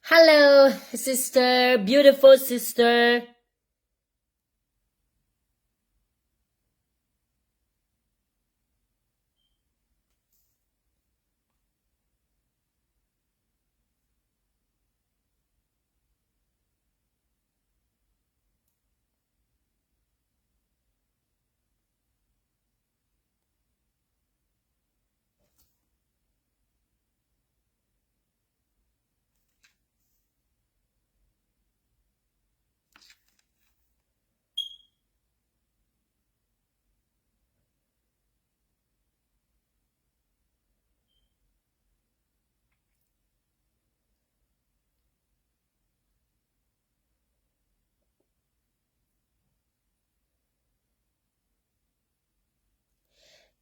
Hello, sister, beautiful sister.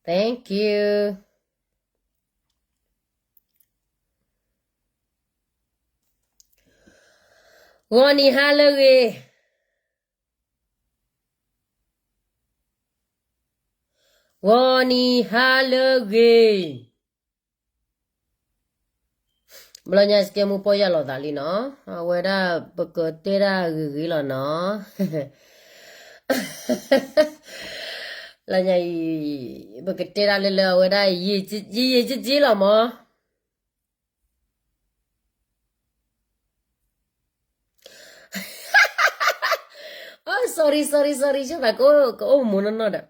Thank you. ဂီၤနံၤဟါလၢအဂ့ၤ, ဂီၤနံၤဟါလၢအဂ့ၤ. ဘျီညါစကဲမူပီၢ်ယၢ်လီၤသးလံနီၤ, အဝဲဒၣ်ပကတဲဒၣ်ဂ့ၤဂ့ၤလီၤနီၤ. လၢညါအံၤ ပကတဲဒၣ်လၢလၢအဝဲဒၣ် ယံာ်ယံာ်က့က့လီၤမး. Oh, sorry, sorry, sorry, ဆိသးကအိၣ်မူနီၢ်နီၢ်ဒီး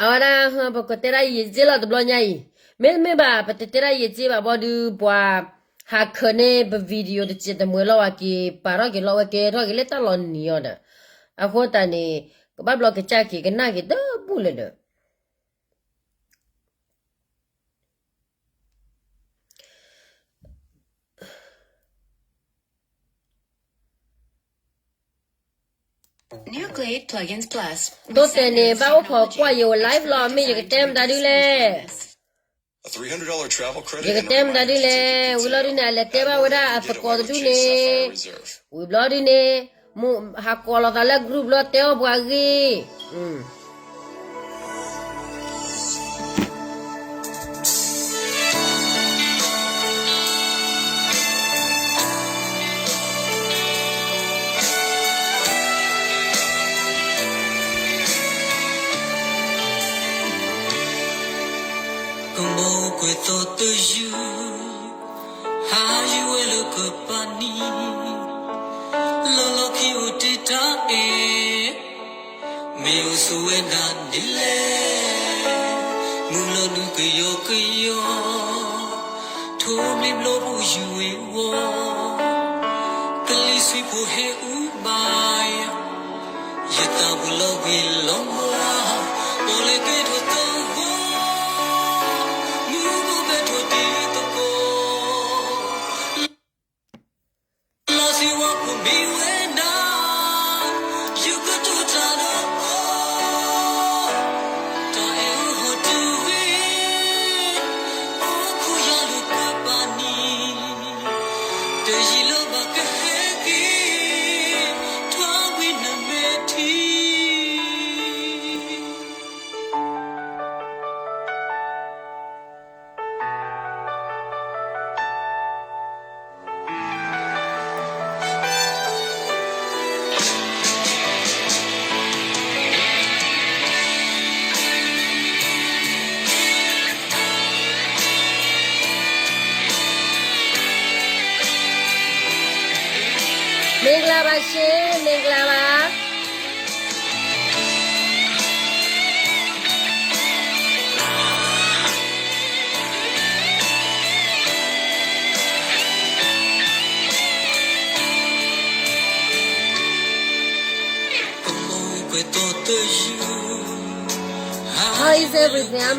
အဝဲဒၣ် ပကတဲဒၣ်ယံာ်က့လီၤတဘျီညါအံၤ, မ့တမ့ၢ်ဘၣ် ပတတဲဒၣ်ယံာ်က့ဘၣ်ဘီဒုး ပှၤဟးခၢးန့ၢ်ပ video တစဲးတမှဲၤလီၤဝဲက့ၤ ပာ်ထီၣ်က့ၤလီၤဝဲကဲထီၣ်က့ၤလၢတၢ်လီၤနံၤအီၤဒီး အဃိသတးန့ၣ် ကဘၣ်ဘျီကစၢ်က့ၤကနၣ်က့ၤတဘူၣ်လၢၤဒီး ဒိးတဲန့ၣ် ဘၣ်အိၣ်ခိးကွၢ်ယိၤ live လီၤ မ့ၢ်ယကတဲမတၤဒုလဲၣ်, ယကတဲမတၤဒုလဲၣ်, ဝံၤလီၤဒုန့ၣ် အလဲၤတဲဘၣ်ဝဲဒၣ်အသကိးတဒုန့ၣ်, ဝံၤဘျီဒုန့ၣ် မ့ၢ်ဟးကိးလီၤသးလၢ group ဘျီတဲအီၣ်ပှၤဂ့ၤ ကဘီကွဲးသီတယုၢ် ဟးယုၢ်ဝဲလၢကပၤနံၤ, လီၤလီၤခံအိၣ်တ့ၢ်တၢ်အဲၣ်, မ့ၢ်အိၣ်ဆိးဝဲဒၣ်ဒ်လဲၣ်, မုၢ်လီၤနုာ်ကယီကယီ, ထိးဘျံးဘျီပူၤယုၢ်ဝ့ၤဝီၤ, ကလံၤဆံးဖိဟဲအူဘၣ်ယၤ ယသးပူၤလီၤဝ့ၤလီၤဝါ, ပီၣ်လဲၣ်ကဲထီၣ်သဝီ, မုၢ်ဘိးဘဲထီၣ်တံၤသကိး, လီၤဆံးဝါဖိမ့ၢ်ဝဲဒၣ်, ယကတိၤတၢ်ဒီးအီၤ, တၢ်အဲၣ်အဟီၣ်တဂ့ၤ, အိၣ်ခိးယၤလၢကပၤနံၤ, တယံာ်လၢၤဘၣ်ကဟဲက့ၤ, ထွါကွံာ်နမဲာ်ထံ မင်္ဂလာပါရှင်, မင်္ဂလာပါ. ကဘီကွဲးသီတယုၢ် How is everything?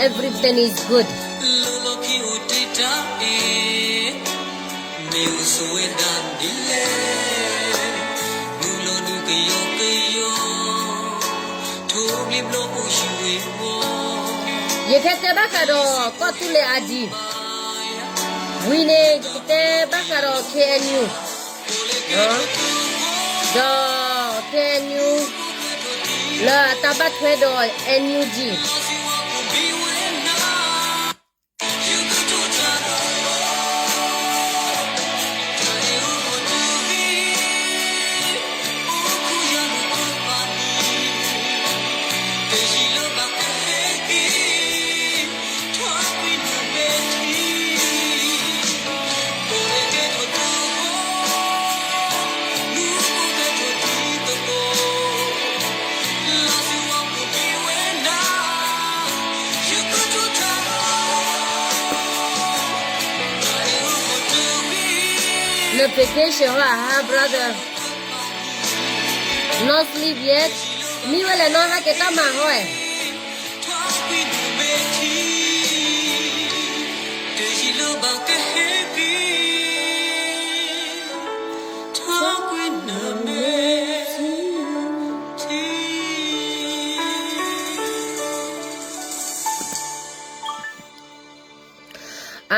Everything is good. လီၤလီၤခံအိၣ်တ့ၢ်တၢ်အဲၣ်, မ့ၢ်အိၣ်ဆိးဝဲဒၣ်ဒ်လဲၣ်, မုၢ်လီၤနုာ်ကယီကယီ, ထိးဘျံးဘျီပူၤယုၢ်ဝ့ၤဝီၤ. ယကတဲဘၣ်ဃးဒီးကီၢ်သူလ့ၤ ID, ဝံၤန့ၣ် ယကတဲဘၣ်ဃးဒီး KNU ဒီး KNU လၢအတၢ်ဘၣ်ထွဲဒီး NUG. Notification ဟီဧါ brother. Not sleep yet. မံဝဲလဲၣ်နီၤ ဟဲက့ၤတၢ်မၤဟီဧါ.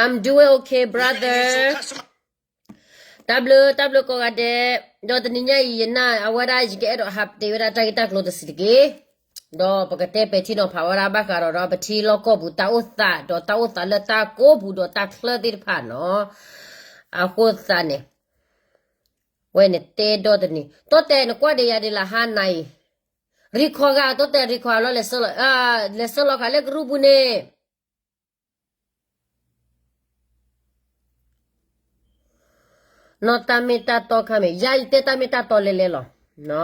I'm doing okay, brother. တၢ်ဘျုး တၢ်ဘျုးကိးဂၤဒဲး, ဒီးတနံၤညါအံၤ ယနာ်အဝဲဒၣ် ယကအဲၣ်ဒိးဟးတဲဝဲဒၣ်တၢ်ဂ့ၢ်တၢ်ကျိၤတစဲးတက့ၢ်. ဒီးပကတဲပဲာ်ထံနီၤဖးဝဲဒၣ်ဘၣ်ဃးဒီး ဒီးပထံလီၢ်ကီၢ်ပူၤတၢ်အိၣ်သး ဒီးတၢ်အိၣ်သးလၢတၢ်ကိးပူၤဒီးတၢ်ချၢသ့ၣ်တဖၣ်နီၤ. အဃိသတးန့ၣ် ဝဲန့ၣ်တဲဒီတနံၤ တီတဲနကွၢ်ဒီးယၤဒ်လၢဟါနၤအံၤ, ရံခီဂၤ တီတဲရံခီဂၤလီၤ လဲၤဆၢလီၤ လဲၤဆၢလီၤခးလၢကရူၢ်ပူၤန့ၣ် နီၢ်တၢ်မ့ၢ်တၢ်တီခါမ့ၢ် ယၤယတဲတၢ်မ့ၢ်တၢ်တီလဲၤလဲၤလီၤ.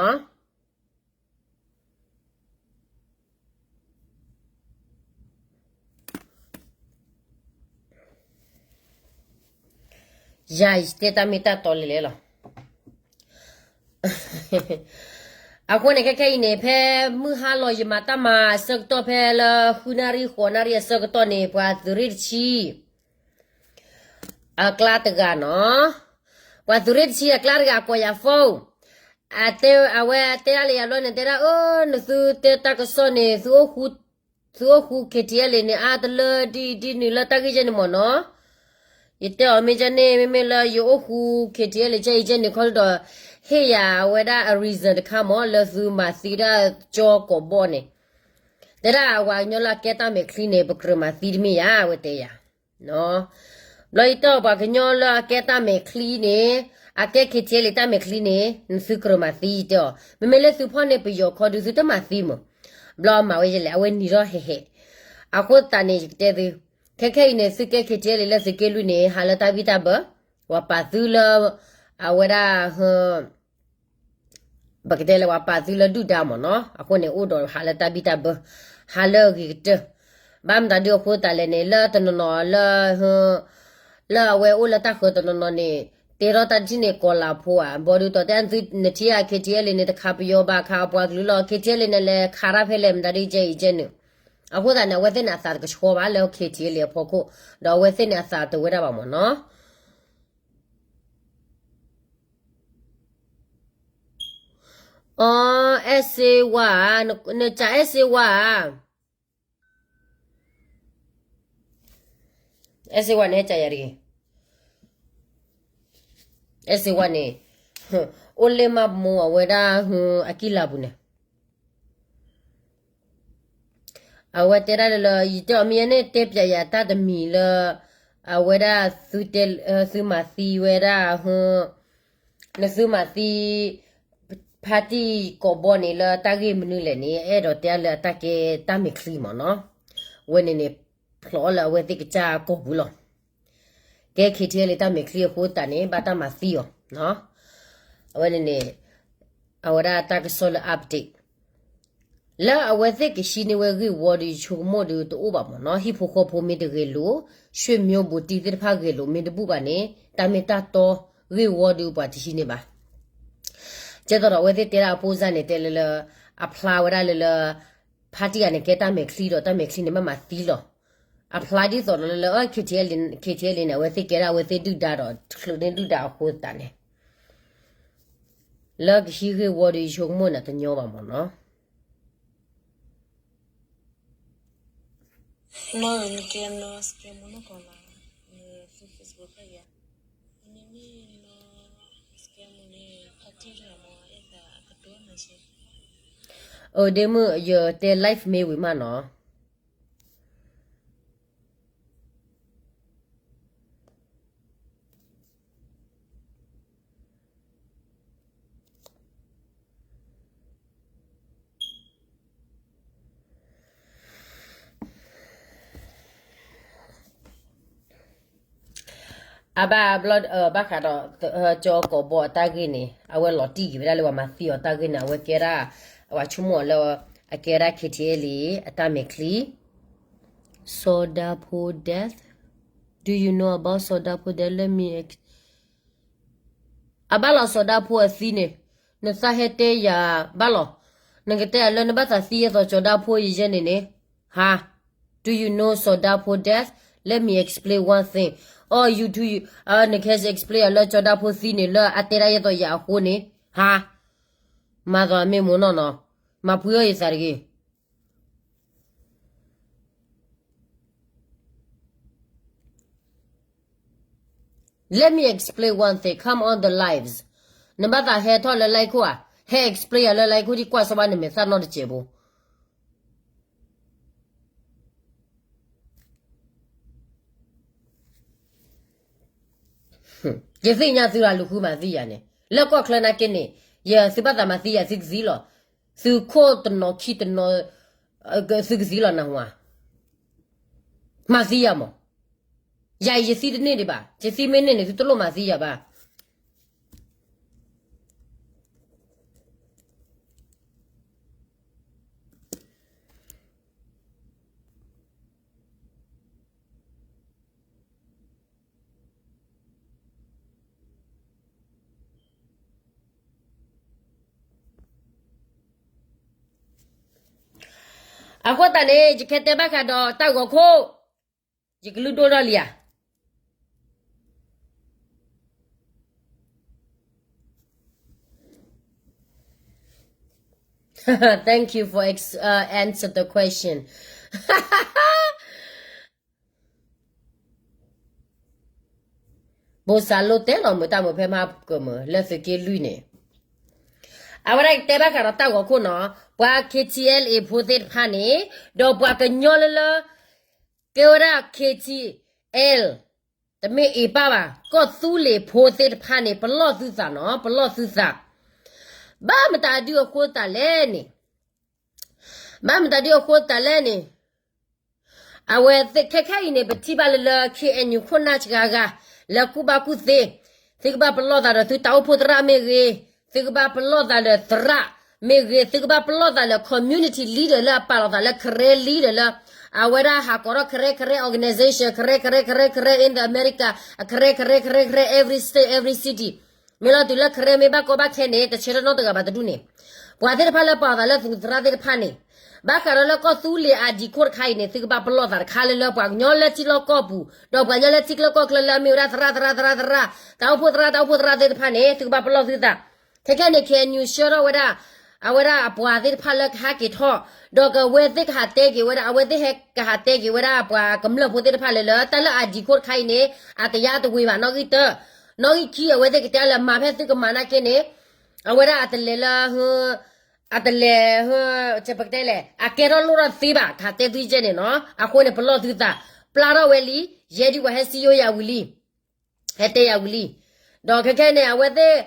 ယၤယတဲတၢ်မ့ၢ်တၢ်တီလဲၤလဲၤလီၤ. အဃိန့ၣ် ခဲခဲအံၤန့ၣ် ဖဲမုၢ်ဟါလီၤ ယမၤတၢ်မၤအဆၢကတီၢ် ဖဲလၢဃုနၣ်ရံၣ်ဃိးနၣ်ရံၣ်အဆၢကတီၢ်န့ၣ် ပှၤသုးရ့ၣ်တဆံ အကျါတဂၤနီၤ. ပှၤသုးရ့ၣ်တဆံအကျါတဂၤ ကိးယၤ phone, အတဲ အဝဲတဲဒၣ်လၢယၤဘျီန့ၣ် တဲဒၣ် အၢ နသုတဲတၢ်ကစီၣ်န့ၣ် သုအိၣ်ဃူ သုအိၣ်ဃူ K T L A န့ၣ် အါတလၢဒ်အံၤဒ်နုၤလၢတၢ်ဂ့ၢ်ကဲန့ၣ်မ့ၢ်နီၤ. ယတဲအီၤ မ့ၢ်ကဲန့ၣ် မ့မ့ၢ်လၢယအိၣ်ဃူ K T L A ကဲအံၤကဲန့ၣ် ခီဒီး ဟ့ၣ်ယၤအဝဲဒၣ်အ reason တခါမ့ၢ် လၢသုမၤသံဒၣ်ကၠီကိးဘီၣ်န့ၣ်, တဲဒၣ်ပှၤကညီလၢအကဲတၢ်မဲာ်ချံန့ၣ် ပကြၢးမၤသံတမ့ၢ်ယၤ အဝဲတဲယၤ. ဘျီယတဲအီၤပှၤကညီလၢအကဲတၢ်မဲာ်ချံန့ၣ်, အကဲ K T L A တၢ်မဲာ်ချံန့ၣ် နသုကြၢးမၤသံ ယတဲအီၤ, မ့မ့ၢ်လၢသုဖီၣ်န့ၢ်ပယီၤခီဒုး သုတမၤသံမ့ၢ်. ဘျီအမၤဝဲယဲလဲၣ် အဝဲနံၤထီၣ်ဟဲဟဲ. အဃိသတးန့ၣ် ယကတဲသု, ခဲခဲအံၤန့ၣ် သုကဲ K T L A လၢသုးက့လွံၢ်န့ၣ် ဟးလၢတၢ်ဘံၣ်တၢ်ဘၢ, ပှၤပာ်သုလၢ အဝဲဒၣ် ပကတဲလၢ ပှၤပာ်သုလၢဒုၣ်ဒါမ့ၢ်နီၤ, အဃိန့ၣ် အိၣ်ဒီးဟးလၢတၢ်ဘံၣ်တၢ်ဘၢ, ဟးလၢအဂ့ၤကတၢၢ်. ဘၣ်မတၤဒုးအဃိသတးလဲၣ်န့ၣ် လၢတနီၤနီၤလၢ လၢအဝဲအိၣ်လၢတၢ်ဃၢၤတနီၤနီၤန့ၣ် တဲထီၣ်တၢ်တထံၣ်န့ၣ် ကီၤလၤဖိဧါ, ဘၣ်ဒုးတီတဲနထံၣ်ဧါ K T L A န့ၣ် တခးပယီၤဘၣ် ခးအပှၤကလုာ်လီၤ, K T L A န့ၣ်လဲၤခးတၢ်ဖဲလဲၣ် မတၤဒုးကဲအံၤကဲန့ၣ်. အဃိသတးန့ၣ် အဝဲသ့ၣ်န့ၣ် အသးတကဆှီဘၣ်လၢ K T L A အဖီခိၣ်, ဒီးအဝဲသ့ၣ်န့ၣ် အသးတဝဲဒၣ်ဘၣ်မ့ၢ်နီၤ. အီ အဲၣ်စ့ဝါဧါ, နကးအဲၣ်စ့ဝါဧါ, အဲၣ်စ့ဝါန့ၣ် ဟဲကးယၤတဂ့ၤ. အဲၣ်စ့ဝါန့ၣ် အိၣ်လၢမၤမိၢ်အဝဲဒၣ် အကံၢ်လၤပူၤန့ၣ် အဝဲတဲဒၣ်လၢလၢ ယတဲအီၤမ့ၢ်ယဲန့ၣ် တဲပျးယၤတၢ်တမံၤလၢ အဝဲဒၣ် သုမၤသံဝဲဒၣ် နသုမၤသံ ဖါတံၢ်ကိးဘီၣ်န့ၣ် လၢတၢ်ဂ့ၢ်မနုၤလဲၣ်န့ၣ် အဲၣ်ဒိးတဲလၢအတၢ်ကဲတၢ်မဲာ်ချံမ့ၢ်နီၤ. ဝဲန့ၣ်န့ၣ် ဖျိးလၢအဝဲသ့ၣ်ကစၢ်ကိာ်ပူၤလီၤ. ကဲ K T L A တၢ်မဲာ်ချံအဃိသတးန့ၣ် ဘၣ်တၢ်မၤသံအီၤ. အဝဲန့ၣ်န့ၣ် အဝဲဒၣ်တၢ်ကစီၣ်လၢ update လၢအဝဲသ့ၣ်ကဟံးန့ၢ်ဝဲဂ့ၢ်ဝီဒီး ယဆိကမိၣ်ဒီးတအိၣ်ဘၣ်မ့ၢ်နီၤ, ဟံၣ်ဖိဃီဖိမ့ၢ်တဂဲၤလိာ်, ဆွေမျိုးဘိးတံၢ်သ့ၣ်တဖၣ်ဂဲၤလိာ်မ့ၢ်တဘူၣ်ဘၣ်န့ၣ် တၢ်မ့ၢ်တၢ်တီဂ့ၢ်ဝီဒီးပှၤတဟံးန့ၢ်ဘၣ်. ကဲသိးဒီးအဝဲသ့ၣ်တဲဒၣ်အဖိစၢ်န့ၣ် တဲလၢလၢ အဖျါဝဲဒၣ်လၢလၢ ဖါတံၢ်ဂၤန့ၣ် ကဲတၢ်မဲာ်ချံဒီးတၢ်မဲာ်ချံန့ၣ် ဘၣ်မၤသံလီၤ. အဖျါဒ်သိးဒီးလၢလၢ K T L A န့ၣ် အဝဲသ့ၣ်ကဲဒၣ်အဝဲသ့ၣ်ဒုၣ်ဒါဒီး ချုးန့ၢ်ဒုၣ်ဒါအဃိသတးန့ၣ် လၢကဟံးဂ့ၢ်ဝီဒီး ယဆိကမိၣ်န့ၣ် တညီဘၣ်မ့ၢ်နီၤ. အၢ ဒ့မုၣ် ယတဲ live မ့ၢ်ဝံၤမးနီၤ. အဘၣ်ဘျီ ဘၣ်ဃးဒီး ကၠီကိာ်ဘီအတၢ်ဂ့ၢ်န့ၣ် အဝဲလီၤတံၢ်က့ၤဝဲဒၣ်လၢပှၤမၤသံအီၤတၢ်ဂ့ၢ်န့ၣ် အဝဲကဲဒၣ် အဝဲဆိကမိၣ်အီၤလၢ အကဲဒၣ် K T L A အတၢ်မဲာ်ချံ Sodapo death. Do you know about Sodapo death? Let me ex- အဘၣ်လီၤစီၤဒၤဖိအသံန့ၣ်, နသးဟဲတဲယၤဘၣ်လီၤ. နကတဲယၤလၢနဘၣ်သးသံယဲၢ်သိးစီၤဒၤဖိယဲၢ်န့ၣ်န့ၣ်, ဟါ, Do you know စီၤဒၤဖိ death? Let me explain one thing. အီ you do you, နကဟဲ explain ယၤလၢစီၤဒၤဖိသံန့ၣ် လၢအတဲဒၣ်ယဲၢ်သိးယၤအဃိန့ၣ်, ဟါ, မၤသိးအမ့ၢ်မ့ၢ်နီၢ်နီၢ်, မၤဖှံအီၣ်ယသးတဂ့ၤ. Let me explain one thing. Come on the lives. နဘၣ်သးဟဲထီၣ်လၢ live ခိၣ်ဧါ, ဟဲ explain ယၤလၢ live ခိၣ် ဒ်ကွၢ်စီၤဘၣ်နမဲာ်သၣ်နီတစဲးဖိ. ယသ့ၣ်ညါသုရၤလူၤဃုမၤသံယၤန့ၣ်, လၢကီၢ်ချၢနာ်က့န့ၣ်, ယသုဘၣ်သးမၤသံယၤသုကသံလီၤ. သုခိၣ်တနီၤခံတနီၤ, သုကသံလီၤနၢ်ဟူဧါ. မၤသံယၤမး. ယၤအံၤယသံတန့ၢ်ဒံးဘၣ်, ယသံမ့ၢ်န့ၢ်န့ၣ် သုတလိၣ်မၤသံယၤဘၣ်. အဃိသတးန့ၣ် ယကဟဲတဲဘၣ်ဃးဒီးတၢ်ဂီၤခိၣ်, ယကလုၢ်ဒိၣ်ထီၣ်လံဧါ. Thank you for ex- uh, answer the question. ဘိစၢ်လိတဲလီၤမုာ်တၢ်မုာ်ဖဲမၤကမုာ်လၢသုးက့လွံၢ်န့ၣ်, အဝဲဒၣ်ကတဲဘၣ်ဃးဒီးတၢ်ဂီၤခိၣ်နီၤ, ပှၤ K T L A ဖိသ့ၣ်တဖၣ်န့ၣ်, ဒီးပှၤကညီလၢလၢ ကဲဝဲဒၣ် K T L တမ့ၢ်အ့ၣ်ပၢ်ဘၣ်, ကီၢ်သူလ့ၤဖိသ့ၣ်တဖၣ်န့ၣ် ပလီၢ်သုသးနီၤ, ပလီၢ်သုသး. ဘၣ်မတၤဒုအဃိသတးလဲၣ်န့ၣ်, ဘၣ်မတၤဒုအဃိသတးလဲၣ်န့ၣ်, အဝဲသ့ၣ်ခဲခဲအံၤန့ၣ် ပထံၣ်ဘၣ်လၢလၢ K N U ခိၣ်နၢ်စှၤဂၤ, လၢကူၣ်ဘၣ်ကူၣ်သ့, သုကဘၣ်ပလီၢ်သးဒီးသုတၢ်အိၣ်ဖှိၣ်သရၣ်မ့ၢ်ဂ့ၤ, သုကဘၣ်ပလီၢ်သးဒီးသရၣ်မ့ၢ်ဂ့ၤ, သုကဘၣ်ပလီၢ်သးဒီး community leader လၢအပာ်လီၤသးလၢ Karen leader လၢ အဝဲဒၣ်ဟးကိးထီၣ် Karen Karen organization, Karen Karen Karen Karen in the America, Karen Karen Karen Karen every state, every city. မ့ၢ်လီၤတုၤလၢ Karen မ့ၢ်ဘၣ်ကီဘၣ်ခဲန့ၣ် တဆၢထၢၣ်နီတဂၤဘၣ်တဒူၣ်န့ၣ်, ပှၤသ့ၣ်တဖၣ်လၢပာ်လီၤသးလၢသုးသရၣ်သ့ၣ်တဖၣ်န့ၣ်, ဘၣ်ဃးဒီးလၢကီၢ်သူလ့ၤအဒံးခိၣ်တခါအံၤန့ၣ် သုကဘၣ်ပလီၢ်သးတခါလၢလၢပှၤကညီလၢထံလၢကီၢ်ပူၤ, ဒီးပှၤကညီလၢထံလၢကီၢ်ချၢလၢအမ့ၢ်ဝဲဒၣ်သရၣ်သရၣ်သရၣ်သရၣ်, တၢ်အိၣ်ဖှိၣ်သရၣ်တၢ်အိၣ်ဖှိၣ်သရၣ်သ့ၣ်တဖၣ်န့ၣ် သုကဘၣ်ပလီၢ်သုသး. ခဲခဲန့ၣ် K N U ဆှၢထီၣ်ဝဲဒၣ်, အဝဲဒၣ်အပှၤသ့ၣ်တဖၣ်လၢကဟးက့ၤထီၣ်, ဒီးကဝဲသ့ၣ်ကဟးတဲက့ၤဝဲဒၣ်, အဝဲသ့ၣ်ဟဲကဟးတဲက့ၤဝဲဒၣ်ပှၤကမျၢၢ်ဖိသ့ၣ်တဖၣ်လၢလၢ တၢ်လၢအဒံးခိၣ်တခါအံၤန့ၣ် အတယါတဝ့ၤဘၣ်နီၣ်ဂံၢ်တၢ, နီၣ်ဂံၢ်ခံ အဝဲသ့ၣ်ကတဲလၢမၤဖဲသုကမၤနာ်က့န့ၣ်, အဝဲဒၣ်အတလဲၤလၢ အတလဲၤ, ပကတဲလဲၣ်, အကဲထီၣ်လိၣ်ထီၣ်သ့ဘၣ်, ကဟးတဲသုကဲန့ၣ်နီၤ, အဃိန့ၣ် ပလီၢ်သုသး, ပျၢ်ထီၣ်ဝဲလံ, ယဲဒ်ပှၤဟဲစံယိယၤဝံၤလံ, ဟဲတဲယၤဝံၤလံ. ဒီးခဲခဲန့ၣ် အဝဲသ့ၣ်,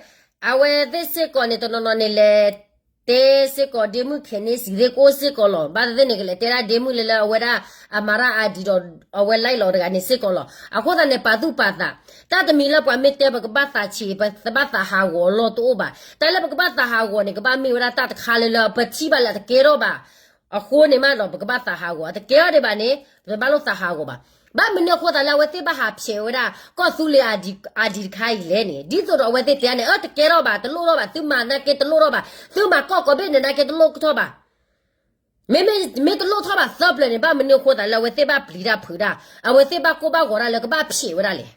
အဝဲသ့ၣ်စ့ၢ်ကီးန့ၣ် တနီၤနီၤန့ၣ်လဲၤတဲစ့ၢ်ကီး ဒ့မုၣ်ခဲန့ၣ်စံးသ့ၣ်ကိးစ့ၢ်ကီးလီၤ. ဘၣ်သ့ၣ်သ့ၣ်န့ၣ် ကလဲၤတဲဒၣ်ဒ့မုၣ်လၢလၢအဝဲဒၣ်အမၤတၢ်အဒံးဒီး အဝဲ like လီၤတဂၤန့ၣ်စ့ၢ်ကီးလီၤ. အဃိသတးန့ၣ် ပာ်သူၣ်ပာ်သး, တၢ်တမံၤလၢပှၤမ့ၢ်တဲပကဘၣ်သးဆံး, ပသဘၣ်သးဟးဂီၤအလီၢ်တအိၣ်ဘၣ်. တၢ်လၢပကဘၣ်သးဟးဂီၤန့ၣ် ကဘၣ်မ့ၢ်ဝဲဒၣ်တၢ်တခါလၢလၢပထံၣ်ဘၣ်လၢအတကဲထီၣ်ဘၣ် အဃိန့ၣ်မးဒီး ပကဘၣ်သးဟးဂီၤ, အတကဲထီၣ်ဒံးဘၣ်န့ၣ် ပတဘၣ်လိၣ်သးဟးဂီၤဘၣ်. ဘၣ်မနုၤအဃိသတးလၢအဝဲသ့ၣ်ဘၣ်ဟးဖျဲးဝဲဒၣ် ကီၢ်သူလ့ၤအဒံးတခါအံၤလဲၣ်န့ၣ်, ဒ်သိးဒီးအဝဲသ့ၣ်တဲန့ၣ် အၢ တကဲထီၣ်ဘၣ်, တလိၣ်ထီၣ်ဘၣ်, သုမၤနာ်က့တလိၣ်ထီၣ်ဘၣ်, သုမၤကီၢ်ကိးဘ့ၣ်န့ၣ်နာ်က့တလိၣ်ထီၣ်ဘၣ်. မ့မ့ၢ်မ့ၢ်တလိၣ်ထီၣ်ဘၣ်သၢပျၢၤန့ၣ် ဘၣ်မနုၤအဃိသတးလၢအဝဲသ့ၣ်ဘၣ်ပျံၤတၢ်ဖုးတၢ်, အဝဲသ့ၣ်ဘၣ်ကိၢ်ဘၣ်ဂီၤတၢ်လၢကဘၣ်ဖျဲးဝဲဒၣ်လဲၣ်.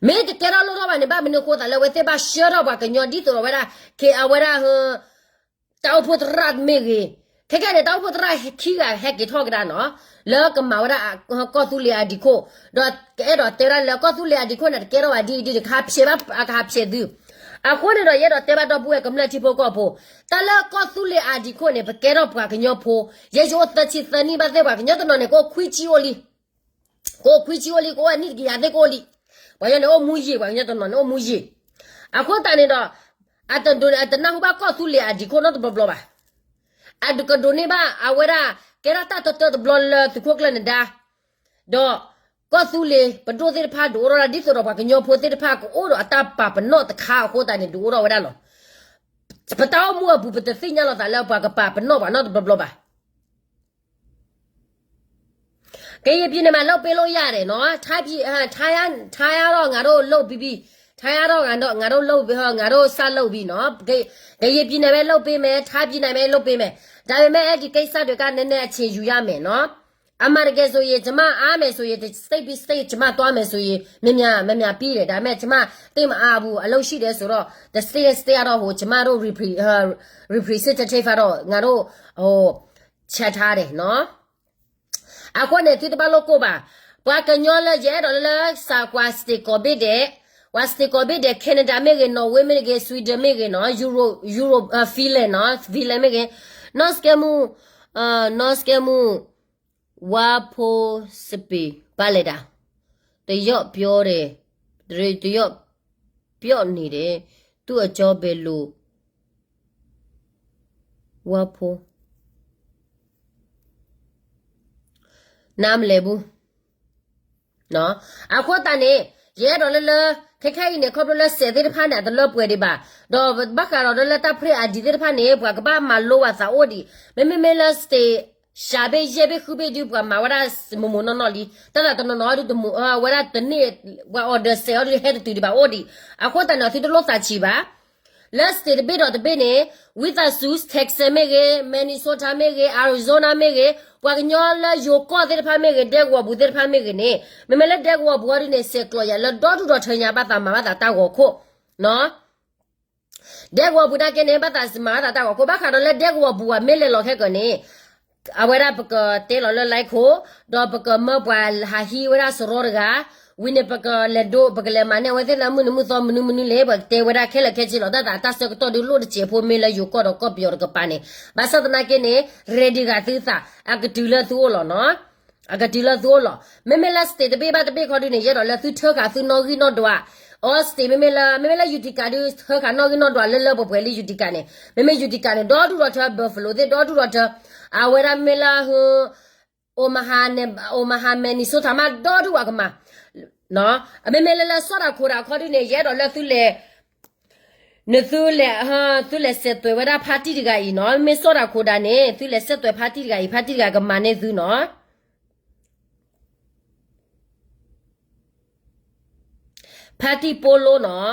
မ့ၢ်တကဲထီၣ်လိၣ်ထီၣ်ဘၣ်န့ၣ် ဘၣ်မနုၤအဃိသတးလၢအဝဲသ့ၣ်ဘၣ်ဆှၢထီၣ်ပှၤကညီဒ်သိးဒီးဝဲဒၣ်, က့ၤအဝဲဒၣ် တၢ်အိၣ်ဖှိၣ်သရၣ်မ့ၢ်ဂ့ၤ, ခဲကဲန့ၣ် တၢ်အိၣ်ဖှိၣ်သရၣ်ခံဂၤဟဲက့ၤထီၣ်ကဒါနီၤ, လၢကမၤဝဲဒၣ် ကီၢ်သူလ့ၤအဒံးခိၣ်, ဒီးကအဲၣ်ဒိးတဲဝဲဒၣ်လၢကီၢ်သူလ့ၤအဒံးခိၣ်န့ၣ် တကဲထီၣ်ဘၣ်ဒ်အံၤဒ်န့ၣ် ကဟးဖျဲးဘၣ်, အကဟးဖျဲးသု. အဃိန့ၣ်ဒီး ယအဲၣ်ဒိးတဲဘၣ်ဒီပုၢ်ဝဲၢ်ကမျၢၢ်ထံဖိကီၢ်ဖိ, တၢ်လၢကီၢ်သူလ့ၤအဒံးခိၣ်န့ၣ် ပကဲထီၣ်ပှၤကညီဖိ, ယဲယအိၣ်သၢဆံသၢနံၣ်ဘၣ်သ့ၣ် ပှၤကညီတနီၤန့ၣ် ကအိၣ်ခွံဆံအိၣ်လံ ကအိၣ်ခွံဆံအိၣ်လံ, ကအိၣ်အနံၣ်တကယၤသ့ၣ်ကအိၣ်လံ. ပှၤကညီန့ၣ်အိၣ်မူယံာ်, ပှၤကညီတနီၤန့ၣ်အိၣ်မူယံာ်. အဃိသတးန့ၣ်ဒီး အတဒိးန့ၣ် အတနၢ်ဟူဘၣ်ကီၢ်သူလ့ၤအဒံးခိၣ်နီတဘျီဘျီဘၣ်. အကဒိးန့ၢ်ဘၣ်အဝဲဒၣ် ကဲထီၣ်တၢ်တၢတၢတဘျီလၢသုးခိၣ်ကျၢၢ်နဒါ, ဒီးကီၢ်သူလ့ၤပဒိၣ်သ့ၣ်တဖၣ်ဒုးအိၣ်ထီၣ်ဒၣ် ဒ်သိးဒီးပှၤကညီဖိသ့ၣ်တဖၣ်ကအိၣ်ဒီးအတၢ်ပာ်ပနီၣ်တခါအဃိသတးန့ၣ် ဒုးအိၣ်ထီၣ်ဝဲဒၣ်လီၤ. ပတၢ်အိၣ်မူအပူၤ ပတသ့ၣ်ညါလိာ်သးလၢပှၤကပာ်ပနီၣ်ပှၤနီတဘျီဘျီဘၣ်. ကရင်ပြည်နယ်မှာ လုပ်ပေးလို့ရတယ်နော်. ထိုင်းပြည်, အဲ, ထိုင်း, ထိုင်းကတော့ ငါတို့လုပ်ပြီးပြီ. ထားရတော့ ငါတို့ ငါတို့လုပ်ပြီး ငါတို့စလုပ်ပြီနော်။ ကရင်ပြည်နယ်ပဲလုပ်ပေးမယ်၊ ထိုင်းပြည်နယ်ပဲလုပ်ပေးမယ်။ ဒါပေမဲ့ အဲ့ဒီကိစ္စတွေက နည်းနည်းအချိန်ယူရမယ်နော်။ အမှန်တကယ်ဆိုရင် ကျမအားမယ်ဆိုရင် state by state ကျမသွားမယ်ဆိုရင် များများ များများပြီးတယ်။ ဒါပေမဲ့ ကျမသိပ်မအားဘူး။ အလုပ်ရှိတယ်ဆိုတော့ တ state state ကတော့ ဟို ကျမတို့ repre- ဟို representative ကတော့ ငါတို့ ဟို ချက်ထားတယ်နော်။ အဃိန့ၣ် သုတဘၣ်လိၣ်ကိၢ်ဘၣ်. ပှၤကညီလၢယအဲၣ်ဒိးလၢ စးကွၢ် state ကိးဘ့ၣ်ဒဲး, ပှၤ state ကိးဘ့ၣ်ဒဲး Canada မ့ၢ်ဂ့ၤ, Norway မ့ၢ်ဂ့ၤ, Sweden မ့ၢ်ဂ့ၤနော်, Europe, Europe, အ Finland နော်, Finland မ့ၢ်ဂ့ၤ, နီၢ်စကဲမူ, နီၢ်စကဲမူ, ဝါဖိစပံး ဘၣ်လဲၤဒၣ်, တယီၣ်ပျီဒီး, တယီၣ်ပျီန့ၣ်ဒီး, သူ့အကြောဘယ်လို ဝါဖိ နားမလည်ဘူးနော်. အဃိသတးန့ၣ် ယအဲၣ်ဒိးလၢလၢ ခဲခဲအံၤန့ၣ် ခီဖျိလၢစဲးသ့ၣ်တဖၣ်န့ၣ် အတလၢပှဲၤဒံးဘၣ်, ဒီးဘၣ်ဃးဒီးလၢတၢ်ဖရဲအဒံးသ့ၣ်တဖၣ်န့ၣ် ပှၤကဘၣ်မၤလိဘၣ်သးအိၣ်ဒံး, မ့မ့ၢ်မ့ၢ်လၢ state ရှးဘ့ၣ်ယဲၢ်ဘ့ၣ်ဃုဘ့ၣ်ဒုး ပှၤမၤဝဲဒၣ်မိၢ်မိၢ်နီၢ်နီၢ်လံ, တၢ်သးတနီၤနီၤဒုးတမူ ဝဲဒၣ်တန့ၢ် ပှၤ order စဲးအီၤဒုးဟဲတတုၤဒံးဘၣ်အိၣ်ဒံး, အဃိသတးန့ၣ် သုတလိၣ်သးဆံးဘၣ် လၢ state တဘ့ၣ်ဒီးတဘ့ၣ်န့ၣ်, ဝံသးစူၤ Texas မ့ၢ်ဂ့ၤ, Minnesota မ့ၢ်ဂ့ၤ, Arizona မ့ၢ်ဂ့ၤ, ပှၤကညီလၢယိၤကီၢ်သ့ၣ်တဖၣ်မ့ၢ်ဂ့ၤ, ဒဲကဝီၤပူၤသ့ၣ်တဖၣ်မ့ၢ်ဂ့ၤန့ၣ်, မ့မ့ၢ်လၢဒဲကဝီၤပူၤအီၤဒုးန့ၣ် စဲးကျိးယၤလၢဒီဒူၣ်ဒီထၢညါ ဘၣ်သးမၤဘၣ်သးတၢ်ဂီၤခိၣ်, ဒဲကဝီၤပူၤနာ်က့န့ၣ် ဘၣ်သးမၤဘၣ်သးတၢ်ဂီၤခိၣ်, ဘၣ်ဃးဒီးလၢဒဲကဝီၤပူၤအမ့ၢ်လဲၤလီၤခဲကၢန့ၣ် အဝဲဒၣ်ပကတဲလီၤလၢ line ခိၣ်, ဒီးပကမၢပှၤဟးဟံးဝဲဒၣ်စရီတဂၤ, ဝံၤန့ၣ် ပကလဲၤဒိ ပကလဲၤမၤန့ၢ်အဝဲသ့ၣ်လၢမုၢ်နံၤမုၢ်သီမနုၤမနုၤလဲၣ်, ပကတဲဝဲဒၣ်ခဲလၢာ်ခဲဆ့လီၤ. တၢ်သးတၢ်ဆၢကတီၢ်ဒုးလိၣ်တစဲးဖိ မ့ၢ်လၢယိၤကီၢ်ဒီးကီၢ်ပယီၤတကပၤန့ၣ်, ဘၣ်ဆၣ်သနာ်က့န့ၣ် ready ဂၤသုသး အကတုၤလၢသုအိၣ်လီၤနီၤ. အကတုၤလၢသုအိၣ်လီၤ. မ့မ့ၢ်လၢ state တဘ့ၣ်ဘၣ်တဘ့ၣ်ခီဒုးန့ၣ် ယအဲၣ်ဒိးလၢသုထၢဃာ်သုနီၣ်ဂံၢ်နီၣ်ဒွး, all state မ့မ့ၢ်လၢ မ့မ့ၢ်လၢ Utica ဒုး ထၢဃာ်နီၣ်ဂံၢ်နီၣ်ဒွးလၢလၢပှဲၤပှဲၤလံ Utica န့ၣ်, မ့မ့ၢ် Utica န့ၣ် ဒီဒူၣ်ဒီထၢ Buffalo သ့ၣ် ဒီဒူၣ်ဒီထၢ, အဝဲဒၣ်မ့မ့ၢ်လၢ Omaha န့ၣ် Omaha Minnesota မး ဒီဒူၣ်အကမၤ မ့မ့ၢ်လၢလၢစီၤတၢ်ခိၣ်တၢ်ခီဒုးန့ၣ် ယအဲၣ်ဒိးလၢသုလဲၤ နသုလဲၤ သုလဲၤစဲးသွဲးဝဲဒၣ် party တဂၤအံၤနီၤ, မ့ၢ်စီၤတၢ်ခိၣ်တၢ်န့ၣ် သုလဲၤစဲးသွဲး party တဂၤအံၤ, party တဂၤကမၤန့ၢ်သုနီၤ. party Polo နီၤ,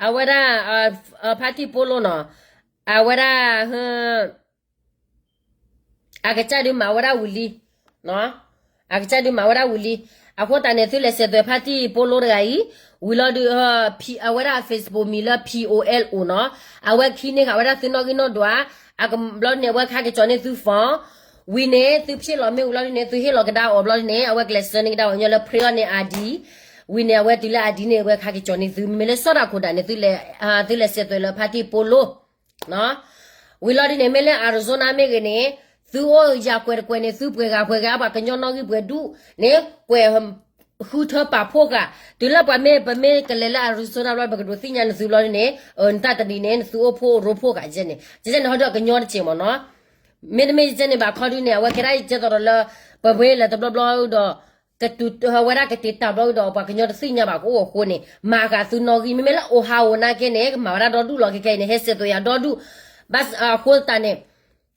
အဝဲဒၣ် party Polo နီၤ, အဝဲဒၣ် အကစၢ်ဒုးမၤဝဲဒၣ်ဝံၤလံ, အကစၢ်ဒုးမၤဝဲဒၣ်ဝံၤလံ. အဃိသတးန့ၣ် သုလဲၤစဲးသွဲး party Polo တဂၤအံၤ, ဝံၤလီၤဒုး အဝဲဒၣ် Facebook မံၤလၢ P O L O နီၤ, အဝဲခံန့ၢ်ဃာ်ဝဲဒၣ်သုနီၣ်ဂံၢ်နီၣ်ဒွး, အကဘျီန့ၣ် အဝဲခါက့ၤကၠီၤန့ၢ်သု phone, ဝံၤန့ၣ် သုဖျ့ၣ်လီၤမ့ၣ်အူလီၤဒုးန့ၣ် သုဟ့ၣ်လီၤကဒါအီၤဘျီဒုးန့ၣ် အဝဲကလဲၤဆှၢန့ၢ်ကဒါအီၤညီလၢ print လီၤန့ၢ် ID, ဝံၤန့ၣ် အဝဲတုၤလၢ ID န့ၣ် အဝဲခါက့ၤကၠီၤန့ၢ်သု, မ့မ့ၢ်လၢစီၤတၢ်ခိၣ်တၢ်န့ၣ် သုလဲၤစဲးသွဲးလၢ party Polo ဝံၤလီၤဒုးန့ၣ် မ့ၢ်လၢ Arizona မ့ၢ်ဂ့ၤန့ၣ်, သုအိၣ်ယၤကွဲးတကွဲးန့ၣ် သုပှဲၤဂၤပှဲၤဂၤ ပှၤကညီနီၣ်ဂံၢ်ပှဲၤဒူၣ်န့ၣ် ကွဲးဃုထၢပာ်ဖှိၣ်ဃာ်, တုၤလၢပှၤမ့ၢ် ပမ့ၢ်ကလဲၤလၢ Arizona ဘျီ ပကဒိးသ့ၣ်ညါနသုဘျီဒုးန့ၣ်, နတၢ်တနံၤန့ၣ် နသုအိၣ်ဖှိၣ်ရိဖှိၣ်ဃာ်ကဲန့ၣ်, ကဲန့ၣ် ဟီဒုးအကညီတစဲးမ့ၢ်နီၤ. မ့တမ့ၢ်ကဲန့ၣ်ဘၣ်ခီဒုးန့ၣ် အဝဲကဲဒၣ်ယကဲသိးဒီးလၢ ပမ့ၢ်လဲၤတဘျီဘျီဒီး ကတုၤဝဲဒၣ်ကတ့ၤတၢ်ဘျီဒီး ပှၤကညီတသ့ၣ်ညါဘၣ်ကအိၣ်အဃိန့ၣ် မၤဃာ်သုနီၣ်ဂံၢ်, မ့မ့ၢ်လၢ Ohio နာ်က့န့ၣ် ကမၤဝဲဒၣ်ဒီဒူၣ်လီၤ, ခဲခဲအံၤန့ၣ် ဟဲစဲးသွဲးယၤဒီဒူၣ်, ဘၣ်အဃိသတးန့ၣ်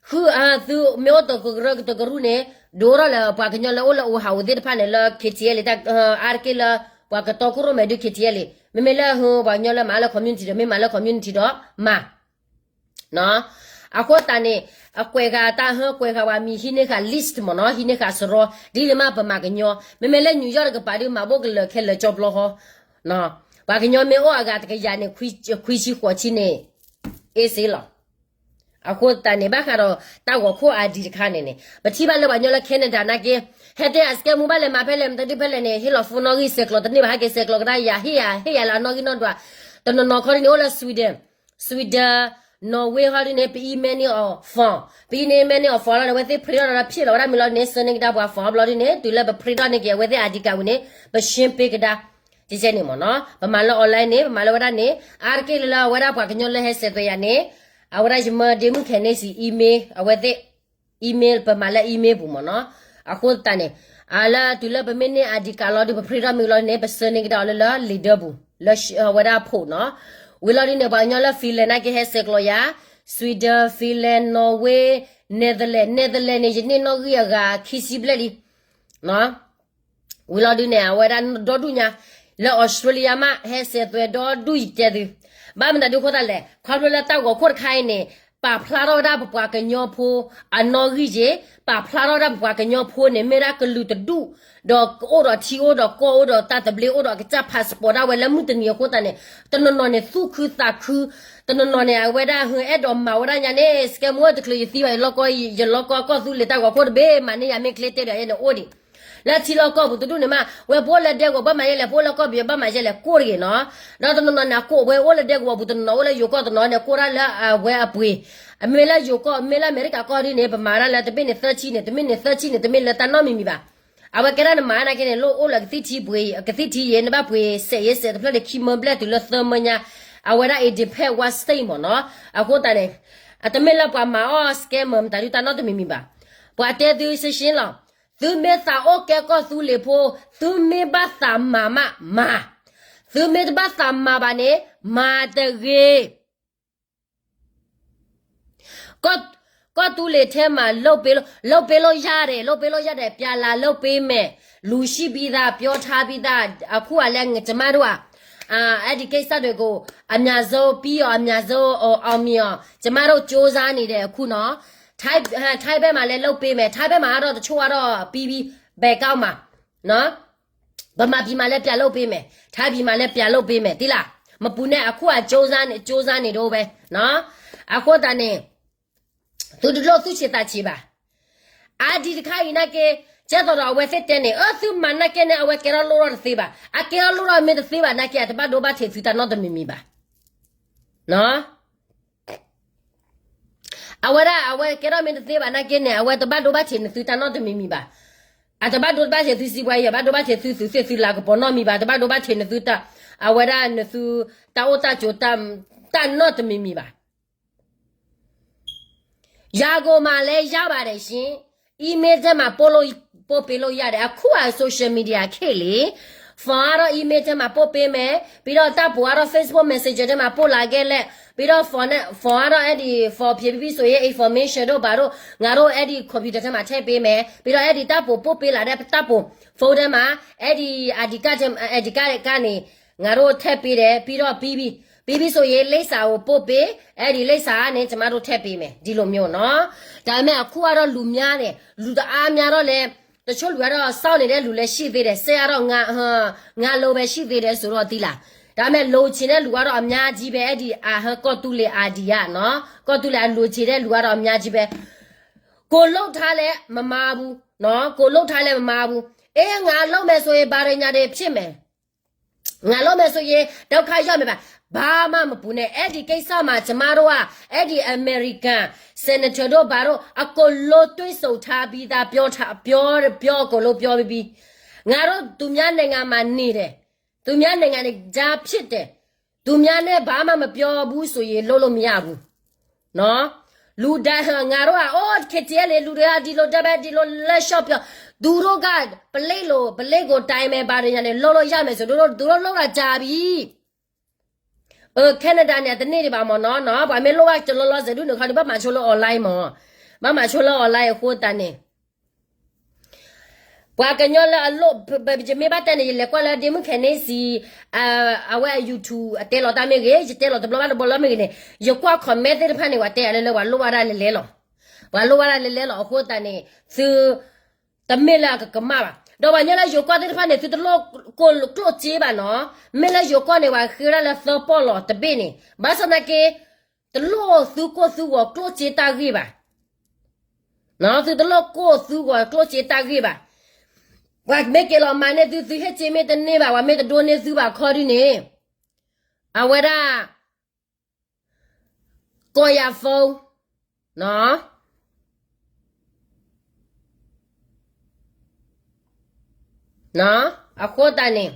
ဃုသုမ့ၢ်အိၣ်တကရၢတကရူၢ်န့ၣ် ဒိၣ်ထီၣ်လၢပှၤကညီလၢအိၣ်လၢ Ohio သ့ၣ်တဖၣ်န့ၣ် လၢ KTLA အါတက့ၢ်လၢ ပှၤကတီခိၣ်ရိၣ်မဲဒုး KTLA, မ့မ့ၢ်လၢပှၤကညီလၢမၤလၢ community ဒီး မ့ၢ်မၤလၢ community ဒီးမၤ အဃိသတးန့ၣ် အကွဲးဃာ်တၢ်ဟၢ ကွဲးဃာ်ပှၤမံၤ ဟံးန့ၢ်ဃာ် list မ့ၢ်နီၤ, ဟံးန့ၢ်ဃာ်စရီ, ဒ်န့ၣ်မးပမၤကညီ, မ့မ့ၢ်လၢ New York တကပၤဒုး မၤဘိၣ်ကလၢာ်ခဲလၢာ်ကၠီဘျီဃီ, ပှၤကညီမ့ၢ်အိၣ်အဂၤတကယၤန့ၣ် ခွံဆံဃိးဆံန့ၣ် အ့စ့လီၤ. အဃိသတးန့ၣ် ဘၣ်ဃးဒီးတၢ်ဂီၤခိၣ် ID တခါန့ၣ်န့ၣ် ပထံၣ်ဘၣ်လၢပှၤကညီလၢ Canada နာ်က့ ဟဲတဲအစကဲမူဘၣ်လဲၤမၤဖဲလဲၣ် မတဒုဖဲလဲၣ်န့ၣ် ဟ့ၣ်လီၤ phone နီၣ်ဂံၢ် စဲးကျိးတန့ၢ်ဘၣ် ဟဲက့ၤစဲးကျိးကဒါယၤ ဟ့ၣ်ယၤ ဟ့ၣ်ယၤလၢအနီၣ်ဂံၢ်နီၣ်ဒွး, တနီၤနီၤခီဒုးန့ၣ် အိၣ်လၢ Sweden, Sweden, Norway ဟီဒုးန့ၣ် ပ email န့ၢ်အီၤ form, ပ email န့ၢ်အီၤ form လီၤန့ၣ် အဝဲသ့ၣ် print ထီၣ်ဒီးဖျ့ၣ်လီၤဝဲဒၣ်မ့ၢ်လီၤန့ၣ် ဆှၢန့ၢ်ကဒါပှၤ form ဘျီဒုးန့ၣ် တုၤလၢပ print ထီၣ်န့ၢ်က့ၤ အဝဲသ့ၣ် ID card ဝံၤန့ၣ် ပ stamp ကဒါ, ကဲန့ၣ်မ့ၢ်နီၤ ပမၤလၢ online န့ၣ် ပမၤလၢဝဲဒၣ်န့ၣ် အါတက့ၢ်လၢလၢအဝဲဒၣ်ပှၤကညီလၢဟဲစဲးသွဲးယၤန့ၣ် အဝဲဒၣ်ယမၢဒ့မုၣ်ခဲန့ၣ်စံး email အဝဲသ့ၣ် email ပမၤလၢ email ပူၤမ့ၢ်နီၤ. အဃိသတးန့ၣ် အလၢတုၤလၢပမ့ၢ်န့ၢ် ID card လီၤဒုး ပ print ထီၣ်မ့ၢ်လီၤန့ၣ် ပဆှၢန့ၢ်ကဒါအီၤလၢလၢ လံာ်ဒၢပူၤ လၢဝဲဒၣ်ဖိးနီၤ. ဝံၤလီၤဒုးန့ၣ် ပှၤကညီလၢ Finland နာ်က့ဟဲစဲးကျိးယၤ, Sweden, Finland, Norway, Netherlands, Netherlands န့ၣ် ယန့ၢ်နီၣ်ဂံၢ်အဂၤခံဆံဘျဲၣ်လံ ဝံၤလီၤဒုးန့ၣ် အဝဲဒၣ်ဒီဒူၣ်ညါ, လၢ Australia မး ဟဲစဲးသွဲၣ်ဒီဒူၣ်ယတဲသု, ဘၣ်မတၤဒုးအဃိသတးလဲၣ်, ခီဖျိလၢတၢ်ဂီၤခိၣ်တခါအံၤန့ၣ် ပာ်ဖျါထီၣ်ဝဲဒၣ်ပပှၤကညီဖိအနီၣ်ဂံၢ်က့ၤ, ပာ်ဖျါထီၣ်ဝဲဒၣ်ပပှၤကညီဖိန့ၣ် မ့ၢ်ဒၣ်ကလုာ်တဒူၣ်, ဒီးအိၣ်ဒီးထံအိၣ်ဒီးကီၢ်အိၣ်ဒီးတၢ်သဘျ့အိၣ်ဒီးကစၢ် passport ဒၣ်ဝဲလၢမုၢ်တနံၤအဃိသတးန့ၣ်, တနီၤနီၤန့ၣ်သူၣ်ခုသးခု, တနီၤနီၤန့ၣ် အဝဲဒၣ်ဟဲအဲၣ်ဒိးမၤဝဲဒၣ်ညါန့ၣ် စကဲမူတချုးယသံဘၣ် ယလီၢ်ကီၢ် ယလီၢ်ကီၢ်ကီၢ်သူလ့ၤတၢ်ဂီၤခိၣ်တဘ့ၣ် မၤန့ၢ်ယၤမ့ၢ်ချ့တဲဒီးယဲန့ၣ်အိၣ်ဒံး လၢထံလီၢ်ကီၢ်ပူၤတဒူၣ်န့ၣ်မး ဝဲပအိၣ်လၢဒဲကဝီၤဘၣ်မၤယဲလဲၣ်, ပအိၣ်လၢကီၢ်ပယီၤဘၣ်မၤယဲလဲၣ် ကိၢ်တဂ့ၤနီၤ. ဒီးတနီၤနီၤန့ၣ် အကိၢ်ဝဲအိၣ်လၢဒဲကဝီၤပူၤ တနီၤနီၤအိၣ်လၢယိၤကီၢ် တနီၤန့ၣ် ကိၢ်ဒၣ်လၢအဝဲအပှ့ၤ, အမ့ၢ်လၢယိၤကီၢ် မ့ၢ်လၢအမဲရကၤကီၢ်ဒ်န့ၣ် ပမၤဒၣ်လၢတဘ့ၣ်န့ၣ်သၢဆံန့ၣ် တမ့ၢ်န့ၣ်သၢဆံန့ၣ် တမ့ၢ်လၢတၢ်နီတမံၤမံၤဘၣ်. အဝဲကဲဒၣ်နမၤနာ်က့န့ၣ် လိၣ်အိၣ်လၢကသံၣ်ထံပှ့ၤ ကသံၣ်ထံယဲၢ် နဘၣ်ပှ့ၤစဲးယဲၢ်စဲးတဖျၢၣ်န့ၣ် ခံမၢဘျဲၣ်တုၤလၢသၢမၢညါ, အဝဲဒၣ် it depend what state မ့ၢ်နီၤ. အဃိသတးန့ၣ် အတမ့ၢ်လၢပှၤမၤအီၣ် scammer မတၤဒုတၢ်နီတမံၤမံၤဘၣ်. ပှၤတဲသုစ့ၢ်ကီးလီၤ, သုမ့ၢ်သးအိၣ်ကဲကီၢ်သူလ့ၤဖိ, သုမ့ၢ်ဘၣ်သးမၤမးမၤ, သုမ့ၢ်တဘၣ်သးမၤဘၣ်န့ၣ် မၤတဂ့ၤ. ကီၢ်သူလ့ၤထဲမှာ လုပ်ပေးလို့ လုပ်ပေးလို့ရတယ် လုပ်ပေးလို့ရတယ် ပြန်လာလုပ်ပေးမယ် လူရှိပြီးသား ပြောထားပြီးသား အခုကလည်း ကျမတို့က အဲဒီကိစ္စတွေကို အမြန်ဆုံးပြီးအောင် အမြန်ဆုံး အောင်မြင်အောင် ကျမတို့ကြိုးစားနေတယ် အခုနော် ထိုင်းဘက်မှာလည်းလုပ်ပေးမယ် ထိုင်းဘက်မှာကတော့တချို့ကတော့ပြီးပြီ ဘယ်ကောက်မှာနော် ဗမာပြည်မှာလည်းပြန်လုပ်ပေးမယ် ထိုင်းပြည်မှာလည်းပြန်လုပ်ပေးမယ် သိလား မပူနဲ့ အခုကကြိုးစားနေ ကြိုးစားနေတော့ပဲနော် အဃိသတးန့ၣ် သုတလိၣ်သူၣ်ဆံးသးဆံးဘၣ် အါဒံတခါအံၤနာ်က့ ကဲသိးဒီးအဝဲသ့ၣ်တဲန့ၣ် အၢ သုမၤနာ်က့န့ၣ် အဝဲကဲထီၣ်လိၣ်ထီၣ်တသ့ဘၣ် အကဲထီၣ်လိၣ်ထီၣ်မ့ၢ်တသ့ဘၣ်နာ်က့ အတဘၣ်ဒိဘၣ်ထံးသုတၢ်နီတမံၤမံၤဘၣ် အဝဲဒၣ် အဝဲကဲထီၣ်မ့ၢ်တသ့ဘၣ်နာ်က့န့ၣ် အဝဲတဘၣ်ဒိဘၣ်ထံးနသုတၢ်နီတမံၤမံၤဘၣ်. အတဘၣ်ဒိဘၣ်ထံးသုစံးပှၤယဲ ဘၣ်ဒိဘၣ်ထံးသုသုးသ့ၣ်သုလၤကပီၤနီတမံၤဘၣ် တဘၣ်ဒိဘၣ်ထံးနသုတၢ် အဝဲဒၣ်နသုတၢ်အိၣ်တၢ်ကၠိ တၢ်နီတမံၤမံၤဘၣ်. ရန်ကုန်မှာလည်းရောက်ပါတယ်ရှင် email ထဲမှာပို့လို့ပို့ပေးလို့ရတယ်အခုက social media ခေတ်လေ phone ကတော့ email ထဲမှာပို့ပေးမယ်ပြီးတော့တပ်ပို့ကတော့ Facebook Messenger ထဲမှာပို့လာခဲ့လက်ပြီးတော့ phone နဲ့ phone ကတော့အဲ့ဒီ phone ဖြစ်ပြီးဆိုရင် information တို့ဘာတို့ငါတို့အဲ့ဒီ computer ထဲမှာထည့်ပေးမယ်ပြီးတော့အဲ့ဒီတပ်ပို့ပို့ပေးလာတဲ့တပ်ပို့ phone ထဲမှာအဲ့ဒီ ID card ထဲမှာ ID card ကနေငါတို့ထည့်ပေးတယ်ပြီးတော့ပြီးပြီပြီးပြီဆိုရင်လိပ်စာကိုပို့ပေးအဲ့ဒီလိပ်စာကနေကျမတို့ထည့်ပေးမယ်ဒီလိုမျိုးနော်ဒါပေမဲ့အခုကတော့လူများတယ်လူတအားများတော့လဲတချို့လူကတော့စောင့်နေတဲ့လူလည်းရှိသေးတယ်ဆက်ရတော့ငါငါလိုပဲရှိသေးတယ်ဆိုတော့သီးလားဒါပေမဲ့လိုချင်တဲ့လူကတော့အများကြီးပဲအဲ့ဒီအာဟကော့တူးလေအာဒီယာနော်ကော့တူးလေအလိုချင်တဲ့လူကတော့အများကြီးပဲကိုလုတ်ထားလဲမမါဘူးနော်ကိုလုတ်ထားလဲမမါဘူးအေးငါလုတ်မယ်ဆိုရင်ဘာတွေညာတွေဖြစ်မယ် ငါလုပ်မယ်ဆိုရင်ဒုက္ခရောက်မယ်ပါဘာမှမပူနဲ့အဲ့ဒီကိစ္စမှာကျမတို့ကအဲ့ဒီ American Senator တို့ဘာတို့အကုန်လုံးတွေ့ဆုံထားပြီးသားပြောထားပြောပြောအကုန်လုံးပြောပြီးပြီငါတို့သူများနိုင်ငံမှာနေတယ်သူများနိုင်ငံတွေကြားဖြစ်တယ်သူများနဲ့ဘာမှမပြောဘူးဆိုရင်လုပ်လို့မရဘူးနော်လူဒိုင်ငါတို့ကအိုး KTLA လေလူတွေကဒီလိုတဘက်ဒီလိုလဲလျှော့ပြောသူတို့ကပလိတ်လို့ပလိတ်ကိုတိုင်မယ်ဘာတွေညာနဲ့လောလောရမယ်ဆိုတို့တို့တို့လောက်လာကြပြီအဲ Canada เนี่ยတနေ့တွေပါမော်နော်နော်ဘာမင်းလောက်ဝတလောလောဆယ်ဒုနေခါဒီဘက်မှာချိုးလို့ online မော်ဘာမှာချိုးလို့ online အခိုးတန်နေပှၤကညီလၢအလိၣ်ယမ့ၢ်ဘၣ်တဲန့ၣ် ယလဲၤကွၢ်လၢဒ့မုၣ်ခဲန့ၣ်စံးအဝဲအ YouTube အတဲလီၤတၢ်မ့ၢ်ဂ့ၤ ယတဲလီၤတဘျီဘၣ်တဘျီလီၤမ့ၢ်ဂ့ၤန့ၣ် ယကွၢ် comment သ့ၣ်တဖၣ်န့ၣ် ပှၤတဲယၤလၢလၢပှၤလိၣ်ဘၣ်ဒၣ်လဲၤလဲၤလီၤ ပှၤလိၣ်ဘၣ်ဒၣ်လဲၤလဲၤလီၤ အဃိသတးန့ၣ် သု တမ့ၢ်လၢအကကမၣ်ဘၣ် ဒီးပှၤညီလၢယိၤကီၢ်သ့ၣ်တဖၣ်န့ၣ် သုတလိၣ်ကိၢ်ကျိၣ်စ့ဘၣ်နီၤ မ့ၢ်လၢယိၤကီၢ်န့ၣ် ပှၤဃ့ဝဲဒၣ်လၢသၢပီၢ်လီၤတဘ့ၣ်န့ၣ် ဘၣ်ဆၣ်သနာ်က့ တလိၣ်သုကိၢ်သုဂီၤကျိၣ်စ့တၢ်ဂ့ၢ်ဘၣ် သုတလိၣ်ကိၢ်သုဂီၤကျိၣ်စ့တၢ်ဂ့ၢ်ဘၣ် ပှၤမ့ၢ်က့ၤလီၤမၤန့ၢ်သု သုဟ့ၣ်စ့မ့ၢ်တန့ၢ်ဘၣ် ပှၤမ့ၢ်တဒိန့ၢ်သုဘၣ်ခီဒ်န့ၣ် အဝဲဒၣ် ကိးယၤ phone နီၤ အဃိသတးန့ၣ်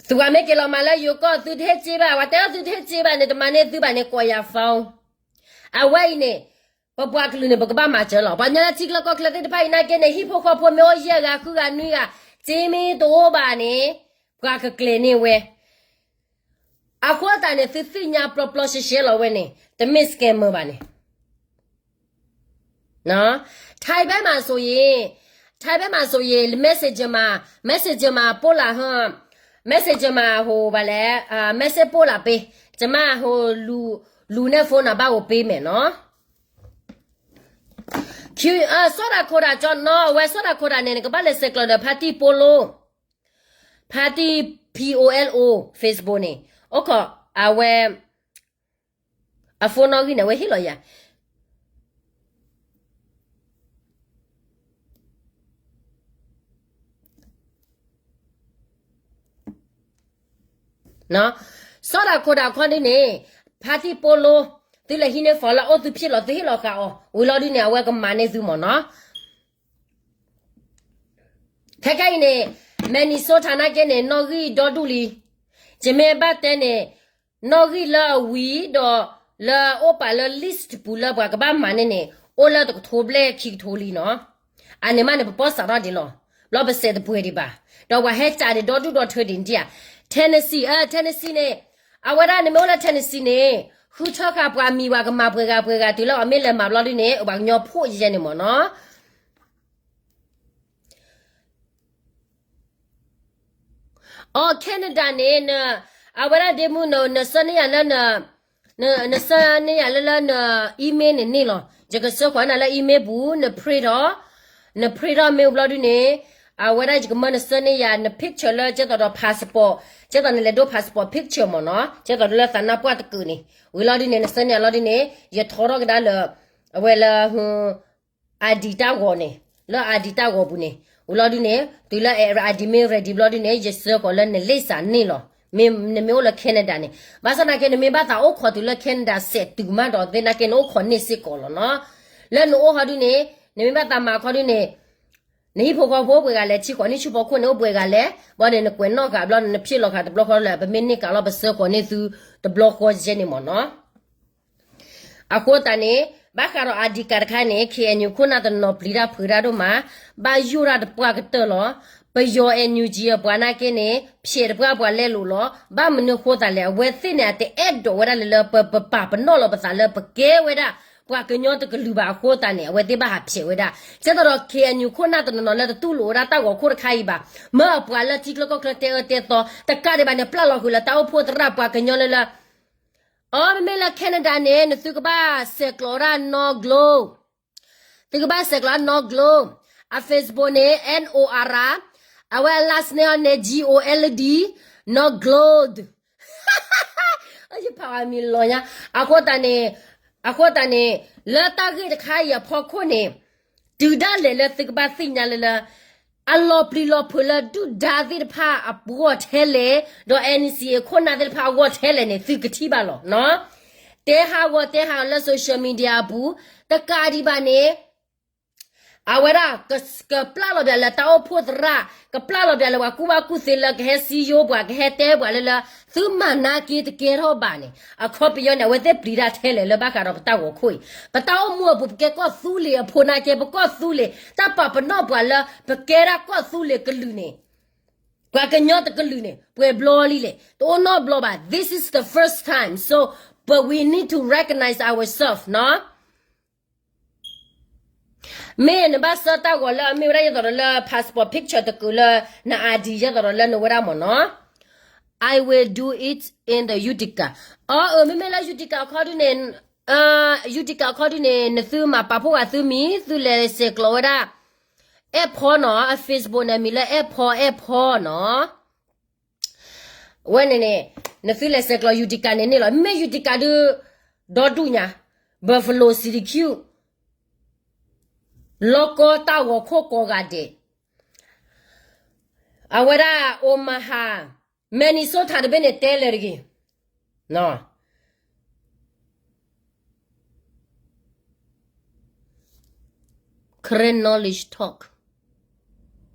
သုပှၤမ့ၢ်က့ၤလီၤမၤလၢယိၤကီၢ် သုတဟ့ၣ်စ့ဘၣ် ပှၤတဲလီၤသုတဟ့ၣ်စ့ဘၣ်န့ၣ် တမၤန့ၢ်သုဘၣ်န့ၣ် ကိးယၤ phone အဝဲအံၤန့ၣ် ပပှၤကလုာ်န့ၣ် ပကဘၣ်မၤစၢၤလီၤ ပှၤညီလၢထံချၢကီၢ်ချၢသ့ၣ်တဖၣ်အံၤနာ်က့န့ၣ် ဟံၣ်ဖိဃီဖိမ့ၢ်အိၣ်ယဲၢ်ဂၤဃုဂၤနွံဂၤ စ့မ့ၢ်တအိၣ်ဘၣ်န့ၣ် ပှၤကကျဲၤန့ၢ်ဝဲ အဃိသတးန့ၣ် သုသ့ၣ်ညါပျီပျီရှဲရှဲလီၤဝဲန့ၣ် တမ့ၢ် scammer ဘၣ်န့ၣ် ထိုင်းဘက်မှာဆိုရင် ထဲဘဲမးစိၤယဲ Messenger မး, Messenger မး ပို့လာဟ, Messenger မး ဟို ဘၣ်လဲၣ်, message ပို့လာပေး, ကျွန်မ ဟို လူ, လူနဲ့ phone နံပါတ်ကိုပေးမယ်နော်. စီၤဒၤခိဒၤ ကၠီနီၤ အဝဲစီၤဒၤခိဒၤန့ၣ် နကဘၣ်လဲၤဆဲးကျိးဒီး ဖါတံၢ်ပိလိ, ဖါတံၢ် P O L O Facebook န့ၣ်, အိၣ်ခိး အဝဲ အ phone နီၣ်ဂံၢ်န့ၣ် အဝဲဟ့ၣ်လီၤယၤ စီၤဒၤခိဒၤခီဒုန့ၣ်, ဖါတံၢ်ပိလိ, သုလဲၤဟံးန့ၢ် phone လၢအအိၣ်သုဖျ့ၣ်လီၤ သုဟ့ၣ်လီၤဃာ်အီၤ ဝံၤလီၤဒုန့ၣ် အဝဲကမၤန့ၢ်သုမ့ၢ်နီၤ. ခဲခဲအံၤန့ၣ် Minnesota နာ်က့န့ၣ် နီၣ်ဂံၢ်ဒီဒူၣ်လံ. ယမ့ၢ်ဘၣ်တဲန့ၣ် နီၣ်ဂံၢ်လၢအဝံၤဒီး လၢအအိၣ်ပာ်လၢ list ပူၤလၢပှၤကဘၣ်မၤန့ၣ်န့ၣ် အိၣ်လၢတကထိဘျဲၣ်ခံကထိလံနီၤ. အန့ၣ်မးန့ၣ် ပပီၢ်စးထီၣ်ဒံးလီၤ. ဘျီပစဲးတပှဲၤဒံးဘၣ်. ဒီးပှၤဟဲကးဒံးဒီဒူၣ်ဒီထၢဒံးဒံးဧါ. Tennessee, အ Tennessee န့ၣ်, အဝဲဒၣ်နမ့ၢ်အိၣ်လၢ Tennessee န့ၣ် ဃုထၢဃာ်ပှၤမံၤပှၤကမၤပှဲၤဂၤပှဲၤဂၤတုၤလၢအီၤမ့ၢ်လဲၤမၤဘျီဒုန့ၣ် ပှၤကညီဖိယဲန့ၣ်မ့ၢ်နီၤ. အီ Canada န့ၣ် အဝဲဒၣ်ဒ့မုၣ် နဆှၢန့ၢ်ယၤလၢ နဆှၢန့ၢ်ယၤလၢလၢန email န့ၣ်န့ၣ်လီၤ. ယကဆှၢဃီၤနၤလၢ email ပူၤ န print ထီၣ်, န print ထီၣ်မ့ၢ်ဘျီဒုန့ၣ်, အဝဲဒၣ်ယကမၢနဆှၢန့ၢ်ယၤ န picture လၢကဲသိးဒီး passport, ကဲသိးနလဲၤဒိ passport picture မ့ၢ်နီၤ, ကဲသိးလၢသးနါပှၢ်တကုာ်န့ၣ်, ဝံၤလီၤဒုန့ၣ် နဆှၢန့ၢ်ယၤလီၤဒုန့ၣ် ယထီထီၣ်ကဒါလၢ အဝဲလၢ ID တၢ်ဂီၤန့ၣ်, လၢ ID တၢ်ဂီၤပူၤန့ၣ်, ဝံၤလီၤဒုန့ၣ် တုၤလၢ ID မ့ၢ် ready ဘျီဒုန့ၣ် ယဆှၢဃီၤလၢနလ့ၣ်စးန့ၣ်လီၤ. မ့ၢ်နမ့ၢ်အိၣ်လၢ Canada န့ၣ်, ဘၣ်ဆၣ်သနာ်က့ နမ့ၢ်ဘၣ်သးအိၣ်ခိးတုၤလၢ Canada စဲးတုၤမးဒီးသ့ၣ်နာ်က့ နအိၣ်ခိးန့ၢ်စ့ၢ်ကီးလီၤနီၤ. လၢနအိၣ်ဟီဒုန့ၣ်, နမ့ၢ်ဘၣ်သးမၤခီဒုန့ၣ်, နဟံၣ်ဖိဃီဖိအိၣ်ပှဲၤဂၤလဲၣ်, ထံဃီနံၣ်ဆူၣ်ဖီခိၣ်န့ၣ်အိၣ်ပှဲၤဂၤလဲၣ်, ဘၣ်န့ၣ် နကွဲးနီၣ်ဃာ်ဘျီန့ၣ် နဖျ့ၣ်လီၤဃာ်တဘျီဃီလၢ ပမ့ၢ်န့ၢ်ကးလီၤ ပဆှၢဃီၤန့ၢ်သုတဘျီဃီယဲန့ၣ်မ့ၢ်နီၤ. အဃိသတးန့ၣ် ဘၣ်ဃးဒီး ID card တခါန့ၣ် KNU ခိၣ်နၢ်တနီၤပျံၤတၢ်ဖုးတၢ်ဒိၣ်မး, ဘၣ်ယိၣ်တၢ်တပှၢ်ကတၢၢ်လီၤ. ပယီၤ NUG အပှၤနာ်က့န့ၣ် ဖျဲးတပှၢ်ပှၤလဲလိာ်လီၤ. ဘၣ်မနုၤအဃိသတးလဲၣ်, အဝဲသ့ၣ်န့ၣ် အတအဲၣ်ဒိးဝဲဒၣ်လၢလၢပပာ်ပနီၣ်လီၤပသးလၢပကဲဝဲဒၣ် ပှၤကညီတကလုာ်ဘၣ်အဃိသတးန့ၣ် အဝဲသ့ၣ်ဘၣ်ဟးဖျဲးဝဲဒၣ်. ကဲသိးဒီး KNU ခိၣ်နၢ်တနီၤနီၤလၢတတူၢ်လိာ်ဝဲဒၣ်တၢ်ဂီၤခိၣ်တခါအံၤဘၣ်, မ့ၢ်အပှၤလၢထံချၢကီၢ်ချၢတဲအၢတဲသီ တကးဒံးဘၣ်န့ၣ် ပျၢ်လီၤဃုာ်လၢတၢ်အိၣ်ဖှိၣ်သရၣ်ပှၤကညီလၢလၢ အီ မ့မ့ၢ်လၢ Canada န့ၣ် နသုကဘၣ်ဆဲးကျိးဝဲဒၣ် Norgold, သုကဘၣ်ဆဲးကျိးဝဲဒၣ် Norgold, အ Facebook န့ၣ် N O R, အဝဲအ last name န့ၣ် G O L D, Norgold. ယဖးဝဲမံၤလီၤညါ, အဃိသတးန့ၣ်, အဃိသတးန့ၣ် လၢတၢ်ဂ့ၢ်တခါအံၤအဖီခိၣ်န့ၣ်, တုၤဒၣ်လဲာ်လၢသုကဘၣ်သ့ၣ်ညါလၢလၢ အလီၤပျံၤလီၤဖုးလၢဒုၣ်ဒါသ့ၣ်တဖၣ်အဂီၢ်ထဲလဲၣ်, ဒီး NCA ခိၣ်နၢ်သ့ၣ်တဖၣ်အဂီၢ်ထဲလဲၣ်န့ၣ် သုကထံၣ်ဘၣ်လီၤနီၤ. တဲဟးဂီၤတဲဟးဂီၤလၢ social media အပူၤ, တကးဒံးဘၣ်န့ၣ် အဝဲဒၣ် ကပျၢ်လီၤပှၤလၢတၢ်အိၣ်ဖှိၣ်သရၣ်, ကပျၢ်လီၤပှၤလၢပှၤကူၣ်ဘၣ်ကူၣ်သ့လၢကဟဲစံယိပှၤ ကဟဲတဲပှၤလၢလၢ သုမၤနာ်က့တကဲထီၣ်ဘၣ်န့ၣ် အခီပညီန့ၣ် အဝဲသ့ၣ်ပျံၤတၢ်ထဲလဲၣ်လၢဘၣ်ဃးဒီးပတၢ်ဂီၤခိၣ်အံၤ, ပတၢ်အိၣ်မူအပူၤ ပကဲကီၢ်သူလ့ၤအဖိနာ်က့ ပကီၢ်သူလ့ၤ တၢ်ပာ်ပနီၣ်ပှၤလၢ ပကဲဒၣ်ကီၢ်သူလ့ၤကလုာ်န့ၣ်, ပှၤကညီတကလုာ်န့ၣ် ပှဲၤဘျီလံလဲၣ်, တအိၣ်နီတဘျီဘၣ်. This is the first time, so, but we need to recognize ourselves နီၤ. မ့ၢ်နဘၣ်ဆှၢတၢ်ဂီၤလၢအမ့ၢ်ဝဲဒၣ် ယဲသိးဒီးလၢ passport picture တကုာ်လၢန ID ယဲသိးဒီးလၢနဝဲဒၣ်မ့ၢ်နီၤ. I will do it in the Utica. အီ မ့မ့ၢ်လၢ Utica အခီဒုန့ၣ်, Utica အခီဒုန့ၣ် နသုမၤပာ်ဖှိၣ်ဂၤသုမံၤ သုလဲၤဆဲးကျိးဝဲဒၣ် အဲၣ်ဖီနီၤ, အ Facebook န့ၣ်မံၤလၢ အဲၣ်ဖီ အဲၣ်ဖီနီၤ. ဝဲန့ၣ်န့ၣ် နသုလဲၤဆဲးကျိး Utica န့ၣ်န့ၣ်လီၤ. မ့မ့ၢ် Utica ဒု ဒီဒူၣ်ညါ, Buffalo City ခံ, လီၢ်ကီတၢ်ဂီၤခိၣ်ကိးဂၤဒဲး, အဝဲဒၣ် Omaha, Minnesota တဘ့ၣ်န့ၣ်တဲလဲၤတဂ့ၤ. Karen Knowledge Talk.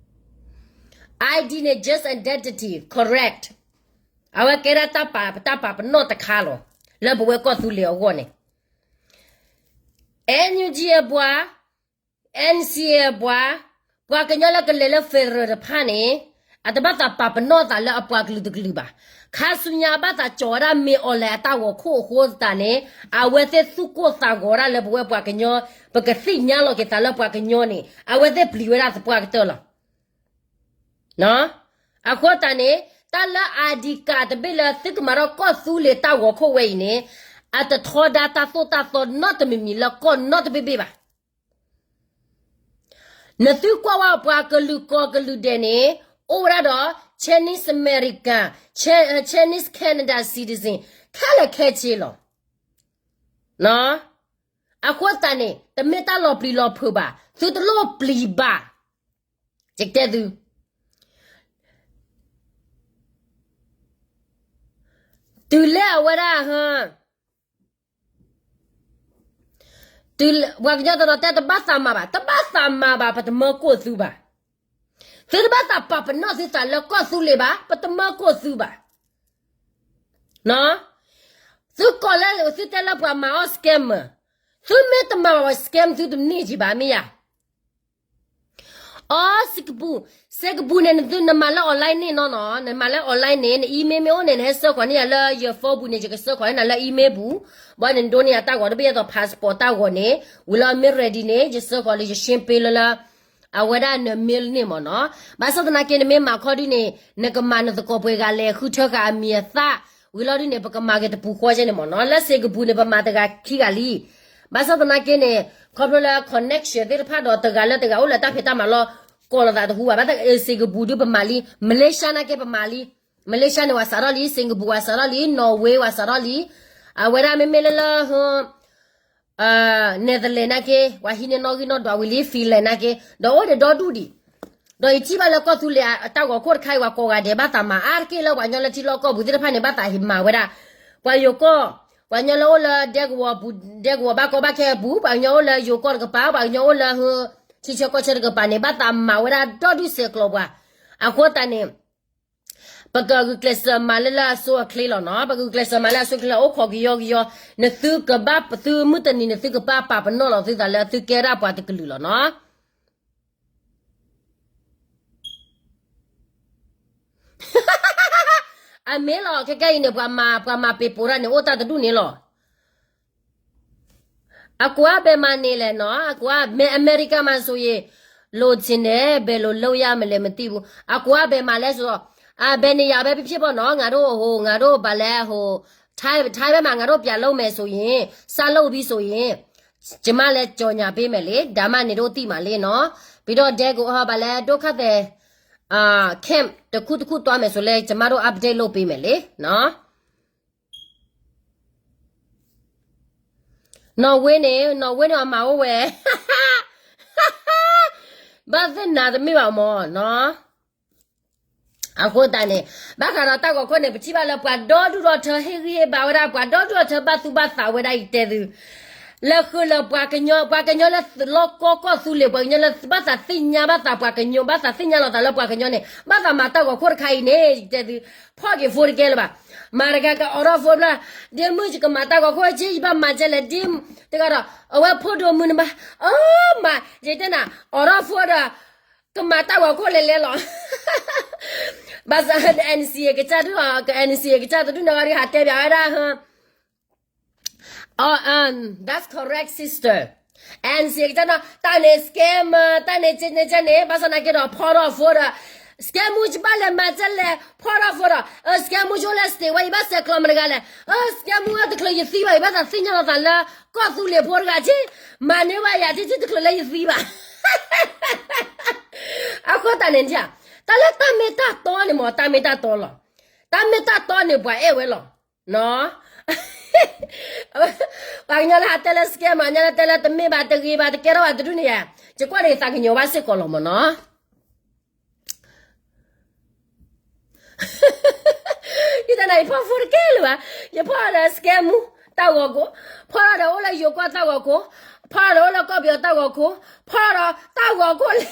ID န့ၣ် just identity, correct. အဝဲကဲဒၣ်တၢ်ပာ်, တၢ်ပာ်ပနီၣ်တခါလီၤ လၢပဝဲကီၢ်သူလ့ၤအဂီၢ်န့ၣ်. NUG အပှၤ, NCA အပှၤ, ပှၤကညီလၢကလဲၤလၢ federal တဖၣ်န့ၣ်, အတဘၣ်သးပာ်ပနီၣ်သးလၢအပှၤကလုာ်တကလုာ်ဘၣ်. ခါဆူညါဘၣ်သးကၠီၤဝဲဒၣ်မ့ၢ်အီၤလဲၣ်အတၢ်ဂီၤခိၣ်အဃိသတးန့ၣ် အဝဲသ့ၣ်သူၣ်ကိၢ်သးဂီၤဒၣ်လၢပဝဲပှၤကညီ ပကသ့ၣ်ညါလီၤက့ၤသးလၢပှၤကညီန့ၣ် အဝဲသ့ၣ်ပျံၤဝဲဒၣ်သပှၢ်ကတၢၢ်လီၤ. အဃိသတးန့ၣ် တၢ်လၢ ID card တဘ့ၣ်လၢသုကမၤထီၣ်ကီၢ်သူလ့ၤတၢ်ဂီၤခိၣ်ဝဲအံၤန့ၣ် အတထီဒါတၢ်သိၣ်တၢ်သီနီတမံၤမံၤလၢကီၢ်နီတဘ့ၣ်ဘ့ၣ်ဘၣ်. နသုကွၢ်ဝဲပှၤကလုာ်ကီၢ်ကလုာ်ဒဲးန့ၣ် အိၣ်ဝဲဒၣ်ဒီး Chinese American, Chi- Chinese Canada citizen ခဲလၢာ်ခဲဆ့လီၤ. အဃိသတးန့ၣ် တမ့ၢ်တၢ်လီၤပျံၤလီၤဖုးဘၣ်, သုတလိၣ်ပျံၤဘၣ်. ယတဲသု တုၤလၢအဝဲဒၣ် ပှၤကညီတနီၤတဲတဘၣ်သးမၤဘၣ်, တဘၣ်သးမၤဘၣ် ပတမၢကိၢ်သုဘၣ်. သုတဘၣ်သးပာ်ပနီၣ်သုသးလၢကီၢ်သူလ့ၤဘၣ်, ပတမၢကိၢ်သုဘၣ်. သုကိးလၢသုတဲလၢပှၤမၤအီၣ် scammer, သုမ့ၢ်တမၤဘၣ်ပှၤ scam သုတန့ၢ်က့ၤဘၣ်မ့ၢ်ယၤ. အိ စ့ကပူၤ, စ့ကပူၤန့ၣ် နသုနမၤလၢ online န့ၣ်နီၤနီၤ, နမၤလၢ online န့ၣ် န email မ့ၢ်အိၣ်န့ၣ် နဟဲစၢဃီၤန့ၢ်ယၤလၢယ phone ပူၤန့ၣ် ယကစၢဃီၤန့ၢ်နၤလၢ email ပူၤ, ဘၣ်န့ၣ်နဒိးန့ၢ်ယၤတၢ်ဂီၤ တဘၣ်ယဲသိး passport တၢ်ဂီၤန့ၣ်, ဝံၤလီၤမ့ၢ် ready န့ၣ် ယစၢဃီၤလၢယ ရှင်းပေး လၢလၢ အဝဲဒၣ်န mail န့ၣ်မ့ၢ်နီၤ. ဘၣ်ဆၣ်သနာ်က့ နမ့ၢ်မၤခီဒုန့ၣ် နကမၤနသကိးပှဲၤဂၤလဲၤဃုထၢဃာ်အမံၤအသၣ်, ဝံၤလီၤဒုန့ၣ် ပကမၤက့ၤတပူၤဃီကဲန့ၣ်မ့ၢ်နီၤ. လၢစ့ကပူၤန့ၣ် ပမၤတဂၤခံဂၤလံ. ဘၣ်ဆၣ်သနာ်က့န့ၣ် ခီဖျိလၢ connection သ့ၣ်တဖၣ်ဒီးတဂၤလၢတဂၤအိၣ်လၢတၢ်ဖံးတၢ်မၤလီၤ ကိးလိာ်သးတဟူဘၣ်. ဘၣ်ဆၣ်သနာ်က့ စ့ကပူၤဒုပမၤလံ, မလ့ၡါနာ်က့ပမၤလံ, မလ့ၡါန့ၣ် ပှၤစးထီၣ်လံ, စ့ကပူၤပှၤစးထီၣ်လံ, နီၣ်ဝ့ ပှၤစးထီၣ်လံ, အဝဲဒၣ်မ့မ့ၢ်လၢလၢ Netherlands နာ်က့ ပှၤဟံးန့ၢ်နီၣ်ဂံၢ်နီၣ်ဒွးဝံၤလံ, Finland နာ်က့ ဒီးအိၣ်ဒံးဒီဒူၣ်ဒံး. ဒီးယထံၣ်ဘၣ်လၢကီၢ်သူလ့ၤအတၢ်ဂီၤခိၣ်တခါအံၤ ပှၤကိးဂၤဒဲးဘၣ်သးမၤအါတက့ၢ်လၢပှၤကညီလၢထံလီၢ်ကီၢ်ပူၤသ့ၣ်တဖၣ်န့ၣ် ဘၣ်သးဟ့ၣ်မၤဝဲဒၣ် ပှၤယိၤကီၢ်, ပှၤကညီလၢအိၣ်လၢဒဲကဝီၤပူၤ, ဒဲကဝီၤဘၣ်ကီဘၣ်ခဲအပူၤ, ပှၤကညီအိၣ်လၢယိၤကီၢ်တကပၤ, ပှၤကညီအိၣ်လၢ ထံဆၢကီၢ်ဆၢတကပၤန့ၣ် ဘၣ်သးမၤဝဲဒၣ်ဒီဒူၣ်ဆဲးကျိးပှၤ. အဃိသတးန့ၣ် ပကဂုာ်ကျဲးစၢးမၤလၢလၢအဆိအချ့လီၤနီၤ. ပကဂုာ်ကျဲးစၢးမၤလၢအဆိအချ့လီၤ အိၣ်ခိးကယီကယီ, နသုကဘၣ်ပသုမုၢ်တနံၤ နသုကဘၣ်ပာ်ပနီၣ်လီၤသုသးလၢသုကဲဒၣ်ပှၤတကလုာ်လီၤနီၤ. အမ့ၢ်လီၤ ခဲကဲအံၤန့ၣ် ပှၤမၤ ပှၤမၤပ့ၤပိာ်တၢ်န့ၣ် အိၣ်တၢ်တဒူၣ်န့ၣ်လီၤ. အကွၢ်ဘဲမၤန့ၣ်လဲၣ်နီၤ, အကွၢ် အမဲရကၤမၤစိၤယ့ၤ လိုချင်တယ် ဘယ်လိုလုပ်ရမလဲမသိဘူး, အကွၢ်ဘဲမၤလဲၣ်စိၤ, အဘဲန့ၣ်ယၤဘဲဖံဖံဘီနီၤ, ငါတို့ဟို ငါတို့ဘာလဲဟို ထိုင်း ထိုင်းဘက်မှာ ငါတို့ပြန်လုပ်မယ်ဆိုရင် စလုပ်ပြီးဆိုရင် ကျမလည်းကြော်ညာပေးမယ်လေ, ဒါမှနင်တို့သိမှာလေနော်, ပြီးတော့ဒဲကဝီၤ ဘာလဲ ဒုက္ခသည် camp တစ်ခုတစ်ခုသွားမယ်ဆိုလဲ ကျမတို့ update လုပ်ပေးမယ်လေနော်. နော်ဝေးန့ၣ် နော်ဝေးန့ၣ် အမၤအိၣ်ဝဲ ဘၣ်သ့ၣ်နၤတမ့ၢ်ဘၣ်မၢ်နီၤ. အဃိသတးန့ၣ် ဘၣ်ဃးဒီးတၢ်ဂီၤခိၣ်န့ၣ် ပထံၣ်ဘၣ်လၢပှၤဒီဒူၣ်ဒီထၢ ဟ့ၣ်ဂံၢ်ဟ့ၣ်ဘါဝဲဒၣ် ပှၤဒီဒူၣ်ဒီထၢ ဘၣ်သူၣ်ဘၣ်သးဝဲဒၣ် ယတဲသု လၢဃုာ်လၢပှၤကညီ ပှၤကညီလၢလီၢ်ကီၢ်ကီၢ်သူလ့ၤ ပှၤကညီလၢဘၣ်သးသ့ၣ်ညါဘၣ်သးပှၤကညီ ဘၣ်သးသ့ၣ်ညါလီၤသးလၢပှၤကညီန့ၣ် ဘၣ်သးမၤတၢ်ဂီၤခိၣ်တခါအံၤန့ၣ် ယတဲသု ဖီၣ်က့ၤဖိတကဲလၢၤဘၣ်. မၤတဂၤကအိးထီၣ်ဖိဖျၢၣ် ဒ့မုၣ်ယကမၤတၢ်ဂီၤခိၣ်က့ ယဘၣ်မၤကဲလဲၣ် ဒ့မုၣ် တဂၤဒီး အဝဲဖိဒိၣ်မုၣ်န့ၣ်ဘၣ် အမၤ ယတဲနၤ အိးထီၣ်ဖိဒီး ကမၤတၢ်ဂီၤခိၣ်လဲၤလဲၤလီၤ. ဘၣ်ဆၣ် NCA ကစၢ်ဒု က NCA ကစၢ်တဒုန့ၣ် ဟးတဲဘၣ်ဝဲဒၣ် that's correct sister. NCA ကစၢ်ဒီး တၢ်န့ၣ် scammer တၢ်န့ၣ် ကဲန့ၣ်ကဲန့ၣ် ဘၣ်ဆၣ်သနာ်က့ဒီး ဖီၣ်ထီၣ်ဖိဒီး scammer ယဘၣ်လဲၤမၤကဲလဲၣ် ဖီၣ်ထီၣ်ဖိဒီး scammer ယအိၣ်လၢ state ဝဲ ယဘၣ်ဆဲးကျိးမတၤတဂၤလဲၣ် scammer ဝဲတချုးယသံဘၣ် ယဘၣ်သးသ့ၣ်ညါလီၤသးလၢ ကီၢ်သူလ့ၤဖိတဂၤက့ မၤန့ၢ်ဝဲယၤထံထံတချုးလၢယသံဘၣ်. အဃိသတးန့ၣ် တၢ်လၢတၢ်မ့ၢ်တၢ်တီန့ၣ်မ့ၢ် တၢ်မ့ၢ်တၢ်တီလီၤ. တၢ်မ့ၢ်တၢ်တီန့ၣ် ပှၤအဲၣ်ဝဲလီၤ. ပှၤကညီလၢဟးတဲလၢ scam မး ညါလၢတဲလၢတမ့ၢ်ဘၣ်တဂ့ၤဘၣ် တကဲထီၣ်ဘၣ်တဒုန့ၣ်ယါ ယကွၢ်န့ၣ်ယသးကညီၤဘၣ်စ့ၢ်ကီးလီၤမ့ၢ်နီၤ. ယတနာ်ယဖီၣ်ဖိတကဲလၢၤဘၣ်, ယဖီၣ်ဒီး scammer တၢ်ဂီၤခိၣ်, ဖီၣ်ဒီးအိၣ်လၢယိၤကီၢ်တၢ်ဂီၤခိၣ်, ဖီၣ်ဒီးအိၣ်လၢကီၢ်ပယီၤတၢ်ဂီၤခိၣ်, ဖီၣ်ဒီးတၢ်ဂီၤခိၣ်လဲၣ်,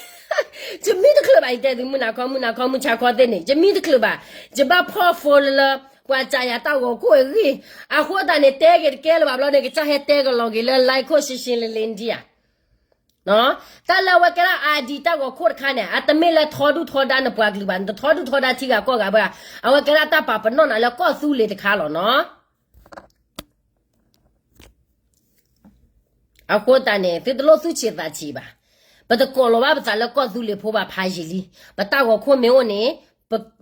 ယမံတချုးဘၣ် ယတဲသုမုၢ်နၤခီမုၢ်နၤခီမုၢ်ဆါခီသ့ၣ်န့ၣ် ယမံတချုးဘၣ်, ယဘၣ်ဖီၣ်ဖိလၢလၢ ပှၤစးယၤတၢ်ဂီၤခိၣ်အဂ့ၢ်, အဃိသတးန့ၣ် တဲက့ၤတကဲလၢၤဘၣ်ဘျီန့ၣ် ကစၢ်ဟဲတဲကလီၤက့ၤလၢ line ခိၣ်ရှဲရှဲလ့လ့ဒံဧါ. တၢ်လၢအဝဲကဲဒၣ် ID တၢ်ဂီၤခိၣ်တခါန့ၣ် အတမ့ၢ်လၢထီဒုၣ်ထီဒါနပှၤကလုာ်ဘၣ်, နတထီဒုၣ်ထီဒါထံဂၤကီၢ်ဂၤဘၣ်, အဝဲကဲဒၣ်တၢ်ပာ်ပနီၣ်နၤလၢကီၢ်သူလ့ၤတခါလီၤနီၤ. အဃိသတးန့ၣ် သုတလိၣ်သူၣ်ဆံးသးဆံးဘၣ်. ပတကိးလီၤဘၣ်ပသးလၢကီၢ်သူလ့ၤဖိဘၣ်ဖးယံာ်လံ. ပတၢ်ဂီၤခိၣ်မ့ၢ်အိၣ်န့ၣ်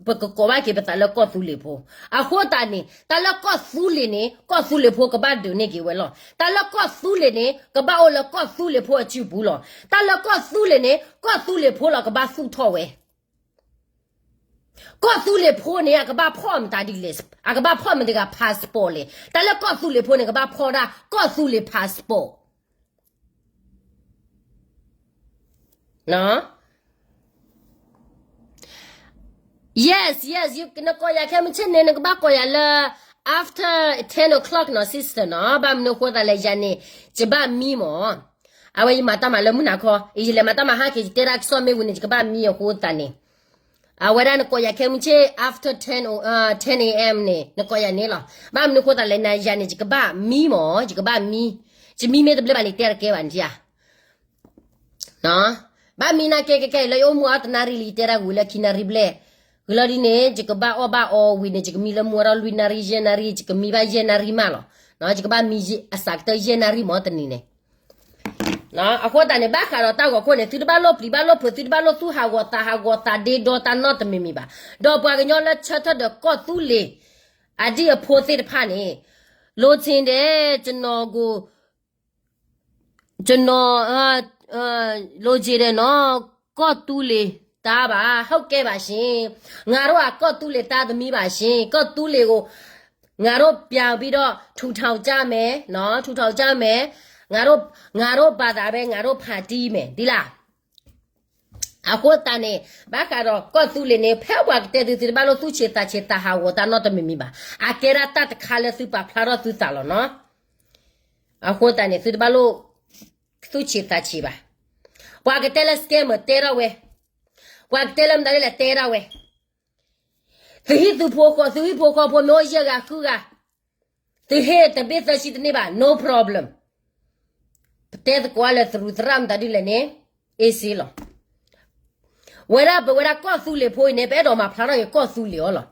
ပကကိးဘၣ်က့ၤပသးလၢကီၢ်သူလ့ၤဖိ. အဃိသတးန့ၣ် တၢ်လၢကီၢ်သူလ့ၤန့ၣ် ကီၢ်သူလ့ၤဖိကဘၣ်ဒုးန့ၢ်က့ၤဝဲလီၤ. တၢ်လၢကီၢ်သူလ့ၤန့ၣ် ကဘၣ်အိၣ်လၢကီၢ်သူလ့ၤဖိအစုပူၤလီၤ. တၢ်လၢကီၢ်သူလ့ၤန့ၣ် ကီၢ်သူလ့ၤဖိလီၤကဘၣ်သူၣ်ထီၣ်ဝဲ ကီၢ်သူလ့ၤဖိန့ၣ် အကဘၣ်ဖီၣ်မတၤဒ်လဲၣ်, အကဘၣ်ဖီၣ်မတၤတဂၤ passport လဲၣ်. တၢ်လၢကီၢ်သူလ့ၤဖိန့ၣ် ကဘၣ်ဖီၣ်ဒၣ်ကီၢ်သူလ့ၤ passport. Yes, yes, နကိးယၤခဲမုၢ်ဆ့ၣ်န့ၣ် နကဘၣ်ကိးယၤလၢ after ten o'clock နီၤ sister နီၤ. ဘၣ်မနုၤအဃိသတးလဲၣ် ယၤန့ၣ် ယဘၣ်မံမး. အဝဲယမၤတၢ်မၤလၢမုၢ်နၤခီ, ယလဲၤမၤတၢ်မၤဟါက့ၤ ယတဲဒၣ်ကစီၣ်မ့ၢ်ဝံၤန့ၣ် ယကဘၣ်မံအဃိသတးန့ၣ် အဝဲဒၣ်နကိးယၤခဲမုၢ်ဆ့ၣ် after ten, ten a.m. န့ၣ် နကိးယၤန့ၣ်လီၤ. ဘၣ်မနုၤအဃိသတးလဲၣ် နယၤန့ၣ် ယကဘၣ်မံမး, ယကဘၣ်မံ, ယမံမ့ၢ်တဘျဲၣ်ဘၣ်န့ၣ် တဲတကဲဘၣ်န့ၣ်ဧါ. ဘၣ်မံနာ်က့ ကဲကဲအံၤလၢယအိၣ်မူအီၤတနၣ်ရံၣ်လံ ယတဲဒၣ်ဝံၤလၢခံနၣ်ရံၣ်ဘျဲၣ်, ဂ့ၤလီၤဒ်န့ၣ် ယကဘၣ်အီၣ်ဘၣ်အီဝံၤန့ၣ် ယကမံလၢမူအီၤထီၣ်လွံၢ်နၣ်ရံၣ် ယဲၢ်နၣ်ရံၣ် ယကမံဘၣ်ယဲၢ်နၣ်ရံၣ်မးလီၤ. ယကဘၣ်မံအစးကတၢၢ်ယဲၢ်နၣ်ရံၣ်မးတနံၤန့ၣ် အဃိသတးန့ၣ် ဘၣ်ဃးဒီးတၢ်ဂီၤခိၣ်န့ၣ် သုတဘၣ်လိၣ်ပျံၤဘၣ်လိၣ်ဖုး သုတဘၣ်လိၣ်သူၣ်ဟးဂီၤသးဟးဂီၤသးဒ့ဒီတၢ်နီတမံၤမံၤဘၣ်. ဒီးပှၤကညီလၢဆၢထၢၣ်ဒီးကီၢ်သူလ့ၤ အဒံၣ်အဖိသ့ၣ်တဖၣ်န့ၣ် လိၤဆ့ဒဲး ကနီၤကိၤ ကနီၤ လိၤဆ့ဒဲးနီၤ ကီၢ်သူလ့ၤတၢ်ဘၣ် ဟုတ်ကဲ့ပါရှင် ငါတို့က ကီၢ်သူလ့ၤတၢ်သမံဘၣ်ရှင် ကီၢ်သူလ့ၤကိး ငါတို့ပြန်ပြီးတော့ ထူထောင်ကြမယ်နော် ထူထောင်ကြမယ် ငါတို့ ငါတို့ဘာသာပဲ ငါတို့ဖန်တီးမယ် ဒ်လၢ အဃိသတးန့ၣ် ဘၣ်ဃးဒီးကီၢ်သူလ့ၤန့ၣ် ဖဲပှၤကတဲသု သုတဘၣ်လိၣ်သူၣ်ဆံးသးဆံး သးဟးဂီၤတၢ်နီတမံၤမံၤဘၣ်. အကဲဒၣ်တၢ်တခါလၢသုပာ်ဖျါထီၣ်သုသးလီၤနီၤ. အဃိသတးန့ၣ် သုတဘၣ်လိၣ်သူၣ်ဆံးသးဆံးဘၣ်. ပှၤကတဲလၢ scammer တဲထီၣ်ဝဲ, ပှၤကတဲလၢမတၤဒ်လဲၣ်တဲထီၣ်ဝဲ. သုဟံၣ်သုဖိဃီ သုဟံၣ်ဖိဃီဖိမ့ၢ်အိၣ်ယဲၢ်ဂၤဃုဂၤ သုဟ့ၣ်တဘ့ၣ်သၢဆံတန့ၢ်ဘၣ် no problem. ပတဲသကိးလၢသရူးသရၣ်မတၤဒ်လဲၣ်န့ၣ် အ့စ့လီၤ. ဝဲဒၣ်ပဝဲဒၣ်ကီၢ်သူလ့ၤဖိအံၤန့ၣ် ပအဲၣ်ဒိးမၤဖျါထီၣ်က့ၤကီၢ်သူလ့ၤအီၤလီၤ.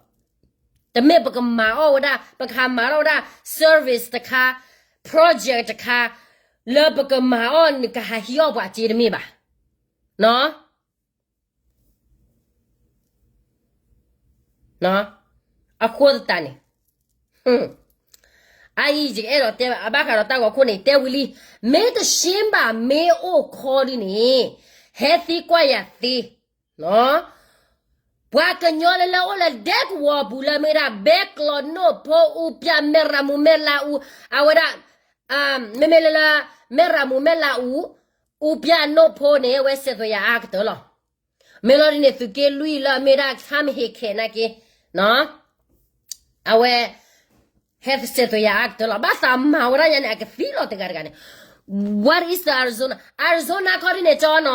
တမ့ၢ်ပကမၤအီၣ်ဝဲဒၣ် ပကဟးမၤထီၣ်ဝဲဒၣ် service တခါ project တခါ လၢပကမၤအီၣ်နကဟးဟံးအီၣ်ပှၤစ့တမ့ၢ်ဘၣ်. အဃိသတးန့ၣ် အအံၤယကအဲၣ်ဒိးတဲဘၣ် အဘၣ်ဃးဒီးတၢ်ဂီၤခိၣ်န့ၣ် တဲဝံၤလံ မ့ၢ်တရှ့ဘၣ် မ့ၢ်အိၣ်ခီဒ်န့ၣ် ဟဲသံကွၢ်ယၤသ့ ပှၤကညီလၢလၢအိၣ်လၢဒဲကဝီၤပူၤလၢမ့ၢ်ဒၣ် ဘဲကျိာ် နိၣ်ဖိ အူပျၢ် မဲၢ်ရမူ မဲၢ်လါအူ အဝဲဒၣ် မ့မ့ၢ်လၢလၢ မဲၢ်ရမူ မဲၢ်လါအူ အူပျၢ် နိၣ်ဖိန့ၣ် အဝဲစဲးသွဲၣ်ယၤအါကတၢၢ်လီၤ. မ့ၢ်လီၤဒ်န့ၣ် သုးက့လွံၢ်လၢအမ့ၢ်ဒၣ် ထၣ်မဟ့ၣ်ခဲနာ်က့ အဝဲ ဟဲစဲးသွဲၣ်ယၤအါကတၢၢ်လီၤ. ဘၣ်သးမၤဝဲဒၣ်ယၤန့ၣ် အကသံလီၤတဂၤတဂၤန့ၣ် What is the Arizona? Arizona ခီဒ်န့ၣ် ကၠီနီၤ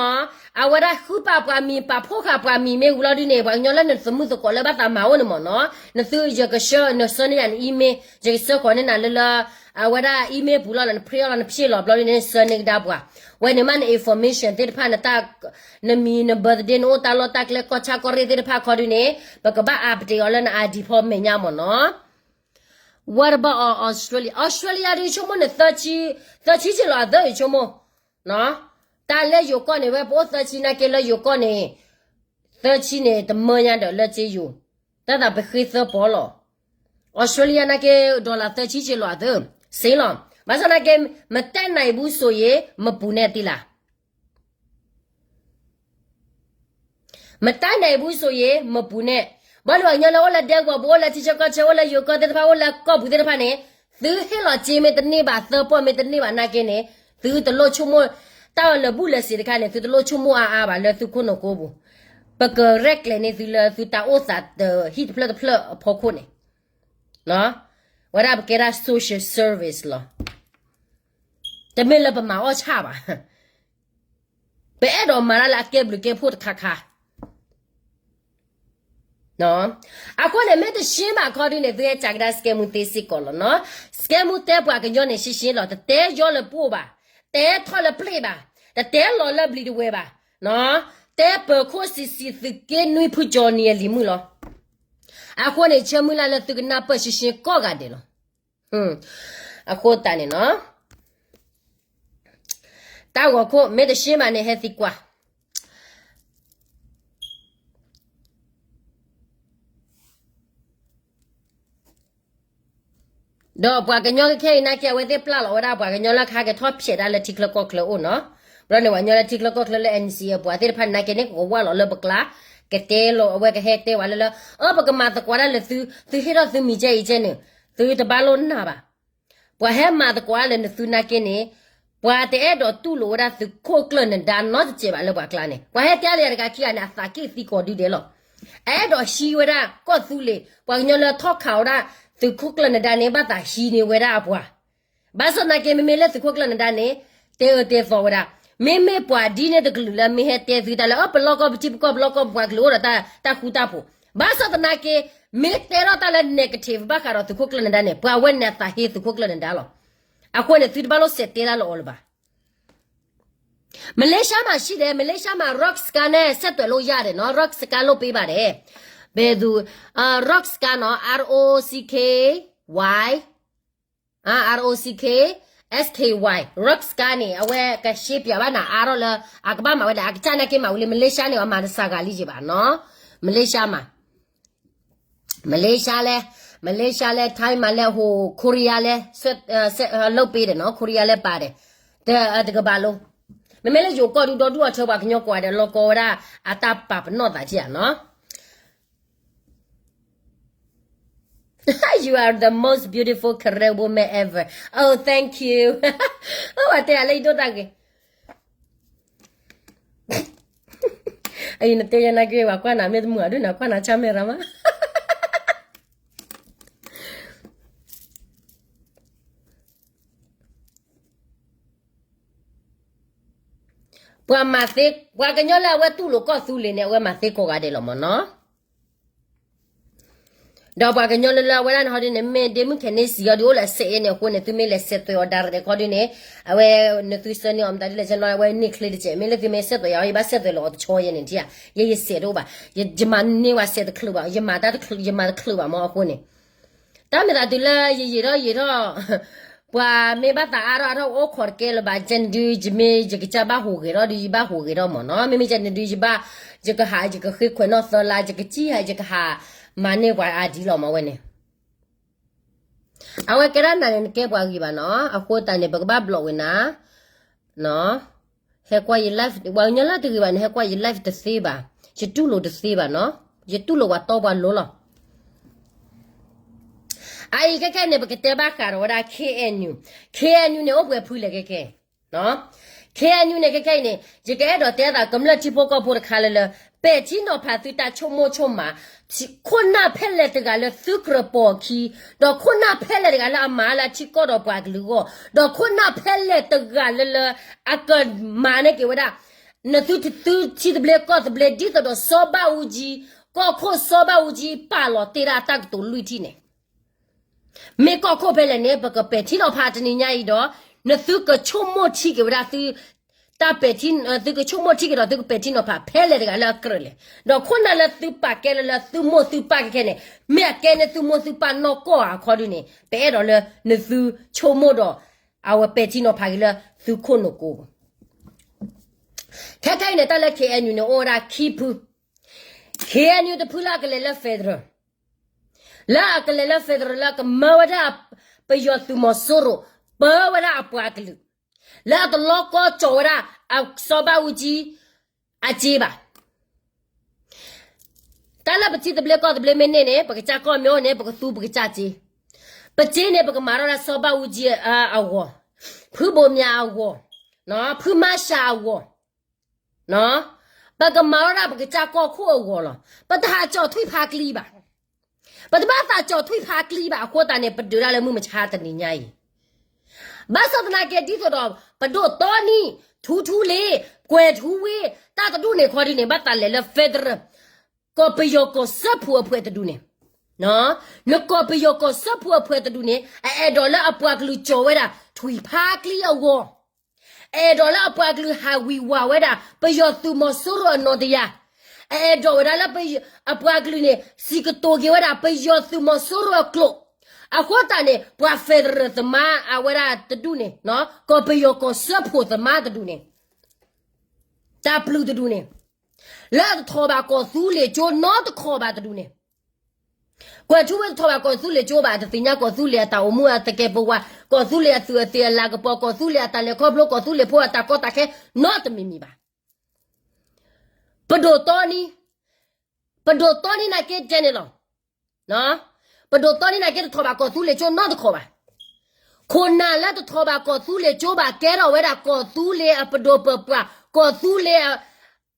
အဝဲဒၣ်ဃုပာ်ပှၤမံၤ ပာ်ဖှိၣ်ဃာ်ပှၤမံၤ မ့ၢ်ဝံၤလီၤဒ်န့ၣ် ပှၤကညီလၢနသမုၢ်သကိးလၢဘၣ်သးမၤအိၣ်န့ၣ်မ့ၢ်နီၤ နသုယကဆှၢ နဆှၢန့ၢ်ယၤန email ယကဆှၢဃီၤန့ၢ်နၤလၢလၢ အဝဲဒၣ် email ပူၤလီၤ န print အီၤလီၤ နဖျ့ၣ်လီၤ ဘျီဒ်န့ၣ် နဆှၢန့ၢ်ကဒါပှၤ ဝဲန့ၣ်မ့ၢ်န information သ့ၣ်တဖၣ် နတၢ် နမံၤ န birthday နအိၣ်တၢ်လီၢ်တၢ်ကျဲ ကီၢ်ဆၣ်ကီၢ်ရ့ၣ်သ့ၣ်တဖၣ်ခီဒ်န့ၣ် ပကဘၣ် update အီၤလၢန ID ဖီမဲာ်ညါမ့ၢ်နီၤ What about Australia? Australia ဒ်ဆိကမိၣ်န့ၣ် သၢဆံ သၢဆံက့ၤလီၤအသၢအံၤဆိကမိၣ် တၢ်လၢယိၤကီၢ်န့ၣ် ဝဲပအိၣ်သၢဆံနာ်က့လၢယိၤကီၢ်န့ၣ် သၢဆံန့ၣ် တမၢညါဒီးလၢစ့ယိၤ တၢ်သးပဃ့သၢပီလီၤ Australia နာ်က့ dollar သၢဆံက့ၤလီၤအသၢ စ့လီၤ ဘၣ်ဆၣ်နာ်က့ မတတ်နိုင်ဘူးဆိုရင် မပူနဲ့သ့လၢ မတတ်နိုင်ဘူးဆိုရင် မပူနဲ့ ဘၣ်လၢပှၤကညီလၢအိၣ်လၢဒဲကဝီၤပူၤ အိၣ်လၢထံဆၢကီၢ်ဆၢ အိၣ်လၢယိၤကီၢ်သ့ၣ်တဖၣ် အိၣ်လၢကီၢ်ပူၤသ့ၣ်တဖၣ်န့ၣ် သုဟ့ၣ်လီၤစ့မ့ၢ်တန့ၢ်ဘၣ် သၢပီၢ်မ့ၢ်တန့ၢ်ဘၣ်နာ်က့န့ၣ် သုတလိၣ်ဆိကမိၣ် တၢ်လၢာ်ဘူၣ်လၢာ်စ့ၤတခါန့ၣ် သုတလိၣ်ဆိကမိၣ်အါအါဘၣ်လၢသုခိၣ်နူာ်ကိပူၤ ပကရဲၣ်ကျဲၤန့ၢ်သုလၢသုတၢ်အိၣ်သးတဟံၣ်တဖျၢၣ်တဖျၢၣ်အဖီခိၣ်န့ၣ် ဝဲဒၣ်ပကဲဒၣ် social service လီၤ တမ့ၢ်လၢပမၤအီၣ်ဆၣ်ဘၣ် ပအဲၣ်ဒိးမၤတၢ်လၢအကဲဘျုးကဲဖှိၣ်တခါခါ အဃိန့ၣ် မ့ၢ်တရှ့ဘၣ်ခီဒ်န့ၣ် သုဟဲကးကဒါ scammer သ့စ့ၢ်ကီးလီၤနီၤ scammer တဲပှၤကညီန့ၣ် ရှင်းရှင်းလီၤ တတဲယီလၢပှိၢ်ဘၣ် တဲထီၣ်လၢပျ့ၢ်ဘၣ် တတဲလီၤလၢဘျံၤတဝဲဘၣ်, တဲပၢၤခိၣ်ဆံးဆံးသုးက့နွံဖုကၠီနံၤအလံၤမုၣ်လီၤ. အဃိန့ၣ် ဆၢမုၢ်လၢ်လၢသုကနၢ်ပၢၢ်ရှဲရှဲကိးဂၤဒဲးလီၤ. အဃိသတးန့ၣ်နီၤ, တၢ်ဂီၤခိၣ်မ့ၢ်တရှဲမးန့ၣ် ဟဲသံကွၢ် ဒီးပှၤကညီခဲအံၤနာ်က့ အဝဲသ့ၣ်ပျၢ်လီၤဝဲဒၣ် ပှၤကညီလၢကဟဲက့ၤထီၣ်ဖျဲးတၢ်လၢထံချၢကီၢ်ချၢအိၣ်နီၤ. ဘျီန့ၣ် ပှၤကညီလၢထံချၢကီၢ်ချၢလၢ NCA အပှၤသ့ၣ်တဖၣ်နာ်က့န့ၣ် ကဝၢ်လီၤလၢပကျါ, ကတဲလီၤအဝဲကဟဲတဲဝဲလၢလၢ အၢ ပကမၤသကိးတၢ်လၢသု, သုဟ့ၣ်ထီၣ်သုမံၤကဲအံၤကဲန့ၣ်, သုတဘၣ်လိၣ်နာ်ဘၣ်. ပှၤဟဲမၤသကိးတၢ်လၢနသုနာ်က့န့ၣ်, ပှၤတအဲၣ်ဒိးတူၢ်လိာ်ဝဲဒၣ်သုးခိၣ်ကျၢၢ်နဒါနီတစဲးဘၣ်လၢပှၤကျါန့ၣ်. ပှၤဟဲတဲလၢယၤတဂၤခံဂၤန့ၣ် အသးက့ၣ်သံကိးဒုဒဲးလီၤ. အအဲၣ်ဒိးဟံးဝဲဒၣ်ကီၢ်သူလ့ၤ, ပှၤကညီလၢထီၣ်ခးဝဲဒၣ်သုးခိၣ်ကျၢၢ်နဒါန့ၣ် ဘၣ်သးဟံးန့ၢ်ဝဲဒၣ်အပှၤ ဘၣ်ဆၣ်သနာ်က့ မ့မ့ၢ်လၢသုးခိၣ်ကျၢၢ်နဒါန့ၣ် တဲအၢတဲသီဝဲဒၣ်. မ့မ့ၢ်ပှၤဒ်န့ၣ်တကလုာ်လၢမ့ၢ်ဟဲတဲသုတၢ်လၢ အၢ ပလီၢ်ကီၢ်ပထံပကီၢ် ပလီၢ်ကီၢ်ပှၤကလုာ်အိၣ်ဒီးတၢ်ဃူတၢ်ဖိး, ဘၣ်ဆၣ်သနာ်က့ မ့ၢ်တဲထီၣ်တၢ်လၢ negative ဘၣ်ဃးဒီးသုးခိၣ်ကျၢၢ်နဒါန့ၣ် ပှၤဝဲန့ၣ်အသးဟ့သုးခိၣ်ကျၢၢ်နဒါလီၤ. အဃိန့ၣ် သုတဘၣ်လိၣ်စဲးတဲတၢ်လၢအီၤလၢၤဘၣ်. မလေးရှားမှာရှိတယ်, မလေးရှားမှာ Rock Sky နဲ့ဆက်သွယ်လို့ရတယ်နော်, Rock Sky လုပ်ပေးပါတယ်. ဘယ်သူ, Rock Sky နော်, R O C K Y, R O C K S K Y, Rock Sky န့ၣ် အဝဲကရှဲပၠးဘၣ်နၤအါထီၣ်လၢ အကဘၣ်မၤဝဲဒၣ် အကစၢ်နာ်က့မၤဝံၤလံ မလေးရှားန့ၣ် အမၤတစှၤဂၤလံယံၤဘၣ်နော်, မလေးရှားမှာ မလေးရှားလဲၣ်, မလေးရှားလဲၣ်, Thai မၤလဲၣ်, ဟိ Korea လဲၣ်, လုပ်ပေးတယ်နော်, Korea လဲၣ်ပါတယ်, တကဘၣ်လိၤ. မ့မ့ၢ်လၢယိၤကီၢ်ဒုဒီဒူၣ်အီၤဆၢပှၤကညီကိးဂၤဒဲး လီၤကီဝဲဒၣ်အတၢ်ပာ်ပနီၣ်သးထံၣ်ဧါနီၤ. You are the most beautiful Karen woman ever. Oh, thank you. အိၣ်ဝဲတဲအလၢယဒိၣ်တၢ်ဂ့ၤ. အံၤနတဲယဲနာ်က့ ပှၤကွၢ်နၤမ့ၢ်တမုာ်အဒိၣ်နၤကွၢ်နၤဆါမဲာ်ရၤမး ပှၤမၤသ့, ပှၤကညီလၢအဝဲတူၢ်လိာ်ကီၢ်သူလ့ၤန့ၣ် အဝဲမၤသ့ကိးဂၤဒဲးလီၤမ့ၢ်နီၤ. ဒီးပှၤကညီလၢလၢအဝဲဒၣ်န့ၣ် ဟီဒုန့ၣ် မ့ၢ်ဒ့မုၣ်ခဲန့ၣ်စံးအီၤဒုးအိၣ်လၢစဲးအ့န့ၣ်အဃိန့ၣ် သုမ့ၢ်လဲၤဆဲးသွဲးအီၤ direct ခီဒုန့ၣ်, အဝဲနသုဆၢန့ၢ်အီၤမတၤဒ်လဲၣ် ဆဲးနီၤ အဝဲန့ၢ်ချ့တစဲး မ့ၢ်လၢသုမ့ၢ်ဆဲးသွဲးယၤ ယဘၣ်ဆဲးသွဲးလီၤအီၤတဆီယဲန့ၣ်ထံၣ်ဧါ, ယဲယစဲးတအိၣ်ဘၣ်, ယမၤန့ၢ်ဝဲဆဲးတချုးဘၣ်, ယမၤတၢ်တချုး ယမၤတချုးဘၣ်မ့ၢ်အဃိန့ၣ် တၢ်မ့ၢ်သးတုၤလၢယယံာ်ထီၣ်ယံာ်ထီၣ်, ပှၤမ့ၢ်ဘၣ်သးအါထီၣ်အါထီၣ်အိၣ်ခိးတကဲလၢၤဘၣ်, ကဲန့ၣ်ဒုး ယမ့ၢ်ယကစၢ်ဘၣ်ဟူးဂဲၤထီၣ်ဒုး ယဘၣ်ဟူးဂဲၤထီၣ်မ့ၢ်နီၤ, မ့မ့ၢ်ကဲန့ၣ်ဒုး ယဘၣ်, ယကဟး ယကဃ့ခွဲးနီၣ်သၢလါ, ယကစံၣ်ဟး ယကဟးမၤန့ၢ်ပှၤအါဒံလီၤမ့ၢ်ဝဲန့ၣ် အဝဲကဲဒၣ်နၤန့ၣ် နကဲပှၤဂ့ၤဘၣ်နီၤ, အဃိသတးန့ၣ် ပကဘၣ်ဘျီးဝဲနၤ, ဟဲကွၢ်ယ live ပှၤကညီလၢတဂ့ၤဘၣ်န့ၣ် ဟဲကွၢ်ယ live တသ့ဘၣ်, ယတူၢ်လိာ်တသ့ဘၣ်နီၤ, ယတူၢ်လိာ်ပှၤတီပှၤလိၤလီၤ. အအံၤခဲခဲန့ၣ် ပကတဲဘၣ်ဃးဒီးဝဲဒၣ် K N U, K N U န့ၣ် အိၣ်ပှဲၤဖုလဲၣ်ခဲခဲ K N U န့ၣ် ခဲခဲအံၤန့ၣ် ယကအဲၣ်ဒိးတဲသး ကမျၢၢ်ထံဖိကီၢ်ဖိတခါလၢလၢ ပဲာ်ထံနီၤဖးသုတၢ်ဆိကမိၣ်ဆိကမး, ခိၣ်နၢ်ဖဲလဲၣ်တဂၤလၢသုကြၢးပိာ်အခံ, ဒီးခိၣ်နၢ်ဖဲလဲၣ်တဂၤလၢအမၤလၢအထံကီၢ်ဒီးပှၤကလုာ်အဂီၢ်, ဒီးခိၣ်နၢ်ဖဲလဲၣ်တဂၤလၢလၢ အကမၤန့ၢ်က့ၤဝဲဒၣ် နသုသုထံသဘျ့ကီၢ်သဘျ့ ဒ်သိးဒီးစီၤဘၣ်အူကၠံ, ကီၢ်ခိၣ်စီၤဘၣ်အူကၠံ ပာ်လီၤတ့ၢ်ဒၣ်အတၢ်ကတိၤလွံၢ်ထံၣ်န့ၣ် မ့ၢ်ကီၢ်ခိၣ်ဖဲလဲၣ်န့ၣ် ပကပဲာ်ထံနီၤဖးတနံၤညါအံၤဒီး နသုကဆိကမိၣ်ထံက့ၤဝဲဒၣ်သု တၢ်ပဲာ်ထံ, သုကဆိကမိၣ်ထံက့ၤဒီးသုကပဲာ်ထံနီၤဖးဖဲလဲၣ်တဂၤလၢအကြၢးလဲၣ်. ဒီးခိၣ်နၢ်လၢသုပာ်ကဲလၢလၢသုမိၢ်သုပၢ်ခဲခဲန့ၣ် မ့ၢ်အကဲန့ၢ်သုမိၢ်သုပၢ်နီၢ်ကီၢ်ဧါခီဒုန့ၣ် ပအဲၣ်ဒိးလၢနသုဆိကမိၣ်ဒီး အဝဲပဲာ်ထံနီၤဖးက့ၤလၢသုခိၣ်နူာ်ကိး ခဲခဲအံၤန့ၣ် တၢ်လၢ K N U န့ၣ် အိၣ်ဝဲဒၣ်ခံဖု, K N U တဖုလၢအကလဲၤလၢ federal, လၢအကလဲၤလၢ federal လၢကမၢဝဲဒၣ် ပယီၤသုးမီၤစိရိၤ ပၢဝဲဒၣ်အပှၤကလုာ်, လၢအတလီကီကၠီၤဝဲဒၣ် အစီၤဘၣ်အူကၠံ အစ့ဘၣ်. တၢ်လၢပထံသဘျ့ကီၢ်သဘျ့မ့ၢ်န့ၢ်န့ၣ် ပကစၢ်ကီၢ်မ့ၢ်အိၣ်န့ၣ် ပကသူပကစၢ်စ့, ပစ့န့ၣ် ပကမၤထီၣ်ဒၣ်စီၤဘၣ်အူကၠံအဂီၤ, ဖုဘိးမၠးအဂီၤ, ဖုမါရှးအဂီၤ ပကမၤထီၣ်ဒၣ်ပကစၢ်ကီၢ်ခိၣ်အဂီၤလီၤ. ပတဟးကၠီၤထွံၣ်ဖးကျံဘၣ်. ပတဘၣ်သးကၠီၤထွံၣ်ဖးကျံဘၣ်အဃိသတးန့ၣ် ပဒုးဒၣ်လၢမုၢ်မဆါတနံၤညါအံၤ, ဘၣ်ဆၣ်သနာ်က့ဒ်သိးဒီး ပဒိၣ်တီနံၣ် ထူထူလ့ ကွဲၤထူဝ့ တၢ်တဒူၣ်န့ၣ်ခီဒုန့ၣ် ဘၣ်သးလဲၤလၢ federal ကီၢ်ပယီၤကီၢ်စၢဖှိၣ်အဖှဲးတဒူၣ်န့ၣ်, နကီၢ်ပယီၤကီၢ်စၢဖှိၣ်အဖှဲးတဒူၣ်န့ၣ် အအဲၣ်ဒိးလၢအပှၤကလုာ်ကၠီၤဝဲဒၣ် ထွံၣ်ဖးကျံအဂီၤ, အဲၣ်ဒိးလၢအပှၤကလုာ်ဟးဝံၤဝးဝဲဒၣ် ပယီၤသုးမီၤစိရိၤအနီၢ်တယၢ်, အဲၣ်ဒိးဝဲဒၣ်လၢ အပှၤကလုာ်န့ၣ် စံးကတိၤက့ၤဝဲဒၣ် ပယီၤသုးမီၤစိရိၤအကျိာ်, အဃိသတးန့ၣ် ပှၤ federal သမါအဝဲဒၣ်တဒူၣ်န့ၣ် ကီၢ်ပယီၤကီၢ်စၢဖှိၣ်သမါတဒူၣ်န့ၣ် တၢ်ပျုၢ်တဒူၣ်န့ၣ် လၢတထီၣ်ဘၣ်ကီၢ်သူလ့ၤကၠိနီတခီၣ်ဘၣ်တဒူၣ်န့ၣ်, ကွဲၤထူဝ့တထီၣ်ဘၣ်ကီၢ်သူလ့ၤကၠိဘၣ်, တသ့ၣ်ညါကီၢ်သူလ့ၤအတၢ်အိၣ်မူအသကဲးပဝး, ကီၢ်သူလ့ၤအသူးအသ့ၣ်အလၤကပီၤ, ကီၢ်သူလ့ၤအတၢ်လဲၤခီဖျိ, ကီၢ်သူလ့ၤဖိအတၢ်ကီတၢ်ခဲ နီတမံၤမံၤဘၣ်. ပဒိၣ်တီနံ, ပဒိၣ်တီနံနာ်က့ဒ်န့ၣ်လီၤ. ပဒိၣ်တီနံနာ်က့တထီၣ်ဘၣ်ကီၢ်သူလ့ၤကၠိနီတခီၣ်ဘၣ်. ခိၣ်နၢ်လၢတထီၣ်ဘၣ်ကီၢ်သူလ့ၤကၠိဘၣ် ကဲထီၣ်ဝဲဒၣ်ကီၢ်သူလ့ၤအပဒိၣ်ပပှၢ်, ကီၢ်သူလ့ၤ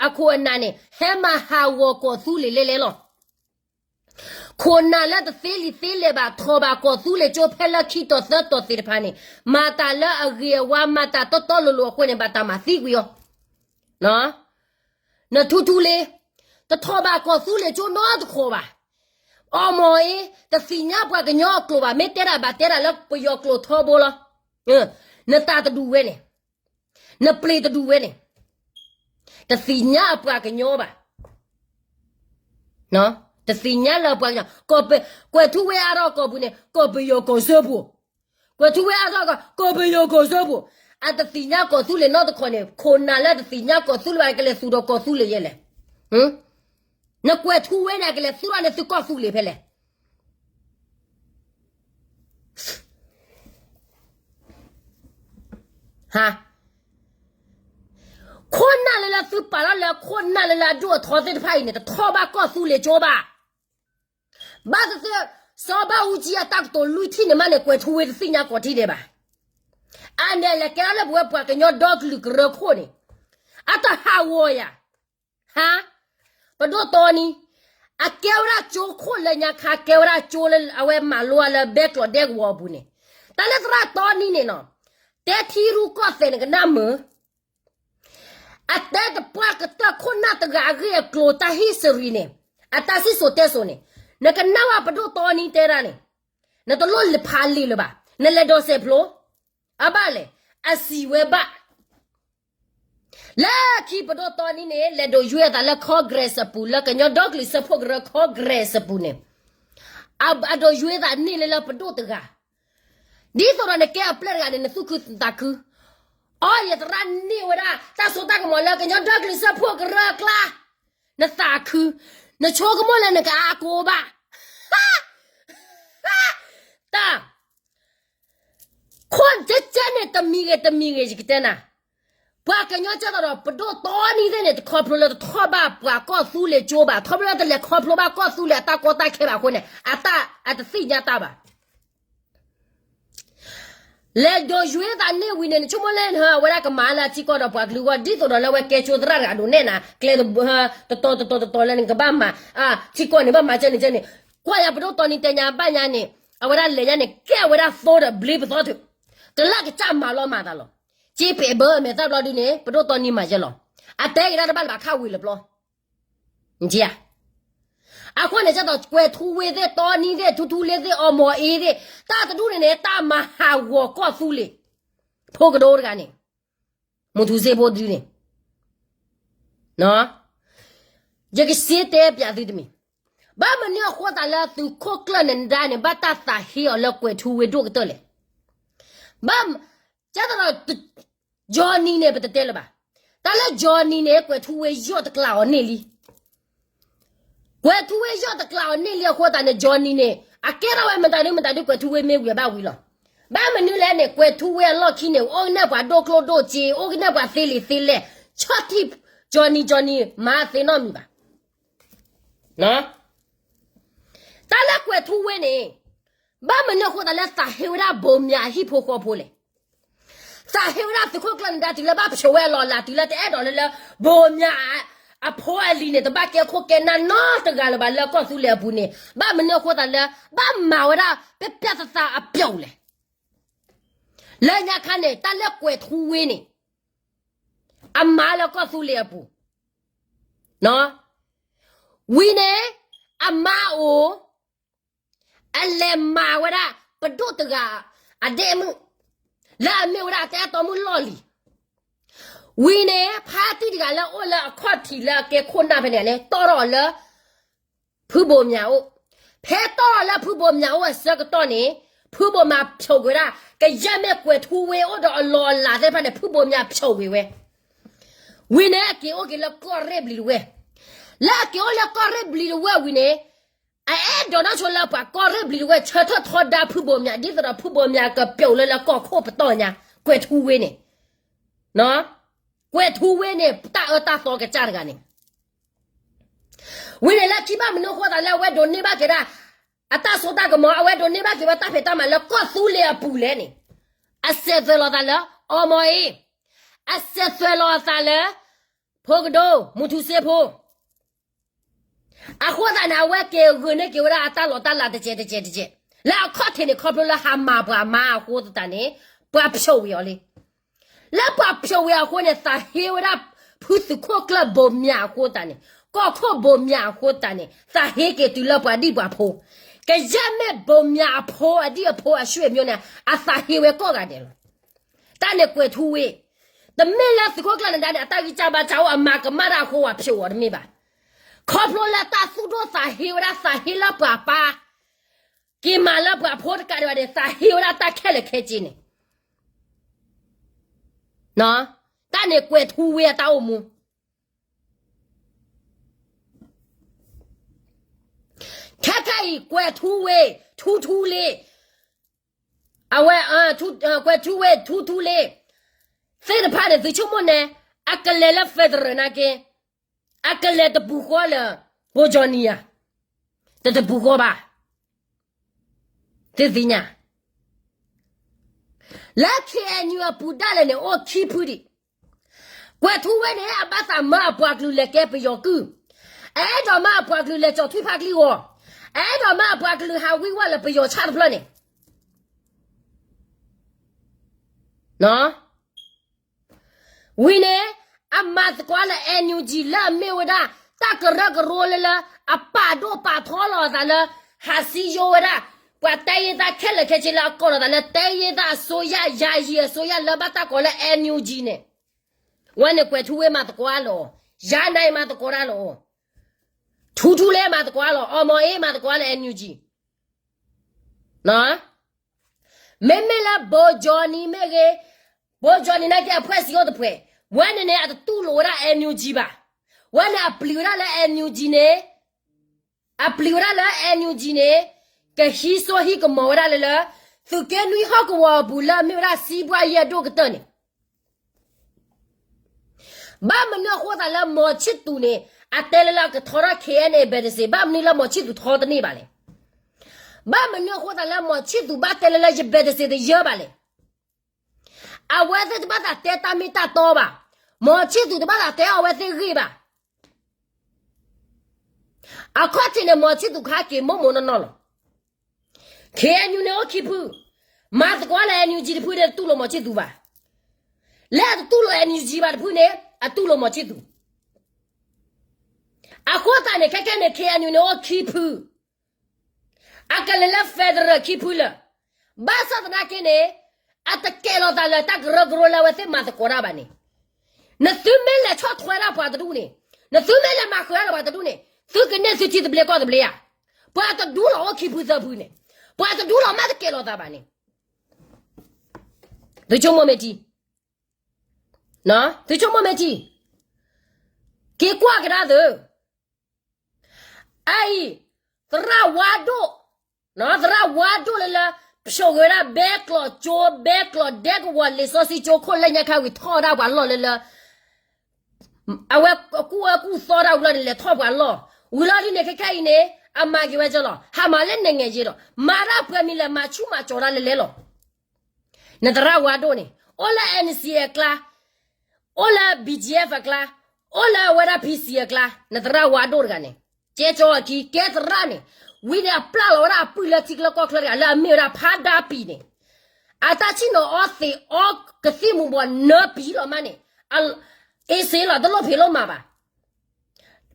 အခိၣ်အနၢ်န့ၣ် ဟဲမၤဟးဂီၤကီၢ်သူလ့ၤလဲလဲလီၤ. ခိၣ်နၢ်လၢတသ့လံာ်သ့လဲၢ်ဘၣ် ထီၣ်ဘၣ်ကီၢ်သူလ့ၤကၠိဖဲလၢခံတီၤသၢတီၤသ့ၣ်တဖၣ်န့ၣ် မၤတၢ်လၢအဂ့ၤအဝါ မၤတၢ်တီတီလိၤလိၤအဃိန့ၣ် ဘၣ်တၢ်မၤသံကွံာ်အီၤ. နထူထူလ့, တထီၣ်ဘၣ်ကီၢ်သူလ့ၤကၠိနီတခီၣ်ဘၣ်. အီမီၤအ့, တသ့ၣ်ညါပှၤကညီအကျိာ်ဘၣ်, မ့ၢ်တဲဒၣ်ဘၣ်တဲဒၣ်လၢပယီၤကျိာ်ထီဘိလီၤ. နတၢ်တဒူၣ်ဝဲန့ၣ်, နပျ့ၤတဒူၣ်ဝဲန့ၣ်, တသ့ၣ်ညါအပှၤကညီဘၣ်. တသ့ၣ်ညါလၢပှၤကညီ, ကွဲၤထူဝ့အါထီၣ်ကီၢ်ပူၤန့ၣ် ကီၢ်ပယီၤကီၢ်စၢဖှိၣ်, ကွဲၤထူဝ့အါထီၣ်ကီၢ် ကီၢ်ပယီၤကီၢ်စၢဖှိၣ်, အတသ့ၣ်ညါကီၢ်သူလ့ၤနီတခီၣ်န့ၣ် ခိၣ်နၢ်လၢတသ့ၣ်ညါကီၢ်သူလ့ၤဘၣ် ကလဲၤသူၣ်ဒီးကီၢ်သူလ့ၤယဲလဲၣ်. နကွဲၤထူဝ့န့ၣ် ကလဲၤသူၣ်ထီၣ်န့ၢ်သုကီၢ်သူလ့ၤဖဲလဲၣ်. ဟါ, ခိၣ်နၢ်လၢလၢသုပာ်လီၤလၢ ခိၣ်နၢ်လၢလၢအဒိၣ်အထီသ့ၣ်တဖၣ်အံၤန့ၣ် တထီၣ်ဘၣ်ကီၢ်သူလ့ၤကၠိဘၣ်. ဘၣ်သ့ၣ်သ့ၣ် စီၤဘၣ်အူကၠံအတၢ်ကတိၤလွံၢ်ထံၣ်န့ၣ်မးန့ၣ် ကွဲၤထူဝ့တသ့ၣ်ညါကီၢ်ထံဒဲးဘၣ်. အန့ၣ်လဲၤကဲထီၣ်လၢပဝဲပှၤကညီဒီကလုာ်ကရၢခိၣ်န့ၣ် အတၢ်ဟးဂီၤယၤ ဟါ, ပဒိၣ်တီနံ, အကဲဝဲဒၣ်ကၠိခိၣ်လၢညါခါ ကဲဝဲဒၣ်ကၠိလၢအဝဲမၤလိအီၤလၢဘဲကျိးဒဲကဝီၤအပူၤန့ၣ်, တၢ်လၢသရၣ်တီနံန့ၣ်နီၤ, တဲထံရူၢ်ကီၢ်သဲးနကနၣ်မုာ်, အတဲတပှၢ်ကတၢၢ်ခိၣ်နၢ်တဂၤအဂ့ၢ်အကျိၤတၢ် history န့ၣ်, အတၢ်စံၣ်စိၤတဲစိၤန့ၣ်, နကနၣ်ဝဲပဒိၣ်တီနံတဲဒၣ်န့ၣ်, နတလိၣ်ဖးလံာ်လၢၤဘၣ်, နလဲၤဒိးစဲးဖျိ, အဘၣ်လဲၣ်, အစံးဝဲဘၣ် လၢခံပဒိၣ်တီနံန့ၣ် လဲၤဒိးယွဲသးလၢ Congress အပူၤ လၢကညီဒီကလုာ်စၢဖှိၣ်ကရၢ Congress အပူၤန့ၣ်, အဒိးယွဲသးန့ၢ်လၢလၢပဒိၣ်တဂၤ, ဒ်သိးဒီးနကဲအပျဲၢ်တဂၤန့ၣ် နသူၣ်ခုသးခု, အီယသရၣ်န့ၢ်ဝဲဒၣ် တၢ်စိတၢ်ကမီၤလၢကညီဒီကလုာ်စၢဖှိၣ်ကရၢအကျါ, နသးခု, နဆိကမိၣ်လၢနကအါကိးဘၣ် တၢ် ခိၣ်ကဲကဲန့ၣ် တမံၤဂ့ၤတမံၤဂ့ၤ ယကတဲနၤ, ပှၤကညီကဲသိးဒီး ပဒိၣ်တီနံသ့ၣ်န့ၣ် တခီဖျိလၢတထီၣ်ဘၣ်ပှၤကီၢ်သူလ့ၤကၠိဘၣ်, ထီဖျိလၢတလဲၤခီဖျိဘၣ်ကီၢ်သူလ့ၤအတၢ်ကီတၢ်ခဲဘၣ်အဃိန့ၣ် အတၢ်အတသ့ၣ်ညါတၢ်ဘၣ်. လဲၤဒိးယွဲသးန့ၢ်ဝံၤန့ၣ် နဆိကမိၣ်လၢနဟဲဝဲဒၣ်ကမၤလၢအထံကီၢ်ဒီးပှၤကလုာ်အဂီၢ် ဒ်သိးဒီးလၢအဝဲကဲကၠိသရၣ်တဂၤဒိးနဲၣ်နၤ ကျဲတတီတတီတတီလၢနကဘၣ်မၤ, ထံကီၢ်န့ၣ်ဘၣ်မၤကဲန့ၣ်ကဲန့ၣ်, ကွၢ်ယၤပဒိၣ်တီနံတဲညါဘၣ်ညါန့ၣ်, အဝဲဒၣ်လဲၤညါန့ၣ် ကဲဝဲဒၣ်သိဒီးဘျ့ပသီတ, ကလၢကစၢ်မၤလီၤမၤသးလီၤ, က့ပအဲၣ်ဘၢအမဲာ်သၣ်ဘျီဒုန့ၣ် ပဒိၣ်တီနံမၤယဲလီၤ, အတဲက့ၤတၢ်တဘၣ်လၢဘၣ်ခၣ်ဝံၤလၢပျီ အဃိန့ၣ် ကဲသိးကွဲၤထူဝ့သ့ၣ် တီနံသ့ၣ် ထူထူလ့သ့ၣ် အီမီၤအ့သ့ၣ် တၢ်တဒူၣ်န့ၣ်န့ၣ် တၢ်မၤဟးဂီၤကီၢ်သူလ့ၤ ဖိကဒိတဂၤန့ၣ်, မူထူစ့ဖိတဒုန့ၣ်, ယကစ့တဲပၠးသုတမံၤ, ဘၣ်မနုၤအဃိသတးလၢသုးခိၣ်ကျၢၢ်နဒါန့ၣ် ဘၣ်တၢ်သးဟ့အီၤလၢကွဲၤထူဝ့ဒိၣ်ကတၢၢ်လဲၣ်. ဘၣ်, ကဲသိးဒီး Johnny န့ၣ် ပတတဲလၢၤဘၣ်. တၢ်လၢ Johnny န့ၣ် ကွဲၤထူဝ့ယီၢ်တကျးအီၤန့ၢ်လံ. ကွဲၤထူဝ့ယီၢ်တကျးအီၤန့ၢ်လံအဃိသတးန့ၣ် Johnny န့ၣ် အကဲထီၣ်ဝဲမတၤဒုမတၤဒု ကွဲၤထူဝ့မ့ၢ်ဝံၤအဘၣ်ဝံၤလီၤ. ဘၣ်မနုၤလဲၣ်န့ၣ် ကွဲၤထူဝ့အလီၢ်ခံန့ၣ် အိၣ်ကနဲၣ်ပှၤဒိၣ်ကျိၣ်ဒိၣ်စ့ အိၣ်ကနဲၣ်ပှၤသ့လံာ်သ့လဲၢ် ဆီၣ်ထံၣ် Johnny Johnny မၤသ့နီတမံၤဘၣ်. တၢ်လၢကွဲၤထူဝ့န့ၣ် ဘၣ်မနုၤအဃိသတးလၢသးဟ့ဝဲဒၣ်ဘိးမၠးအဟံၣ်ဖိဃီဖိလဲၣ်. သးဟ့ဝဲဒၣ်သုးခိၣ်ကျၢၢ်နဒါတုၤလၢဘၣ်ဖျိးဝဲအလီၢ်အလၤ တုၤလၢတအဲၣ်ဒိးလၢလၢ ဘိးမၠးအဖိအလံၤန့ၣ် တဘၣ်ကဲခိၣ်ကဲနၢ်နီတဂၤလၢၤဘၣ်လၢကီၢ်သူလ့ၤအပူၤန့ၣ် ဘၣ်မနုၤအဃိသတးလၢ ဘၣ်မၤဝဲဒၣ်ပျဲပျဲသးသးအပျီၣ်လဲၣ်. လၢညါခါန့ၣ် တၢ်လၢကွဲၤထူဝ့န့ၣ် အမၤလၢကီၢ်သူလ့ၤအပူၤ ဝံၤန့ၣ် အမါအိၣ် အလဲၤမၤဝဲဒၣ် ပဒိၣ်တဂၤ အဒဲမုၣ် လၢအမ့ၢ်ဝဲဒၣ်အတၢ်အဲၣ်တီမုၣ်လီၢ်လံၤ ဝံၤန့ၣ် ဖါတံၢ်တဂၤလၢအိၣ်လၢအခီၣ်ထံးလၢအကဲခိၣ်နၢ်ဖဲန့ၣ်န့ၣ် တီၣ်ထီၣ်အီၤလၢ ဖုဘိးမၠးအိၣ်. ဖဲတီၣ်ထီၣ်လၢဖုဘိးမၠးအိၣ်အဆၢကတီၢ်န့ၣ် ဖုဘိးမၠးဖျိးကွံာ်ဝဲဒၣ် ကယဲၢ်မ့ၢ်ကွဲၤထူဝ့အိၣ်ဒီးအလီၢ်အလၤသ့ၣ်တဖၣ်န့ၣ် ဖုဘိးမၠးဖျိးကွံာ်ဝဲ. ဝံၤန့ၣ် အက့ၤအိၣ်က့ၤလၢကီၢ်ရ့ၣ်ဘျံးတဝဲၢ်. လၢအက့ၤအိၣ်လၢကီၢ်ရ့ၣ်ဘျံးတဝဲၢ်ဝံၤန့ၣ် အအဲၣ်ဒိးနီၢ်ဆိလၢပှၤကီၢ်ရ့ၣ်ဘျံးတဝဲၢ် ဆၢထၢၣ်ထီဒါဖုဘိးမၠး ဒ်သိးဒီးဖုဘိးမၠးကပျိာ်လၢလၢကီၢ်ခိၣ်ပတီၢ်ညါ ကွဲၤထူဝ့န့ၣ် ကွဲၤထူဝ့န့ၣ် တၢ်အၢတၢ်သီကစၢ်တဂၤန့ၣ် ဝံၤန့ၣ်လၢခံဘၣ်မနုၤအဃိသးလၢအဝဲဒိးန့ၢ်ဘၣ်က့ၤဒၣ် အတၢ်စိတၢ်ကမီၤ အဝဲဒိးန့ၢ်ဘၣ်က့ၤဝဲတၢ်ဖံးတၢ်မၤလၢကီၢ်သူလ့ၤအပူၤလဲၣ်န့ၣ် အစဲးသွဲးလီၤသးလၢ အီမီၤအ့ အစဲးသွဲးလီၤအသးလၢ ဖိကဒိ မူထူစ့ဖိ အဃိသတးန့ၣ် အဝဲက့ၤဂုာ်န့ၢ်က့ၤဝဲဒၣ်အတၢ်လီၢ်တၢ်လၤတကဲးတကဲးတကဲး လၢအခီၣ်ထံးန့ၣ် ခီဖျိလၢဟးမၤပှၤမါအဃိသတးန့ၣ် ပှၤဖျိးဝံၤအီၤလံ. လၢပှၤဖျိးဝံၤအဃိန့ၣ် သးဟ့ဝဲဒၣ် ဖုသုးခိၣ်ကျၢၢ်ဘိးမၠးအဃိသတးန့ၣ် ကီၢ်ခိၣ်ဘိးမၠးအဃိသတးန့ၣ် သးဟ့က့ၤတုၤလၢပှၤဒံၣ်ပှၤဖိ ကယဲၢ်မ့ၢ်ဘိးမၠးအဖိအဒံၣ်အဖိအဆွေမျိုးန့ၣ် အသးဟ့ဝဲကိးဂၤဒဲးလီၤ. တၢ်န့ၣ်ကွဲၤထူဝ့ တမ့ၢ်လၢသုးခိၣ်ကျၢၢ်နဒါန့ၣ် အတၢ်ဂံၢ်စၢ်ဘါစၢ်အိၣ်အမၤကမၣ်တၢ်အဃိ ပှၤဖျိးအီၤတမ့ၢ်ဘၣ်. ခီဖျိလၢတၢ်သူၣ်ဒိၣ်သးဟ့ဝဲဒၣ် သးဟ့လၢပှၤပၢ် က့ၤမၤလၢပှၤဖိတကးဒံးဘၣ်န့ၣ် သးဟ့ဝဲဒၣ်တၢ်ခဲလၢာ်ခဲဆ့န့ၣ် တၢ်န့ၣ်ကွဲၤထူဝ့အတၢ်အိၣ်မူ ခဲခဲအံၤ ကွဲၤထူဝ့ ထူထူလ့ အဝဲ ကွဲၤထူဝ့ ထူထူလ့ သ့ၣ်တဖၣ်န့ၣ် သုဆိကမိၣ်န့ၣ် အကလဲၤလၢ federal နာ်က့ အကလဲၤတပူၤဃီလၢ ဘိကၠီနံၤဧါ, တတပူၤဃီဘၣ်, သုသ့ၣ်ညါ လၢ K N U အပူၤဒၣ်လဲာ်န့ၣ် အိၣ်ခံဖုဒံး, ကွဲၤထူဝ့န့ၣ် အဘၣ်သးမၢအပှၤကလုာ်လဲၤကဲပယီၤကုၢ်, အအဲၣ်ဒိးမၢအပှၤကလုာ်လဲၤကၠီၤထွံၣ်ဖးကျံဂီၤ, အအဲၣ်ဒိးမၢအပှၤကလုာ်ဟးဝံဝဲလၢပယီၤဆၣ်တဖျၢၣ်န့ၣ် ဝံၤန့ၣ် အမၤသကိးလၢ N U G လၢအမ့ၢ်ဝဲဒၣ် တၢ်ကရၢကရိလၢလၢ အပာ်ဒိၣ်ပာ်ထီလီၤအသးလၢ ဟးစံယိဝဲဒၣ် ပှၤတဲယ့သးခဲလၢာ်ခဲဆ့လၢအကိးလီၤသးလၢ တဲယ့သးအစိုးရ ယာယီအစိုးရ လၢဘၣ်တၢ်ကိးလၢ N U G န့ၣ်, ဝဲန့ၣ်ကွဲၤထူဝ့မၤသကိးလီၤ, ယၤနၤအံၤမၤသကိးတၢ်လီၤ, ထူထူလ့မၤသကိးလီၤ, အီမီၤအ့မၤသကိးလၢ N U G မ့မ့ၢ်လၢ ဘိကၠီနံၤမ့ၢ်ဂ့ၤ, ဘိကၠီနံၤနာ်က့ အဖွဲ့အစည်းအိၣ်တဖှဲး, ဝဲန့ၣ်န့ၣ် အတတူၢ်လိာ်ဝဲဒၣ် N U G ဘၣ်. ဝဲန့ၣ်အပျံၤဝဲဒၣ်လၢ N U G န့ၣ်, အပျံၤဝဲဒၣ်လၢ N U G န့ၣ် ကဟံးစိဟံးကမီၤဝဲဒၣ်လၢလၢ သုးက့နွံဟီၣ်ကဝီၤအပူၤလၢအမ့ၢ်ဝဲဒၣ် စံးဘှါယဲၢ်ဒိၣ်ကတၢၢ်န့ၣ် ဘၣ်မနုၤအဃိသတးလၢ မောင်ချစ်သူန့ၣ် အတဲလၢလၢအကထီထီၣ် K N A ဘဲးတစ့း, ဘၣ်မနုၤလၢ မောင်ချစ်သူ ထီတန့ၢ်ဘၣ်လဲၣ်. ဘၣ်မနုၤအဃိသတးလၢ မောင်ချစ်သူ ဘၣ်တဲလၢလၢယဘဲးတစ့းတယၢဘၣ်လဲၣ်. အဝဲသ့ၣ်တဘၣ်သးတဲတၢ်မ့ၢ်တၢ်တီဘၣ်, မောင်ချစ်သူ တဘၣ်သးတဲအဝဲသ့ၣ်ဂ့ၢ်ဘၣ်. အခီၣ်ထံးန့ၣ် မောင်ချစ်သူ ကဟဲက့ၤမိၢ်မိၢ်နီၢ်နီၢ်လီၤ. K N U န့ၣ်အိၣ်ခံဖု, မၤသကိးလၢ N U G တဖုဒီး တတူၢ်လိာ် မောင်ချစ်သူ ဘၣ်. လၢအတတူၢ်လိာ် N U G ဘၣ်တဖုန့ၣ် အတူၢ်လိာ် မောင်ချစ်သူ. အဃိသတးန့ၣ် ခဲခဲန့ၣ် K N U န့ၣ်အိၣ်ခံဖု, အကလဲၤလၢ federal ခံဖုလၢာ်, ဘၣ်ဆၣ်သနာ်က့န့ၣ် အတကဲးလိာ်သးလၢတၢ်ကရၢကရိလၢအဝဲသ့ၣ်မၤသကိးတၢ်ဘၣ်န့ၣ်, နသုမ့ၢ်လဲၤဆီၣ်ထွဲဒၣ်ပှၤတဒူၣ်န့ၣ်, နသုမ့ၢ်လဲၤမၤဃုာ်ဒၣ်ပှၤတဒူၣ်န့ၣ်, သုကန့ၢ်သုထံသဘျ့ကီၢ်သဘျ့ဧါ. ပှၤတဒူၣ်လီၤအိၣ်ခံဖုသၢဖုန့ၣ်, ပှၤတဒူၣ်လီၤမ့ၢ်တကဲးလိာ်သးဘၣ်န့ၣ်, သုဆိကမိၣ်မ့ၢ်ထံ, သုဆိကမိၣ်မ့ၢ်ထံ, က့ၤကွၢ်ကဒါသု, အအံၤ, သရၣ်ဝါဒိၣ်, သရၣ်ဝါဒိၣ်လၢလၢ ဖျိးဂ့ၤဝဲဒၣ် ဘဲကျိးကၠိ ဘဲကျိးဒဲကဝီၤ လံာ်စီဆှံကၠိခိၣ်လၢညါခါဝံၤ ထီၣ်ဝဲဒၣ်ပှၤလီၢ်လၢလၢ အဝဲကူၣ်အၢကူၣ်သီတၢ်ဝံၤလီၤန့ၣ် လဲၤထီၣ်ပှၤလီၢ်, ဝံၤလီၤဒ်န့ၣ် ခဲခဲအံၤန့ၣ် အမၤက့ၤဝဲကၢလီၤ, ဟးမၤလၢနငဲၤယ့ဒီး မၤတၢ်ပှဲၤမံၤလဲၣ် မၤဆူၣ်မၤကၠီၤတၢ်လဲၤလဲၤလီၤ. နသရၣ်ဝါဒိၣ်န့ၣ် အိၣ်လၢ N C A အကျါ, အိၣ်လၢ B G F အကျါ, အိၣ်လၢအဝဲဒၣ် P C အကျါ, နသရၣ်ဝါဒိၣ်တဂၤန့ၣ်, ကဲကၠီအခံ ကဲသရၣ်န့ၣ်, ဝံၤန့ၣ် အပျၢ်လီၤဝဲဒၣ်အပုၢ်လၢထံကျၢၢ်ကီၢ်ချၢတဂၤ လၢအမ့ၢ်ဝဲဒၣ်ဖးဒါပံၤန့ၣ်, အတၢ်ဆ့ၣ်နီၤအီသံးအီကသံၣ်မူၤဘှီးနၢပံၤလီၤမးန့ၣ်, အ့စ့လီၤ တလိၣ်ဖံးလိၣ်မၤဘၣ်.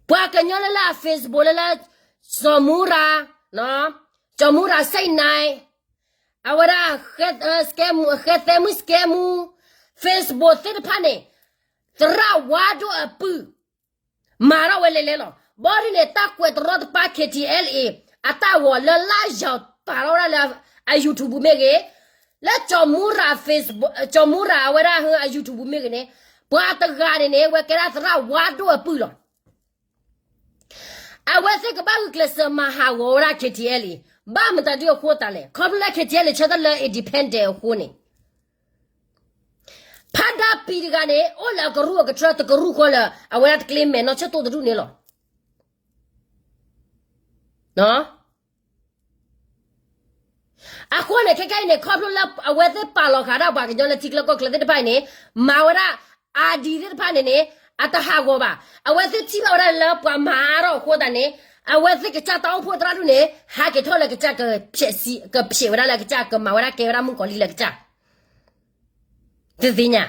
ပှၤကညီလၢလၢအ Facebook လၢလၢ စီၤမူရၤ, စီၤမူရၤစ့ၣ်နဲ, အဝဲဒၣ် ဃဲသဲမုၣ် ဃဲသဲမုၣ် စကဲမူ, Facebook သ့ၣ်တဖၣ်န့ၣ်, သရၣ်ဝါဒိၣ်အပုၢ် မၤထီၣ်ဝဲလဲၤလဲၤလီၤ. ဘီဒ်န့ၣ် တၢ်ကွဲးတရီတပါ K T L A အတၢ်ဂီၤလၢလါယီၤပာ်ထီၣ်ဝဲဒၣ်လၢ အ YouTube မ့ၢ်ဂ့ၤ, လၢ ကၠီၤမူရၤ Facebook ကၠီၤမူရၤအဝဲဒၣ်အ YouTube မ့ၢ်ဂ့ၤန့ၣ်, ပှၤတဂၤန့ၣ်န့ၣ် ဝဲကဲဒၣ်သရၣ်ဝါဒိၣ်အပုၢ်လီၤ. အဝဲသ့ၣ်ကဘၣ်ဂုာ်ကျဲးစၢးမၤဟးဂီၤဝဲဒၣ် K T L A, ဘၣ်မတၤဒုအဃိသတးလဲၣ်, ခီဖျိလၢ K T L A ဆၢထၢၣ်လၢ independent အဃိန့ၣ် ဖးဒၣ်ပံၤတဂၤန့ၣ် အိၣ်လၢအကရူၢ်အကထြၢတကရူၢ်ဃီလၢ အဝဲဒၣ်တကျ့မဲာ်နီၢ်ဆၢၣ်တိၢ်တဒူၣ်န့ၣ်လီၤ. အဃိန့ၣ် ခဲခဲအံၤန့ၣ် ခီဖျိလၢအဝဲသ့ၣ်ပာ်လီၤဃာ်ဒၣ်ပှၤကညီလၢထံချၢကီၢ်ချၢသ့ၣ်တဖၣ်အံၤန့ၣ်, မၤဝဲဒၣ် ID သ့ၣ်တဖၣ်န့ၣ်န့ၣ်, အတဟးဂီၤဘၣ်. အဝဲသ့ၣ်ထံၣ်ဘၣ်ဝဲဒၣ်လၢပှၤမၤအါထီၣ်အဃိသတးန့ၣ်, အဝဲသ့ၣ်ကစၢ်တၢ်အိၣ်ဖှိၣ်သရၣ်ဒူၣ်န့ၣ် ဟးက့ၤထီၣ်လၢကစၢ်ကဖျဲးဝဲဒၣ်လၢကစၢ် ကမၤဝဲဒၣ်ကဲဝဲဒၣ်မုၣ်ကီၤလံၢ်လၢကစၢ်, တသ့ၣ်ညါ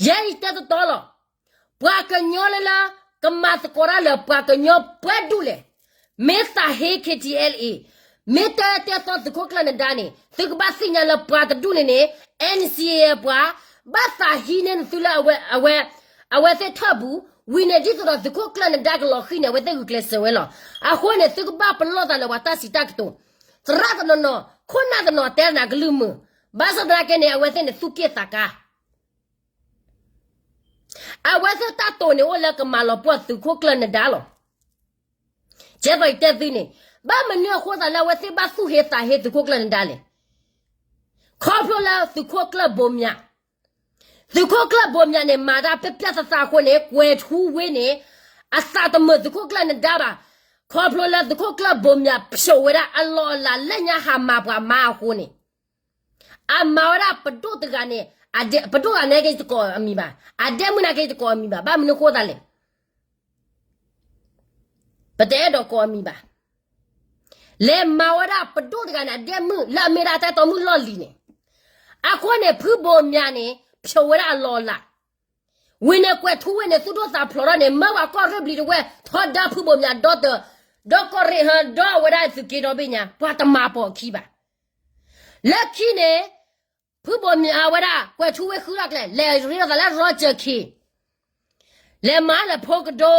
ယဲအံၤတဲတတီလီၤ. ပှၤကညီလၢလၢ ကမၤသကိးတၢ်လၢပှၤကညီပှဲၤဒူၣ်လဲၣ်, မ့ၢ်သးဟ့ K T L A, မ့ၢ်တဲတဲသီသုးခိၣ်ကျၢၢ်နဒါန့ၣ် သုကဘၣ်သ့ၣ်ညါလၢပှၤတဒူၣ်န့ၣ်န့ၣ် N C A ပှၤ ဘၣ်သးဟံးန့ၢ်နသုလၢအဝဲ အဝဲသ့ၣ်ထၢၣ်ပူၤ, ဝံၤန့ၣ်ဒ်သိးဒီးသုးခိၣ်ကျၢၢ်နဒါကလီၤဃံၤန့ၣ် အဝဲသ့ၣ်ဂုာ်ကျဲးစၢးဝဲလီၤ. အဃိန့ၣ် သုကဘၣ်ပလီၢ်သးလၢပှၤတၢ်စံးတၢ်ကတိၤ, သရၣ်တနီၤနီၤ ခိၣ်နၢ်တနီၤတဲနၤကလုၢ်မုာ်, ဘၣ်ဆၣ်သနာ်က့န့ၣ် အဝဲသ့ၣ်န့ၣ်သူၣ်က့ၣ်သးကါ အဝဲသ့ၣ်တၢ်တိာ်န့ၣ်အိၣ်လၢကမၤလီၤပှီၢ်သုးခိၣ်ကျၢၢ်နဒါလီၤ. ကဲသိးယတဲသုန့ၣ်, ဘၣ်မနုၤအဃိသတးလၢအဝဲသ့ၣ်ဘၣ်သူၣ်ဟ့သးဟ့သုးခိၣ်ကျၢၢ်နဒါလဲၣ်. ခီဖျိလၢသုးခိၣ်ကျၢၢ်ဘိးမၠး, သုးခိၣ်ကျၢၢ်ဘိးမၠးန့ၣ် မၤတၢ်ပျၢ်ပျၢ်သးသးအဃိန့ၣ် ကွဲၤထူဝ့န့ၣ် အသးတမုာ်သုးခိၣ်ကျၢၢ်နဒါဘၣ်. ခီဖျိလၢသုးခိၣ်ကျၢၢ်ဘိးမၠးဖျိးဝဲဒၣ်အလီၢ်အလၤလၢညါဟးမၤပှၤမါအဃိန့ၣ် အမၤဝဲဒၣ်ပဒိၣ်တဂၤန့ၣ်, ပဒိၣ်တဂၤန့ၣ်က့ၤတကိးအမံၤဘၣ်, အဒဲမုၣ်န့ၣ်က့ၤတကိးအမံၤဘၣ်, ဘၣ်မနုၤအဃိသတးလဲၣ်. ပတအဲၣ်ဒိးကိးအမံၤဘၣ်. လဲၤမၤဝဲဒၣ်ပဒိၣ်တဂၤန့ၣ် အဒဲမုၣ်လၢအမ့ၢ်ဒၣ်တၢ်တီမုၣ်လီၢ်လံၤန့ၣ်, အဃိန့ၣ် ဖုဘိးမၠးန့ၣ် ဖျိးဝဲဒၣ်အလီၢ်အလၤ ဝံၤန့ၣ် ကွဲၤထူဝ့န့ၣ် သူၣ်ဒိၣ်သးဖျိးထီၣ်န့ၣ် မၢပှၤကီၢ်ရ့ၣ်ဘျံၤတဝဲၢ် ထီဒါဖုဘိးမၠးဒီတၢၢ်, ဒီကီၢ်ရ့ၣ်ဟၢ ဒီဝဲဒၣ်သုးက့ဒီဘ့ၣ်ညါ ပှၤတမၤပိာ်အခံဘၣ်. လၢခံန့ၣ် ဖုဘိးမၠးအဝဲဒၣ် ကွဲၤထူဝ့ဃုထီၣ်ကျဲ လဲၤရ့လိာ်သးလၢ Roger Khin, လဲၤမၤလၢဖိကဒိ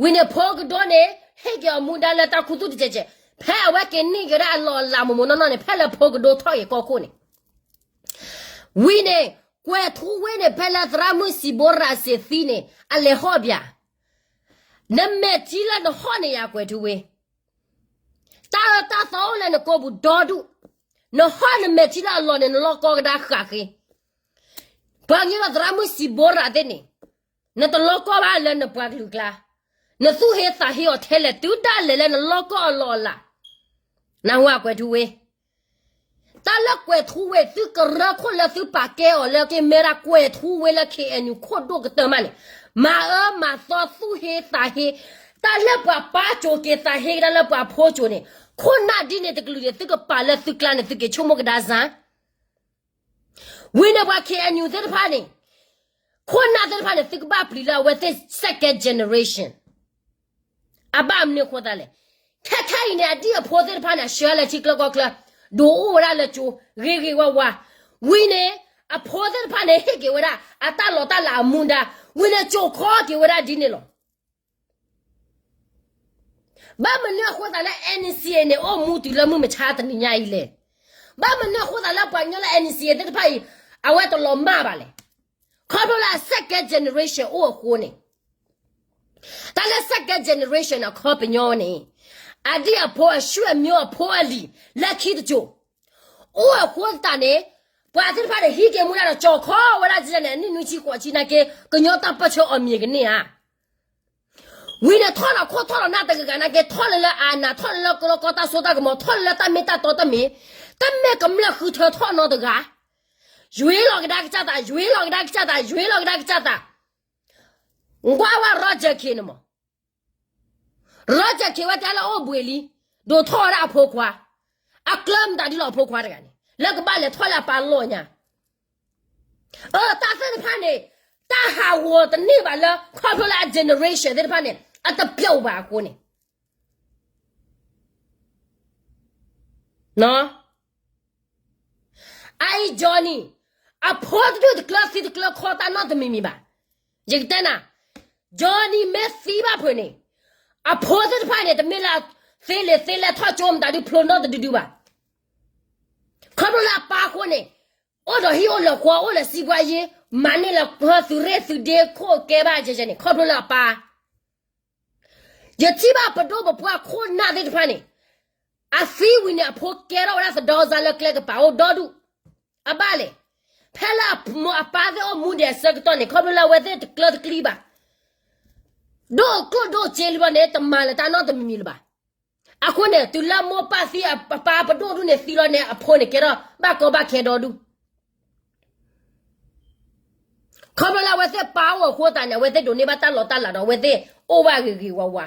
ဝံၤန့ၣ်ဖိကဒိန့ၣ် ဟ့ၣ်က့ၤအမူဒါလၢတၢ်ခူသူၣ်တစဲးစဲး, ဖဲအဝဲက့ၤန့ၢ်က့ၤဝဲဒၣ်အလီၢ်အလၤမိၢ်မိၢ်နီၢ်နီၢ်န့ၣ် ဖဲလၢဖိကဒိထီၣ်က့ၤကီၢ်ခိၣ်န့ၣ် ဝံၤန့ၣ် ကွဲၤထူဝ့န့ၣ် ဖဲလၢသရၣ်မုၣ်စံးဘိရၤစံးသံန့ၣ် အလဲၤဟီၣ်ဘၣ်, နမဲာ်ထံလၢနဟီၣ်န့ၣ်ယၤကွဲၤထူဝ့, တၢ်အၢတၢ်သီအိၣ်လၢနကိာ်ပူၤဒီဒူၣ်, နဟီၣ်နမဲာ်ထံလၢအလီၢ်န့ၣ် နလီၢ်ကီၢ်ကဒါဃးဃ့, ပှၤကညီဒီးသရၣ်မုၣ်စံးဘိရၤသ့ၣ်န့ၣ် နတလီၢ်ကီၢ်ဘၣ်လၢနပှၤကလုာ်ကျါ, နသူၣ်ဟ့သးဟ့အီၤထဲလဲၣ် တုၤဒၣ်လဲာ်လၢနလီၢ်ကီၢ်အလီၢ်အလၤ, နၢ်ဟူဧါကွဲၤထူဝ့ တၢ်လၢကွဲၤထူဝ့ သုကရၢခိၣ်လၢသုပာ်ကဲအီၤလၢက့ၤမ့ၢ်ဒၣ်ကွဲၤထူဝ့လၢ K N U ခိၣ်ဒိၣ်ကတၢၢ်မးန့ၣ်, မၤအၢမၤသီသူၣ်ဟ့သးဟ့, တၢ်လၢပှၤပၢ်ကိၤက့ၤသးဟ့ကဒါလၢပှၤဖိကိၤန့ၣ်, ခိၣ်နၢ်ဒ်န့ၣ်တကလုာ်န့ၣ် သုကပာ်လၢသုကျါန့ၣ် သုက့ၤဆိကမိၣ်ကဒါစၢ် ဝံၤန့ၣ်ပှၤ K N U သ့ၣ်တဖၣ်န့ၣ်, ခိၣ်နၢ်သ့ၣ်တဖၣ်န့ၣ် သုကဘၣ်ပျံၤလၢအဝဲသ့ၣ် second generation အဘၣ်မနုၤအဃိသတးလဲၣ်. ခဲခဲအံၤန့ၣ် အဒံၣ်အဖိသ့ၣ်တဖၣ်န့ၣ် အဆှၢလၢထံချၢကီၢ်ချၢ, ဒိးအိၣ်ဝဲဒၣ်လၢကၠိ ဂ့ၤဂ့ၤဝါဝါ, ဝံၤန့ၣ် အဖိသ့ၣ်တဖၣ်န့ၣ် ဟ့ၣ်က့ၤဝဲဒၣ် အတၢ်လီၢ်တၢ်လၤအမူဒါ, ဝံၤန့ၣ် ကိၤခီက့ၤဝဲဒၣ်ဒ်န့ၣ်လီၤ. ဘၣ်မနုၤအဃိသတးလၢ N C A န့ၣ် အိၣ်မူတုၤလၢမုၢ်မဆါတနံၤညါအံၤလဲၣ်. ဘၣ်မနုၤအဃိသတးလၢပှၤကညီလၢ N C A သ့ၣ်တဖၣ်အံၤ အဝဲတလီၤမၢ်ဘၣ်လဲၣ်. ခီဖျိလၢအ second generation အိၣ်အဃိန့ၣ်, တၢ်လၢ second generation အခီပညီန့ၣ်, အဒံၣ်အဖိအဆွေမျိုးအဖိအလံၤ လၢခံတစိၤ အိၣ်အဃိသတးန့ၣ်, ပှၤသ့ၣ်တဖၣ်န့ၣ် ဟံးက့ၤမူဒါဒီး ကၠီၤခီဝဲဒၣ်ဒ်န့ၣ် အနံၣ်နွံဆံဃိးဆံနာ်က့ ကညီတၢ်ပၢၢ်ဆၢအီၤမံၤကန့ၢ်ဧါ. ဝံၤန့ၣ်ထီၣ်ဒီးခိၣ်ထီၣ်ဒီးနၢ်တဂၤဂၤနာ်က့ ထီၣ်လၢလၢအနၢ် ထီၣ်လၢလၢကလီကီတၢ်စိတၢ်ကမီၤ ထီၣ်လၢလၢတၢ်မ့ၢ်တၢ်တီတၢ်မ့ၢ်, တမ့ၢ်ကမျၢၢ်ဃုထၢထီၣ်နီတဂၤ, ယွ့လီၤကဒါကစၢ်သး ယွ့လီၤကဒါကစၢ်သး ယွ့လီၤကဒါကစၢ်သး, ကွၢ်ဝဲ Roger Khin န့ၣ်မး Roger Khin ဝဲတဲလၢအိၣ်ဘှံးလံ, ဒိးထီၣ်ဝဲဒၣ်အဖိခွါ, အကျၢၤမတၤဒ်လီၤအဖိခွါတဂၤန့ၣ် လၢကဘၣ်လဲၤထီၣ်လၢအပၢ်လီၢ်ညါ, အတၢ်သ့ၣ်တဖၣ်န့ၣ်, တၢ်ဟးဂီၤတန့ၢ်ဘၣ်လၢ ခီဖျိလၢအ generation သ့ၣ်တဖၣ်န့ၣ် အတပျီဘၣ်အဃိန့ၣ်, အ Johnny အဖိတဒူၣ်တကျၢၤသံတကျၢၤခီတၢ်နီတမံၤမံၤဘၣ်. ယကတဲနၤ, Johnny မ့ၢ်သံဘၣ်ဖုးန့ၣ်, အဖိသ့ၣ်တဖၣ်န့ၣ် တမ့ၢ်လၢသ့လံာ်သ့လဲၢ်ထီၣ်ကၠိမတၤဒုးဖျိနီတဒုဒုဘၣ်. ခီဖျိလၢအပၢ်အဃိန့ၣ်, အိၣ်ဒီးဟံၣ်အိၣ်လၢဃီ အိၣ်လၢစံးပှၤယ့, မၤန့ၢ်လၢသုးရ့ၣ်သုးဒ့ခိၣ်ကဲဘၣ်ကဲကဲန့ၣ် ခီဖျိလၢအပၢ် ယထံၣ်ဘၣ်ပဒိၣ်ပပှၢ်ခိၣ်နၢ်သ့ၣ်တဖၣ်န့ၣ်, အသံဝံၤန့ၣ် အဖိကဲထီၣ်ဝဲဒၣ်သဒီစါလၢကျဲကပၤအိၣ်ဒီဒူၣ်, အဘၣ်လဲၣ်. ဖဲလၢအပၢ်သ့ၣ်အိၣ်မူဒံးအဆၢကတီၢ်န့ၣ် ခီဖျိလၢအဝဲသ့ၣ်တကျၢၤတကျံဘၣ်, ဒိၣ်ကျိၣ်ဒိၣ်စ့လံဘျီန့ၣ် တမၤလၢၤတၢ်နီတမံၤမံၤလၢၤဘၣ်. အဃိန့ၣ် တုၤလၢမိၢ်ပၢ်သံ အပၢ်ပဒိၣ်ဒူၣ်န့ၣ်သံလီၤန့ၣ် အဖိန့ၣ်ကဲထီၣ်ဘၣ်ကီဘၣ်ခဲဒီဒူၣ် ခီဖျိလၢအဝဲသ့ၣ်ပၢ်အိၣ်အဃိသတးန့ၣ် အဝဲသ့ၣ်ဒိးန့ၢ်ဘၣ်တၢ်လီတၢ်လးဒီး အဝဲသ့ၣ်အိၣ်ဘၣ်ဂ့ၤဂ့ၤဝါဝါ.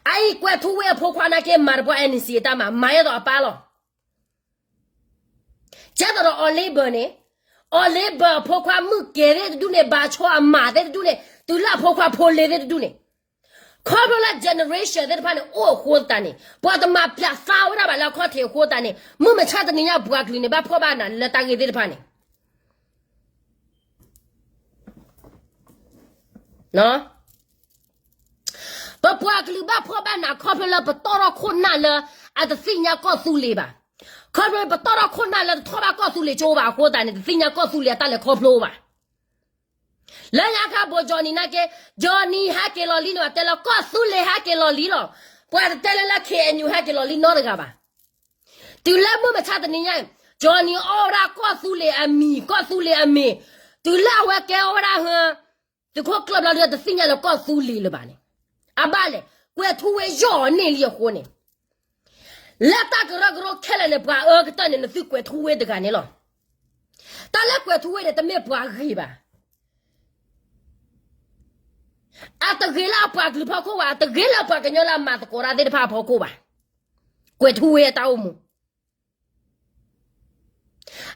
အအံၤကွဲၤထူဝ့အဖိခွါနာ်က့ မၤတပှၢ် N C အတၢ်မၤ မၤအသိးအပၢ်လီၤ. ကဲသိးဒီး Oliver န့ၣ်, Oliver အဖိခွါမုၣ်ကဲၤသ့ၣ်တဒူၣ်န့ၣ် ဘၣ်ဆီအမၤသ့ၣ်တဒူၣ်န့ၣ် တုၤလၢအဖိခွါဖိလ့သ့ၣ်တဒူၣ်န့ၣ် ခီဖျိလၢ generation သ့ၣ်တဖၣ်န့ၣ် အိၣ်အဃိသတးန့ၣ် ပှၤတမၤပျးသးဝဲဒၣ်ဘၣ်လၢအခီၣ်ထံးအဃိသတးန့ၣ် မုၢ်မဆါတနံၤညါပှၤကလုာ်န့ၣ် ဘၣ်ဖှီၣ်ဘၣ်နးလၢတၢ်ဂ့ၢ်သ့ၣ်တဖၣ်န့ၣ် ပပှၤကလုာ်ဘၣ်ဖှီၣ်ဘၣ်နးခီဖျိလၢပတီၢ်ထီၣ်ခိၣ်နၢ်လၢအတသ့ၣ်ညါကီၢ်သူလ့ၤဘၣ်. ခီဖျိပတီၢ်ထီၣ်ခိၣ်နၢ်လၢတထီၣ်ဘၣ်ကီၢ်သူလ့ၤကၠိဘၣ်အဃိသတးန့ၣ် တသ့ၣ်ညါကီၢ်သူလ့ၤအတၢ်လဲၤခီဖျိဘၣ်. လၢညါခါဘိ Johnny နာ်က့, Johnny ဟဲက့ၤလီၤလံန့ၣ် ပှၤတဲလၢကီၢ်သူလ့ၤဟဲက့ၤလီၤလံလီၤ. ပှၤတတဲလၢလၢ K N U ဟဲက့ၤလီၤလံနီတဂၤဘၣ်. တုၤလၢမုၢ်မဆါတနံၤညါအံၤ Johnny အီၣ်ဝဲဒၣ်ကီၢ်သူလ့ၤအမံၤ ကီၢ်သူလ့ၤအမ့ၢ်, တုၤလၢအဝဲကဲအီၣ်ဝဲဒၣ်ဟၢ သုးခိၣ်ကျၢၢ်ဘျီဒုးတသ့ၣ်ညါလၢကီၢ်သူလ့ၤလၢၤဘၣ်န့ၣ်, အဘၣ်လဲၣ်, ကွဲၤထူဝ့ယီၢ်အီၤန့ၢ်လံအဃိန့ၣ် လၢတၢ်ကရၢကရိခဲလၢာ်န့ၣ် ပှၤအၢကတၢၢ်န့ၣ် နသုကွဲၤထူဝ့တဂၤန့ၣ်လီၤ. တၢ်လၢကွဲၤထူဝ့န့ၣ် တမ့ၢ်ပှၤဂ့ၤဘၣ်. အတဂ့ၤလၢအပှၤကလုာ်ဖီခိၣ်ဘၣ်, အတဂ့ၤလၢပှၤကညီလၢအမၤသကိးတၢ်သ့ၣ်တဖၣ်အဖီခိၣ်ဘၣ်. ကွဲၤထူဝ့အတၢ်အိၣ်မူ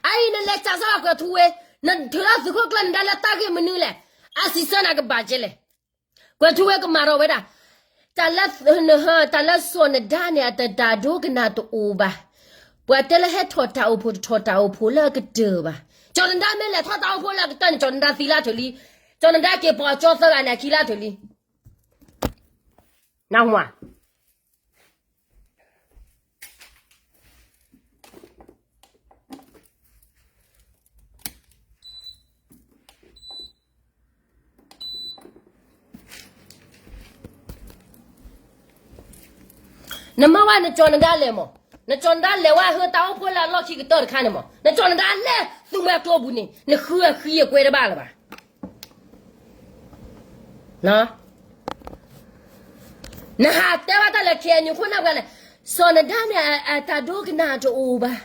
အအံၤနလဲၤစးစၢ်ကွဲၤထူဝ့, နထုးထီၣ်သုးခိၣ်ကျၢၢ်နဒါလၢတၢ်ဂ့ၢ်မနုၤလဲၣ်, အစံးဆၢနၤကဘၣ်ကဲလဲၣ်. ကွဲၤထူဝ့ကမၤထီၣ်ဝဲဒၣ်, တၢ်လၢ, တၢ်လၢစီၤနဒါန့ၣ် အတတၢ်ဒိကနၣ်တအိၣ်ဘၣ်. ပှၤတဲလၢဟဲထီၣ်တၢ်အိၣ်ဖှိၣ်တထီၣ်တၢ်အိၣ်ဖှိၣ်လၢအကတၢၢ်ဘၣ်. စီၤနဒါမ့ၢ်လဲၤထီၣ်တၢ်အိၣ်ဖှိၣ်လၢအကတၢၢ်န့ၣ် စီၤနဒါသံလၢထူၣ်လံ. စီၤနဒါက့ၤပိာ်ကၠီသၢဂၤန့ၣ် အခံလၢထူၣ်လံ. နၢ်ဟူဧါ. နမ့ၢ်ဝဲနကၠီၤနဒါလဲၤမး, နကၠီၤနဒါလဲၤဝဲဟၢတၢ်အိၣ်ဖှိၣ်လၢအလီၢ်ခံကတၢၢ်တခါန့ၣ်မး, နကၠီၤနဒါလဲၤသူမှဲကျိပူၤန့ၣ် နဃုအဃံအကွဲတဘၣ်လၢၤဘၣ်. နဟးတဲဘၣ်တၢ်လၢ K N U ခိၣ်နၢ်ပှၤလဲၣ်, စီၤနဒါန့ၣ် အတၢ်ဒိကနၣ်တအိၣ်ဘၣ်.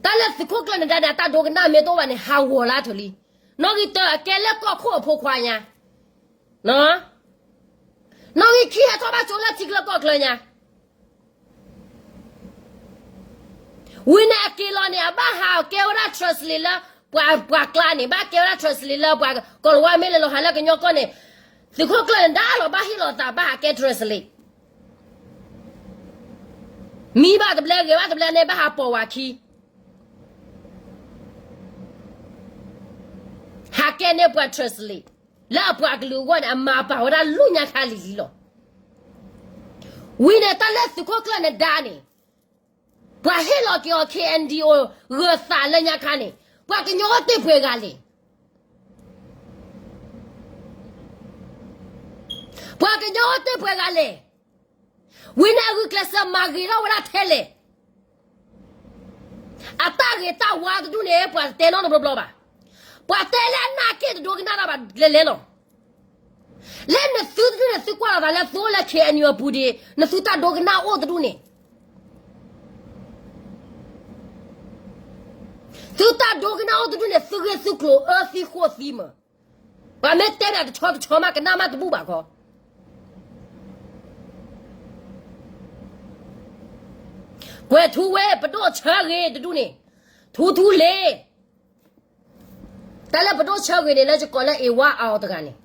တၢ်လၢသုးခိၣ်ကျၢၢ်နဒါန့ၣ် အတၢ်ဒိကနၣ်မ့ၢ်တအိၣ်ဘၣ်န့ၣ် ဟးဂီၤလၢထူၣ်လံ. နီၣ်ဂံၢ်တၢ အကဲလၢကီၢ်ခိၣ်အဖိခွါညါ, နီၣ်ဂံၢ်ခံ ဟဲထီၣ်ဘၣ်ကၠိလၢထံချၢကီၢ်ချၢညါ. ဝံၤန့ၣ်အက့ၤလီၤန့ၣ် အဘၣ်ဟးကဲဝဲဒၣ် translate လၢ ပှၤကျါန့ၣ် ဘၣ်ကဲဝဲဒၣ် translate လၢပှၤကီၤလၤဝါမ့ၢ်လဲၤလီၤဟးလၢကညီကီၢ်န့ၣ်, သုးခိၣ်ကျၢၢ်နဒါလီၤဘၣ်ဟ့ၣ်လီၤသးဘၣ်ဟးကဲ translate. မံဘၣ်တဘျဲ ဂဲၤဘၣ်တဘျဲန့ၣ် ဘၣ်ဟးပိာ်ဝဲခံ ဟးကဲန့ၢ်ပှၤ translate လၢအပှၤကလုာ်အဂီၢ်န့ၣ် အမၤပာ်ဝဲဒၣ်လၢညါခါလံၤလံၤလီၤ. ဝံၤန့ၣ် တၢ်လၢသုးခိၣ်ကျၢၢ်နဒါန့ၣ် ပှၤဟ့ၣ်လီၤက့ၤအီၤ K N D O ဂၢၤသးလၢညါခါန့ၣ် ပှၤကညီအိၣ်တ့ၢ်ပှဲၤဂၤလဲၣ်. ပှၤကညီအိၣ်တ့ၢ်ပှဲၤဂၤလဲၣ်. ဝံၤန့ၣ်အဂုာ်ကျဲးစၢးမၤဂ့ၤထီၣ်ဝဲဒၣ်ထဲလဲၣ်. အတၢ်ဂ့ၤတၢ်ဝါတဒူၣ်န့ၣ် ပှၤတတဲနီတဘျီဘျီဘၣ်. ပှၤတဲလၢအနၢ်က့ၣ်တဒိကနၣ်တၢ်ဘၣ်လဲၤလဲၤလီၤ. လၢနသုတဒူၣ်န့ၣ် သုကွၢ်လီၤသးလၢသုအိၣ်လၢ K N U အပူၤဒံး နသုတၢ်ဒိကနၣ်အိၣ်တဒူၣ်န့ၣ် သုတၢ်ဒိကနၣ်အိၣ်တဒူၣ်န့ၣ် သုဂ့ၢ်သုကျိၤအၢသံဃိသံမး. ပှၤမ့ၢ်တဲနၤတဆီတဆီမး ကနၣ်မးတဘူၣ်ဘၣ်ခီ. ကွဲၤထူဝ့ ပဒိၣ်ဆၢဂ့ၤတဒူၣ်န့ၣ် ထူထူလ့ၤ. တၢ်လၢပဒိၣ်ဆၢဂ့ၤန့ၣ် လၢယကိးလၢအ့ဝါအီၤတဂၤန့ၣ် ပ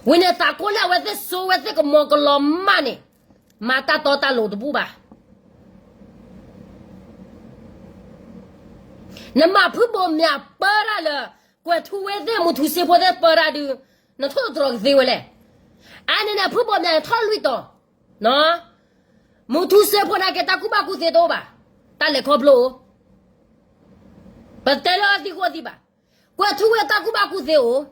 ဝံၤန့ၣ်သးကိၢ်လၢအဝဲသ့ၣ်စိဝဲသ့ၣ်ကမီၤကလီၤမၢ်န့ၣ်, မၤတၢ်တီတၢ်လိၤတဘူၣ်ဘၣ်. နမၤဖုဘိၣ်မၠးပၢတၢ်လၢ ကွဲၤထူဝ့သ့ၣ် မူထူစ့ဖိသ့ၣ်ပၢတၢ်ဒုး, နထိၣ်တြီၤကသ့ဝဲလဲၣ်. အန့ၣ်န့ၣ် ဖုဘိၣ်မၠးန့ၣ်ထီၣ်လွံၢ်တီၤ, မူထူစ့ဖိန့ၣ်က့တၢ်ကူၣ်ဘၣ်ကူၣ်သ့တအိၣ်ဘၣ်, တၢ်လဲၤခီဖျိအိၣ်, ပတဲလၢအသံဃိသံဘၣ်, ကွဲၤထူဝ့တၢ်ကူၣ်ဘၣ်ကူၣ်သ့အိၣ်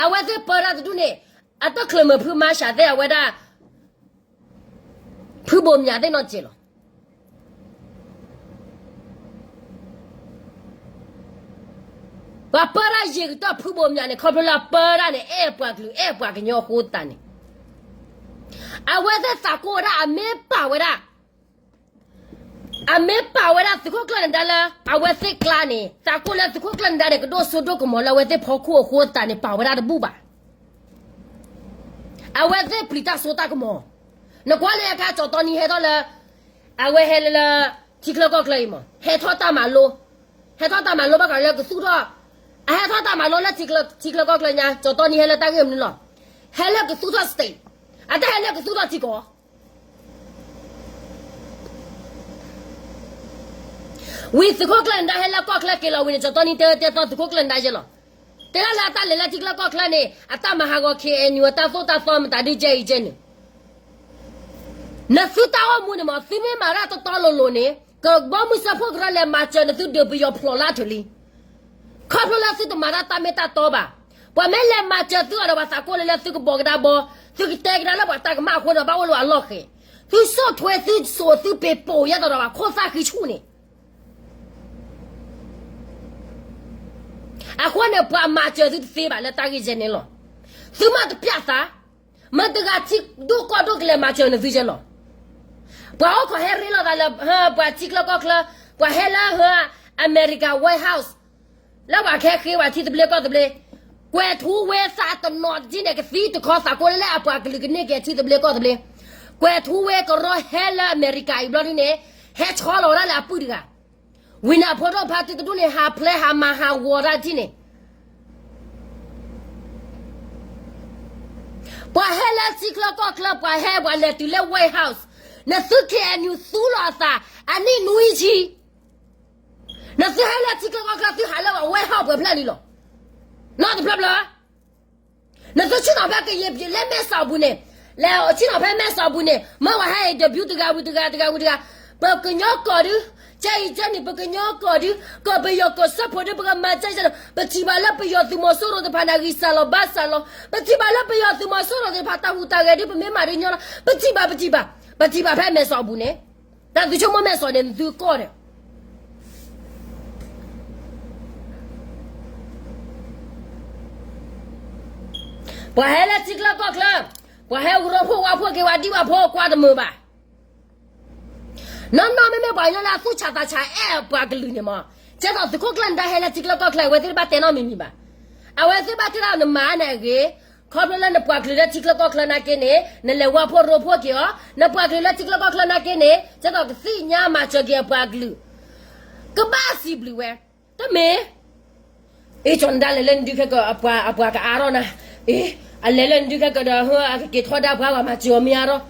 အဝဲသ့ၣ်ပၢတၢ်တဒူၣ်န့ၣ်, အတချုးမုာ်ဖုမၤစှၤသ့ၣ်အဝဲဒၣ်, ဖုဘိၣ်မၠးသ့ၣ်နီတစဲးလီၤ. ပှၤပၢတၢ်ယံာ်ကတၢၢ်ဖုဘိၣ်မၠးန့ၣ် ခီဖျိလၢအပၢတၢ်န့ၣ် အဲၣ်ပှၤကလုာ်အဲၣ်ပှၤကညီအဃိသတးန့ၣ်, အဝဲသ့ၣ်သးကိၢ်ဝဲဒၣ်အမ့ၢ်ပာ်ဝဲဒၣ် အမ့ၢ်ပာ်ဝဲဒၣ်သုးခိၣ်ကျၢၢ်နဒါလၢ အဝဲသ့ၣ်ကျါန့ၣ် သးကိၢ်လၢသုးခိၣ်ကျၢၢ်နဒါန့ၣ် ကဒိၣ်စိဒိၣ်ကမီၤလၢအဝဲသ့ၣ်ဖီခိၣ်အဃိသတးန့ၣ် ပာ်ဝဲဒၣ်တဘူၣ်ဘၣ်. အဝဲသ့ၣ်ပျံၤတၢ်စိတၢ်ကမီၤ, နကွၢ်လၢအခါကၠီၣ်တီနံဟဲထီၣ်လၢ, အဝဲဟဲလၢလၢ, ထံချၢကီၢ်ချၢအံၤမး ဟဲထီၣ်တၢ်မၤလိ, ဟဲထီၣ်တၢ်မၤလိဘၣ်ဃးလၢကသူၣ်ထီၣ်, အဟဲထီၣ်တၢ်မၤလိလၢထံချၢကီၢ်ချၢညါ ကၠီၣ်တီနံဟဲလၢတၢ်ဂ့ၢ်မနုၤလီၤ, ဟဲလၢကသူၣ်ထီၣ် state, အတဟဲလၢကသူၣ်ထီၣ်ထံကီၢ် ဝံၤသုးခိၣ်ကျၢၢ်နဒါဟဲလၢကီၢ်ချၢက့ၤလီၤဝံၤန့ၣ် ကၠီၣ်တီနံတဲတဲသီသုးခိၣ်ကျၢၢ်နဒါယဲလီၤ. တဲဒၣ်လၢအတၢ်လဲၤလၢထံချၢကီၢ်ချၢန့ၣ် အတၢ်မၤဟးဂီၤ ခ့ၣ်အဲၣ်ယူၣ် အတၢ်သိၣ်တၢ်သီမတၤဒုကဲအံၤကဲန့ၣ်, နသုတၢ်အိၣ်မူန့ၣ်မး သုမ့ၢ်မၤတၢ်တီတီလိၤလိၤန့ၣ် ကဘီမုၢ်စၢဖှိၣ်ကရၢလဲၤမၤစၢၤနသုဒုးပယီၤဖျိးလၢထူၣ်လံ ခီဖျိလၢသုတမၤတၢ်တၢ်မ့ၢ်တၢ်တီဘၣ်. ပှၤမ့ၢ်လဲၤမၤစၢၤသုအီၤဒီးပှၤသးကိၢ်လၢလၢသုကဘီကဒါဘီ, သုကတဲကဒါလၢပှၤတၢ်ကမၣ်အဃိန့ၣ် ဘၣ်အိၣ်လၢအလီၢ်ဃဲၤ, သုစိာ်ထွဲသုစိာ်သုပ့ၤပိာ်ယဲၢ်ဒီးပှၤခိၣ်သၣ်ဃံဆူၣ်န့ၣ် အဃိန့ၣ် ပှၤမၤစၢၤသုတသ့ဘၣ်လၢတၢ်ဂ့ၢ်ယဲန့ၣ်လီၤ. သုမၤတပျၢ်သး, မ့ၢ်တဂၤထံဒိၣ်ကီၢ်ဒိၣ်ကလဲၤမၤစၢၤနသုယဲလီၤ. ပှၤအိၣ်ခိးဟဲရ့လိာ်သးလၢ ပှၤထံချၢကီၢ်ချၢ, ပှၤဟဲလၢ America White House, လၢပှၤကဟဲဃ့ပှၤထံသဘျ့ကီၢ်သဘျ့, ကွဲၤထူဝ့သးတနီၤဒ်န့ၣ် ကသံတခီသးကိၢ်လၢလၢအပှၤကလုာ်ကန့ၢ်က့ၤထံသဘျ့ကီၢ်သဘျ့, ကွဲၤထူဝ့ကရီဟဲလၢအမဲရကၤအံၤဘျီဒ်န့ၣ်, ဟဲဆီလီၤဝဲဒၣ်လၢအပုၢ်တဂၤ ဝံၤန့ၣ်အဖိဒိၣ်ဖါတံၢ်တဒူၣ်န့ၣ် ဟးဖျဲးဟးမၤဟးဂီၤတၢ်ထံၣ်န့ၣ်, ပှၤဟဲလၢထံချၢကီၢ်ချၢ ပှၤဟဲပှၤလဲၤတုၤလၢ White House, နသု K N U သူလီၤအသး, အနံၣ်နွံဆံ, နသုဟဲလၢထံချၢကီၢ်ချၢ သုဟးလၢပှၤ White House ပှဲၤဖျၢၣ်လံလီၤ. နီတဖျၢၣ်ဖျၢၣ် နသုဆ့ၣ်နီၤဖဲကယဲၢ်ပျံၤလၢမဲၢ်စီၤအပူၤန့ၣ်, လဲၤဆ့ၣ်နီၤဖဲမဲၢ်စီၤအပူၤန့ၣ် မ့ၢ်ပှၤဟဲ interview တဂၤဝံၤတဂၤ တဂၤဝံၤတဂၤ, ပကညီကီၢ်ဒု, ကဲအံၤကဲန့ၣ် ပကညီကီၢ်ဒု, ကီၢ်ပယီၤကီၢ်စၢဖှိၣ်ဒု ပကမၤကဲကဲလီၤ, ပထံၣ်ဘၣ်လၢပယီၤသုးမီၤစိရိၤသ့ၣ်တဖၣ်န့ၣ် ဂံၢ်စၢ်လီၤဘါစၢ်လီၤ, ပထံၣ်ဘၣ်လၢပယီၤသုးမီၤစိရိၤသ့ၣ်တဖၣ်တၢ်ဟူးတၢ်ဂဲၤဒု ပမ့ၢ်မၤဒုညီလီၤ, ပထံၣ်ဘၣ် ပထံၣ်ဘၣ်, ပထံၣ်ဘၣ်ဖဲမဲၢ်စီၤအပူၤန့ၣ်, တၢ်သုဆိကမိၣ်မဲၢ်စီၤန့ၣ် နသုကီၢ်ဒီး ပှၤဟဲလၢထံချၢကီၢ်ချၢ, ပှၤဟဲကရၢဖိဝါဖိက့ၤဝဲဒံးဘၣ်ဖိကွၢ်တမုာ်ဘၣ်. နီၢ်နီၢ်မ့မ့ၢ်ပှၤကညီလၢအသူၣ်ဆးသးဆးအဲၣ်ပှၤကလုာ်န့ၣ်မး, ကဲသိးသုးခိၣ်ကျၢၢ်နဒါဟဲလၢထံချၢကီၢ်ချၢ အဝဲသ့ၣ်တဘၣ်တဲနီတမံၤမံၤဘၣ်. အဝဲသ့ၣ်ဘၣ်တဲဒၣ်နမၤန့ၣ်အဂ့ၤ, ခီဖျိလၢနပှၤကလုာ်လၢထံချၢကီၢ်ချၢနာ်က့န့ၣ် နလဲၤဝါဖိရိဖှိၣ်က့ၤအီၤ, နပှၤကလုာ်လၢထံချၢကီၢ်ချၢနာ်က့န့ၣ် ကဲသိးကသ့ၣ်ညါမၤစၢၤက့ၤအပှၤကလုာ် ကဘၣ်စံးဘျုးဝဲ, တမ့ၢ်, အ့ ကၠီၣ်နဒါလဲၤလၢနဒုခဲကၢး အပှၤ အပှၤကအါထီၣ်နၤ, အ့ အလဲၤလၢနဒုခဲကၢးဒီး အကက့ၤထီဒါပှၤဂၤမၤစၢၤအီၤမ့ၢ်အါထီၣ်,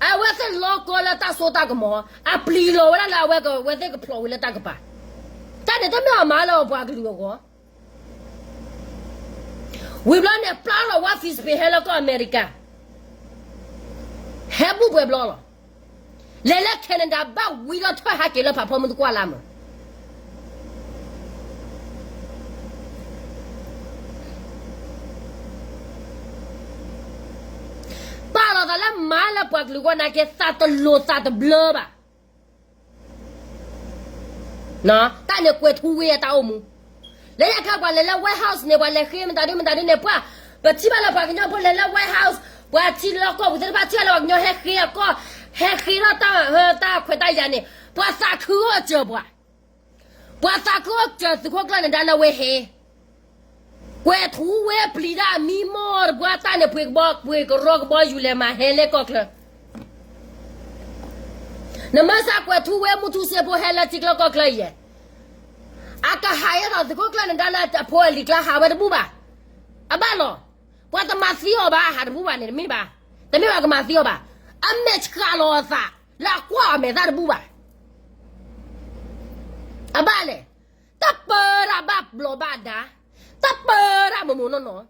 အဝဲသ့ၣ်လီၤကီလၢတၢ်စိတၢ်ကမီၤ, အပျံၤလီၤဝဲဒၣ်လၢအဝဲက အဝဲသ့ၣ်ကဖျိးဝံၤလၢတၢ်ကပၤ, တၢ်န့ၣ်တမ့ၢ်အမၤလၢအပှၤကလုာ်အဂီၢ် ဝံၤဘျီန့ၣ် ပျၢ်လီၤဝါ ဖံးစပ့ၤ ဟဲလၢကီၢ်အမဲရကၤ, ဟဲဘူၣ်ပှဲၤဘျီလီၤ. လဲၤလၢ Canada ဘၣ်ဝံထီၣ်ထၢၣ်ဟးက့ၤလၢဖးဖီမုၢ်သကွၢ်လၢမုၢ် ပာ်လီၤသးလၢမၤလၢပှၤကလုာ်ဂီၢ်နာ်က့ သးတလိၤသးတဘျၢဘၣ်. တၢ်န့ၣ်ကွဲၤထူဝ့အတၢ်အိၣ်မူ, လၢညါခါပှၤလဲၤလၢ White House န့ၣ် ပှၤလဲၤဃ့မတၤဒုမတၤဒုန့ၣ် ပှၤ, ပထံၣ်ဘၣ်လၢပှၤကညီဖိလဲၤလၢ White House, ပှၤထံလီၢ်ကီၢ်ပူၤသ့ၣ်တဖၣ်ထံၣ်ဘၣ်လၢပှၤကညီဟဲဃ့အကီၢ်, ဟဲဃ့ထီၣ်တၢ်ခွဲးတၢ်ယာ်န့ၣ် ပှၤသးခုအိၣ်စၢၤပှၤ, ပှၤသးခုအိၣ်စၢၤသုးခိၣ်ကျၢၢ်နဒါလၢဝဲဟဲ ကွဲၤထူဝ့ပျံၤဒၣ်အမံမီၢ်တပှၢ်တၢ်န့ၣ် ပှ့ၤကဘီ ပှ့ၤကရီကဘီယူၤလဲၤမၤဟဲလၢကီၢ်ချၢ, နမ့ၢ်စးကွဲၤထူဝ့မူထူစ့ဖိဟဲလၢထံချၢကီၢ်ချၢအံၤ, အကဟးယဲသိးသုးခိၣ်ကျၢၢ်နဒါလၢအဖိအလံၤကျါဟးဝဲတဘူၣ်ဘၣ်. အဘၣ်လီၤ. ပှၤတမၤသံအီၤဘၣ် ဟးတဘူၣ်ဘၣ်န့ၣ် တမ့ၢ်ဘၣ်, တမ့ၢ်ဘၣ်ကမၤသံအီၤဘၣ်. အမဲာ်ဆှးလီၤအသး လၢအကွၢ်အမဲာ်သၣ်တဘူၣ်ဘၣ်. အဘၣ်လဲၣ်, တၢ်ပၢတၢ်ဘၣ်ဘျီးဘၣ်ဒါ, တၢ်ပၢတၢ်မိၢ်မိၢ်နီၢ်နီၢ်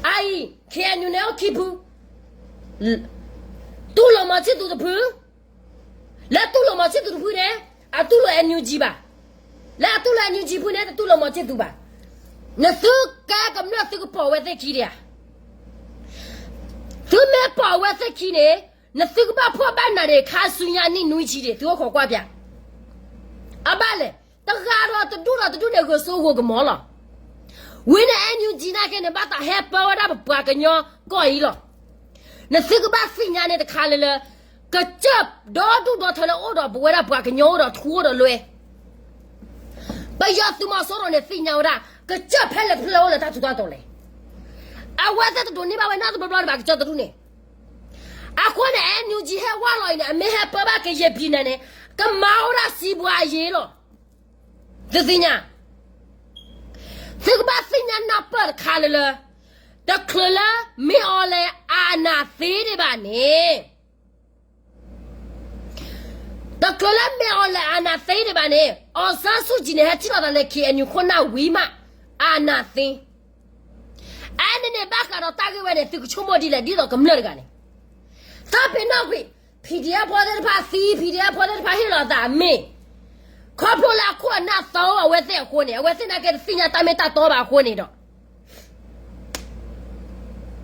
အအံၤ ခ့ၣ်အဲၣ်ယူၣ်န့ၣ်အိၣ်ခံဖု, တူၢ်လိာ်မီၤဆံၣ်သူးတဖု, လၢတူၢ်လိာ်မီၤဆံၣ်သူးတဖုန့ၣ် အတူၢ်လိာ် NUG ဘၣ်, လၢအတူၢ်လိာ် NUG ဖုန့ၣ် တတူၢ်လိာ်မီၤဆံၣ်သူးဘၣ်. နသုကဲကမျၢၢ်သုကပိာ်ဝဲသ့ၣ်ခံဒံးဧါ. သုမ့ၢ်ပိာ်ဝဲသ့ၣ်ခံန့ၣ် နသုကဘၣ်ဖှီၣ်ဘၣ်နၤဒံး ခါဆူညါနံၣ်နွံဆံဒံး သုအိၣ်ခိးကွၢ်ပၠး. အဘၣ်လဲၣ်, တဂၤဒီးတဒူၣ်ဒီးတဒူၣ်န့ၣ် ဂဲၤစိဂဲၤကမီၤလီၤ. ဝံၤန့ၣ် NUG နာ်က့န့ၣ် ဘၣ်သးဟဲပၢဝဲဒၣ်ပပှၤကညီကီၢ်အံၤလီၤ. နသုကဘၣ်သ့ၣ်ညါန့ၣ်တခါလၢလၢ ကစၢၢ်ဒီဒူၣ်ဒီထၢလၢအိၣ်ဒီးပဝဲဒၣ်ပှၤကညီအိၣ်ဒီးထူအိၣ်ဒီးလွဲ ပယီၤသုးမီၤစိရိၤန့ၣ် သ့ၣ်ညါဝဲဒၣ် ကစၢၢ်ဖဲလဲၣ်တဖျၢၣ်အိၣ်လၢတၢ်ထူးတၢ်တီၤလဲၣ်. အဝဲသ့ၣ်တဒိးန့ၢ်ဘၣ်ဝဲနီတဘျီဘျီဒံးဘၣ် ကစၢၢ်တဒူၣ်န့ၣ်. အဃိန့ၣ် NUG ဟဲဝဲလီၤအံၤန့ၣ် အမ့ၢ်ဟဲပၢဘၣ်ကယဲၢ်ပံၤနၤန့ၣ် ကမၤဝဲဒၣ်စံးပှၤအယ့လီၤ. သုသ့ၣ်ညါ, သုကဘၣ်သ့ၣ်ညါနၢ်ပၢၢ်တခါလၢလၢ တချုးလၢမ့ၢ်အီၤလဲၤအနးသ့ဒံးဘၣ်န့ၣ် တချုးလၢမ့ၢ်အီၤလဲၤအနးသ့ဒံးဘၣ်န့ၣ် အောင်ဆန်းစုကြည်န့ၣ် ဟဲထံၣ်လိာ်သးလၢ KNU ခိၣ်နၢ်ဝံၤမး အနးသ့. အန့ၣ်န့ၣ် ဘၣ်ဃးဒီးတၢ်ဂ့ၢ်ဝဲန့ၣ် သုကဆိကမိၣ်ဒ်လဲၣ် ဒ်သိးကမျၢၢ်တဂၤန့ၣ် သးပ့ၤနီၣ်ကွံာ် PDF ဖိသ့ၣ်တဖၣ်သံ PDF ဖိသ့ၣ်တဖၣ်ဟ့ၣ်လီၤသးအမ့ၢ် ခီဖျိလၢအခိၣ်အနၢ်သီအဝဲသ့ၣ်အဃိန့ၣ် အဝဲသ့ၣ်နာ်က့တသ့ၣ်ညါတၢ်မ့ၢ်တၢ်တီဘၣ်အဃိန့ၣ်ဒီး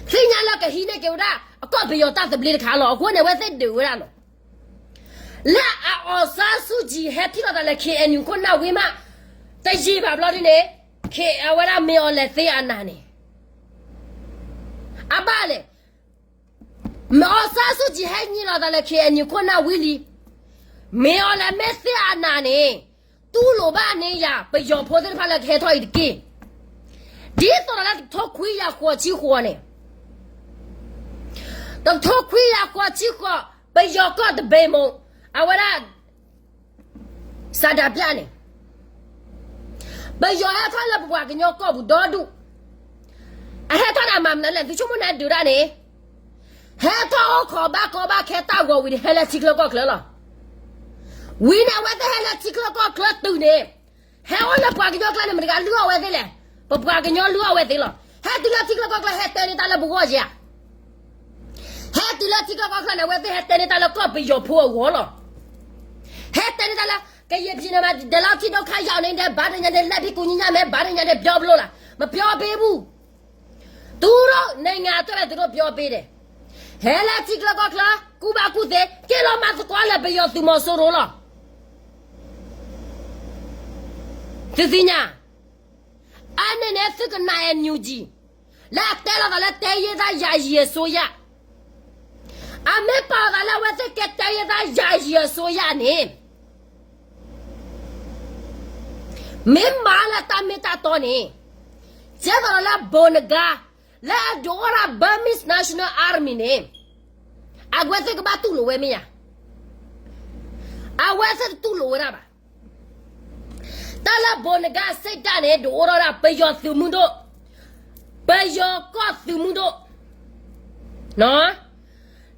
သ့ၣ်ညါလၢကဟံးန့ၢ်က့ၤဝဲဒၣ် အကီၢ်ပယီၤတၢ်သဘျ့တခါလီၤ. အဃိန့ၣ် အဝဲသ့ၣ်ဒုးဝဲဒၣ်လီၤ. လၢအအောင်ဆန်းစုကြည် ဟဲထံၣ်လိာ်သးလၢ KNU ခိၣ်နၢ်ဝံၤမး တယံာ်ဘၣ်ဘျီဒ်န့ၣ် အဝဲဒၣ်မ့ၢ်အီၤလဲၤသ့အနးန့ၣ် အဘၣ်လဲၣ်. အောင်ဆန်းစုကြည် ဟဲထံၣ်လိာ်သးလၢ KNU ခိၣ်နၢ်ဝံၤလံ မ့ၢ်အီၤလဲၤမ့ၢ်သ့အနးန့ၣ် တူၢ်လိာ်ဘၣ်န့ၢ်ယၤ ပယီၤဖိသ့ၣ်တဖၣ်လၢကဟဲထီၣ်အံၤတက့ၢ်. ဒ်သိးဒီးလၢတကထိခွံကယၤဃိးဆံဃိးန့ၣ် တကထိခွံကယၤဃိးဆံဃိး ပယီၤကီၢ်တဘ့ၣ်မိၢ် အဝဲဒၣ် ဆန္ဒပြန့ၣ် ပယီၤဟဲထီၣ်လၢပပှၤကညီကီၢ်ပူၤဒီဒူၣ်, အဟဲထီၣ်န့ၣ် အမၤမနုၤလဲၣ် သုဆိကမိၣ်န့ၣ်ဒုးဒၣ်န့ၣ်, ဟဲထီၣ်အိၣ်ခိးဘၣ်ကီဘၣ်ခဲတၢ်ဂီၤဝံၤန့ၣ် ဟဲလၢထံချၢကီၢ်ချၢလီၤ. ဝံၤန့ၣ် အဝဲသ့ၣ်ဟဲလၢထံချၢကီၢ်ချၢတုၤန့ၣ်, ဟဲအိၣ်လၢပှၤကညီကျါန့ၣ် မတၤတဂၤလုၢ်အီၣ်ဝဲသ့လဲၣ်, ပပှၤကညီလုၢ်အီၣ်ဝဲသ့လီၤ. ဟဲတုၤလၢထံချၢကီၢ်ချၢ ဟဲတဲန့ၢ်တၢ်လၢပဂီၢ်ဧါ. ဟဲတုၤလၢထံချၢကီၢ်ချၢန့ၣ် အဝဲသ့ၣ်ဟဲတဲန့ၢ်တၢ်လၢကီၢ်ပယီၤဖိအဂီၢ်လီၤ. ဟဲတဲန့ၢ်တၢ်လၢ ကရင်ပြည်နယ်မှာ ဒီလောက်ထိဒုက္ခရောက်နေတယ်, ဘာတွေညာတွေ လက်ပြီးကူညီကြမယ်, ဘာတွေညာတွေ ပြောလို့လား, မပြောပေးဘူး. သူတို့နိုင်ငံအတွက်ပဲ သူတို့ပြောပေးတယ်. ဟဲလၢထံချၢကီၢ်ချၢ ကူၣ်ဘၣ်ကူၣ်သ့ က့ၤလီၤမၤသကိးလၢပယီၤသုးမီၤစိရိၤလီၤ. သုသ့ၣ်ညါ, အန့ၣ်န့ၣ် သုကနၣ် NUG လၢအတဲလိာ်သးလၢ တိုင်းရင်းသားယာယီအစိုးရ, အမ့ၢ်ပာ်သးလၢအဝဲသ့ၣ်ကဲ တိုင်းရင်းသားယာယီအစိုးရန့ၣ် မ့ၢ်မၤလၢတၢ်မ့ၢ်တၢ်တီန့ၣ်, ကဲသိးဒီးလၢ ဗိုလ်နဂါး လၢအဒုးအိၣ်ဒၣ် Burmese National Army န့ၣ်, အဝဲသ့ၣ်ကဘၣ်တူၢ်လိာ်ဝဲမ့ၢ်ဧါ. အဝဲသ့ၣ်တတူၢ်လိာ်ဝဲဒၣ်ဘၣ်. တၢ်လၢ ဗိုလ်နဂါး စစ်တပ် န့ၣ် ဒုးအိၣ်ထီၣ်ဒၣ် ပယီၤသုးမုၢ်ဒိၣ်, ပယီၤကီၢ်သုးမုၢ်ဒိၣ်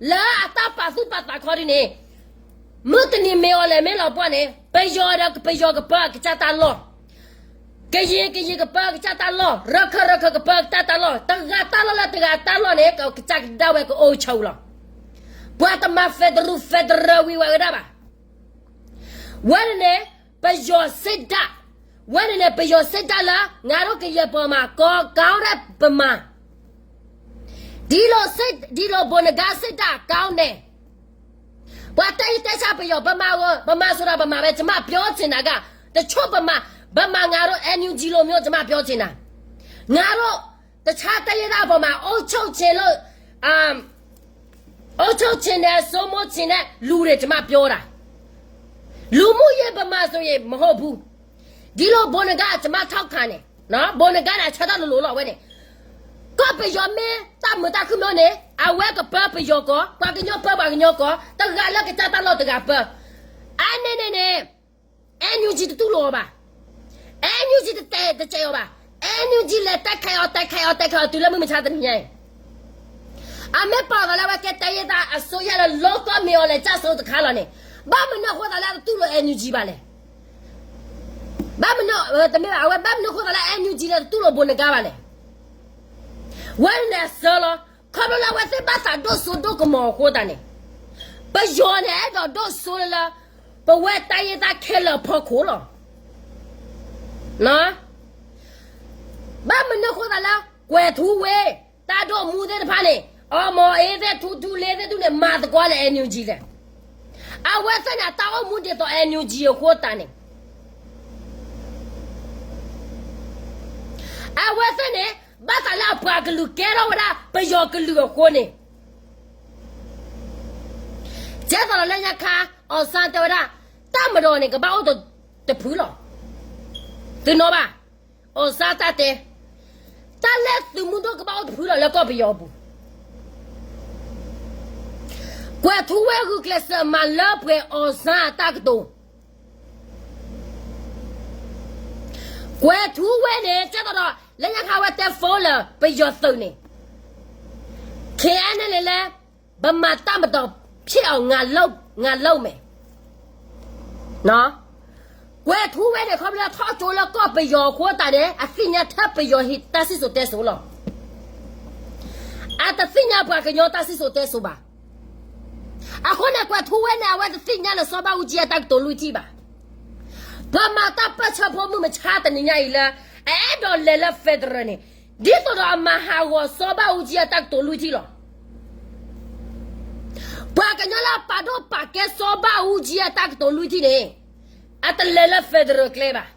လၢအတၢ်ပာ်သူၣ်ပာ်သးခီဒ်န့ၣ်, မုၢ်တနံၤမ့ၢ်အီၤလဲၤမ့ၢ်လီၤပှီၢ်န့ၣ် ပယီၤဒီးပယီၤကပၢကစၢ်တၢ်လီၢ်, ကရင်ကရင်ကပၢကစၢ်တၢ်လီၢ်, ရခၢၣ်ရခၢၣ်ကပၢကစၢ်တၢ်လီၢ်, တဂၤတၢ်လီၢ်လၢတဂၤတၢ်လီၢ်န့ၣ် ကစၢ်ကဒၣ်ဝဲကအိၣ်ဆၢလီၤ. ပှၤတမၤ federal federal ဝံၤဝဲဝဲဒၣ်ဘၣ်. ဝဲန့ၣ်န့ၣ် ပယီၤ စစ်တပ်, ဝဲန့ၣ်န့ၣ် ပယီၤ စစ်တပ် လၢ ငါတို့ကရင်ဗမာ ကောင်းကောင်းတဲ့ဗမာ, ဒီလိုစစ်, ဒီလို ဗိုလ်နဂါး စစ်တပ် ကောင်းတယ်. ပှၤတဲယတဲဆါပယီၤ ဗမာကို, ဗမာဆိုတာဗမာပဲ, ကျွန်မပြောချင်တာက တချို့ဗမာ, ဗမာ ငါတို့ NUG လိုမျိုး ကျွန်မပြောချင်တာ, ငါတို့ တခြားတိုင်းရင်းသားဗမာ အုပ်ချုပ်ချင်လို့, အုပ်ချုပ်ချင်တယ်, စိုးမိုးချင်တဲ့လူတွေ ကျွန်မပြောတာ. လူမှုရေးဗမာဆိုရင် မဟုတ်ဘူး. ဒီလို ဗိုလ်နဂါး ကျွန်မထောက်ခံတယ်. နော်, ဗိုလ်နဂါး န့ၣ် အဆၢထၢၣ်လိၤလိၤလီၤ အဝဲန့ၣ်. ကီၢ်ပယီၤမ့ၢ် တၢ်မုာ်တၢ်ခုၣ်မ့ၢ်န့ၣ် အဝဲကပၢပယီၤကီၢ်, ပှၤကညီပၢပှၤကညီကီၢ်, တဂၤလၢကစၢ်တၢ်လီၢ်တဂၤပၢ. အါန့ၢ်န့ၣ်န့ၣ် NUG တတူၢ်လိာ်အီၤဘၣ်. အဲ NUG တတဲတကဲအီၤဘၣ်. အဲ NUG လဲၤတဲခဲအီၤ တဲခဲအီၤ တဲခဲအီၤ တုၤလၢမုၢ်မဆါတနံၤညါအံၤ အမ့ၢ်ပာ်သးလၢအဝဲကဲတယ့သးအစိုးရလၢ လီကီမ့ၢ်အီၤလဲၤကၢ်စိတခါလီၤန့ၣ်, ဘၣ်မနုၤအဃိသးလၢအတတူၢ်လိာ် NUG ဘၣ်လဲၣ်. ဘၣ်မနုၤ, တမ့ၢ်ဘၣ်, အဝဲဘၣ်မနုၤအဃိသးလၢ NUG လၢတတူၢ်လိာ်ဘိးနဂါဘၣ်လဲၣ်. ဝဲန့ၣ်အဆၢလီၤ. ခီဖျိလၢအဝဲသ့ၣ်ဘၣ်သးဒိၣ်စိဒိၣ်ကမီၤအဃိသတးန့ၣ်, ပယီၤန့ၣ်အဲၣ်ဒိးဒိၣ်စိလၢ ပဝဲတယ့သးခဲလၢာ်အဖီခိၣ်လီၤ. ဘၣ်မနုၤအဃိသးလၢ ကွဲၤထူဝ့ တၢ်ဒိၣ်မူသ့ၣ်တဖၣ်န့ၣ်, အီမီၤအ့သ့ၣ် ထူထူလ့သ့ၣ်ဒူၣ်န့ၣ် မၤသကိးလၢ NUG လဲၣ်. အဝဲသ့ၣ်န့ၣ် အတၢ်အိၣ်မူဒ်သိး NUG အဃိသတးန့ၣ်, အဝဲသ့ၣ်န့ၣ် ဘၣ်သးလၢအပှၤကလုာ်ကဲထီၣ်ဝဲဒၣ်ပယီၤကလုာ်အဃိန့ၣ်, ကဲသိးဒီးလၢညါခါ အီၣ်စၣ်တဲဝဲဒၣ် တၢ်မၤဒီးန့ၣ် ကဘၣ်အိၣ်တဖုလီၤ. သုနီၣ်ဘၣ်, အီၣ်စၣ်တၢ်တဲ, တၢ်လၢသုးမုၢ်ဒိၣ်ကဘၣ်အိၣ်တဖုလီၤလၢကီၢ်ပယီၤအပူၤ. ကွဲၤထူဝ့ဂုာ်ကျဲးစၢးမၤလၢပှဲၤအီၣ်စၣ်အတၢ်ကတိၤ ကွဲၤထူဝ့န့ၣ် ကဲသိးဒီး လၢညါခါဝဲတဲ phone လၢပယီၤသုးန့ၣ်, KNLA လဲၣ်, ပမၤတၢ်မၤဒီးဖျဲးအီၤ ငါလုပ်မယ်. ကွဲၤထူဝ့န့ၣ် ခီဖျိထီၣ်ကၠိလၢကီၢ်ပယီၤအဃိသတးန့ၣ် အသ့ၣ်ညါထဲပယီၤဟံးတၢ်စံၣ်စိၤတဲစိၤလီၤ. အတသ့ၣ်ညါပှၤကညီတၢ်စံၣ်စိၤတဲစိၤဘၣ်. အဃိန့ၣ် ကွဲၤထူဝ့န့ၣ် အဝဲတသ့ၣ်ညါလၢစီၤဘၣ်အူကၠံအတၢ်ကတိၤလွံၢ်ထံၣ်ဘၣ်. ပမၤတၢ်ပၢၢ်ဆၢဖိမုၢ်မဆါတနံၤညါအံၤလၢ အအဲၣ်ဒိးလဲၤလၢ federal န့ၣ်, ဒ်သိးဒီးအမၤဟးဂီၤစီၤဘၣ်အူကၠံအတၢ်ကတိၤလွံၢ်ထံၣ်လီၤ. ပှၤကညီလၢအပာ်ဒိၣ်ပာ်ကဲစီၤဘၣ်အူကၠံအတၢ်ကတိၤလွံၢ်ထံၣ်န့ၣ်, အတလဲၤလၢ federal ကျဲဘၣ်.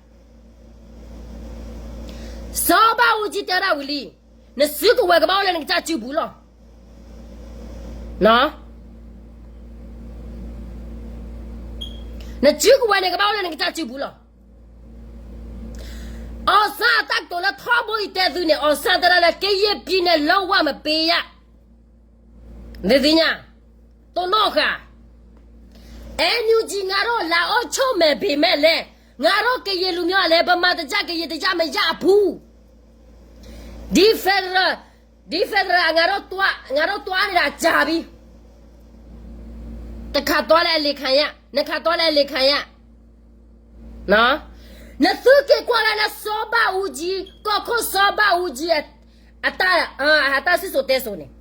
စီၤဘၣ်အူကၠံတဲဒၣ်ဝံၤလံ, နစုကဝဲၤကဘၣ်အိၣ်လၢနကစၢ်စုပူၤလီၤ. နစုကဝဲၤန့ၣ် ကဘၣ်အိၣ်လၢနကစၢ်စုပူၤလီၤ. အီၣ်စၣ်အတၢ်ကတိၤလၢထီဘိအံၤတဲသုန့ၣ်, အီၣ်စၣ်တဲဒၣ်လၢ ကရင်ပြည်နယ် လုံးဝမပေးရ, နသ့ၣ်ညါ, တိၢ်နီၣ်ဃာ်, NUG ငါတို့ လာအုပ်ချုပ်မယ် ပေမဲ့လည်း ငါတို့ ကရင်လူမျိုး လည်း ဗမာတစ်ကျပ် ကရင်တစ်ကျပ် မရဘူး. ဒီ federal, ဒီ federal ငါတို့သွား, ငါတို့သွားနေတာကြာပြီ. တစ်ခါသွားလည်း အလီခါရ, နှစ်ခါသွားလည်း အလီခါရ. နသုက့ၤကွၢ်လၢ်လၢစီၤဘၣ်အူကၠံ, ကီၢ်ခိၣ်စီၤဘၣ်အူကၠံ အတၢ်, အတၢ်စံၣ်စိၤတဲစိၤန့ၣ်,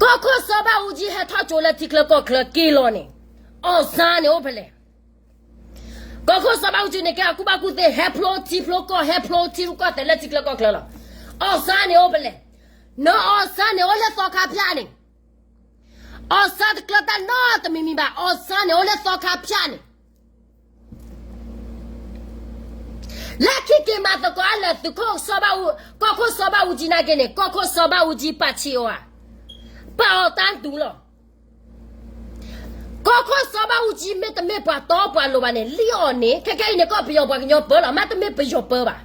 ကီၢ်ခိၣ်စီၤဘၣ်အူကၠံ ဟဲထီၣ်ကၠိလၢထံချၢကီၢ်ချၢက့ၤလီၤန့ၣ်, အီၣ်စၣ်န့ၣ်အိၣ်ဖဲလဲၣ်. ကီၢ်ခိၣ်စီၤဘၣ်အူကၠံန့ၣ် ကဲအကူၣ်ဘၣ်ကူၣ်သ့ ဟဲဖျိထံဖျိကီၢ်, ဟဲဖျိထံဖျိကီၢ်သဲးလၢထံချၢကီၢ်ချၢလီၤ. အီၣ်စၣ်န့ၣ်အိၣ်ဖဲလဲၣ်. နအီၣ်စၣ်န့ၣ်အိၣ်လၢသီခါဖၠၣ်န့ၣ်, အီၣ်စၣ်တကျၢၤတၢ်နီတမံၤမံၤဘၣ်, အီၣ်စၣ်န့ၣ်အိၣ်လၢသီခါဖၠၣ်န့ၣ် လၢခံက့ၤမၤသကိးအလၢာ်သုးခိၣ်စီၤဘၣ်အူ, ကီၢ်ခိၣ်စီၤဘၣ်အူကၠံနာ်က့န့ၣ်, ကီၢ်ခိၣ်စီၤဘၣ်အူကၠံပာ်ဆံးအီၤဧါ, ပာ်အီၤတၢ်တူၢ်လီၤ. ကီၢ်ခိၣ်စီၤဘၣ်အူကၠံမ့ၢ်တမ့ၢ်ပှၤတီပှၤလိၤဘၣ်န့ၣ်, လံၣ်အီၤန့ၣ်, ခဲကဲအံၤန့ၣ် ကီၢ်ပယီၤပှၤကညီပၢလီၤ, မ့တမ့ၢ်ပယီၤပၢဘၣ်.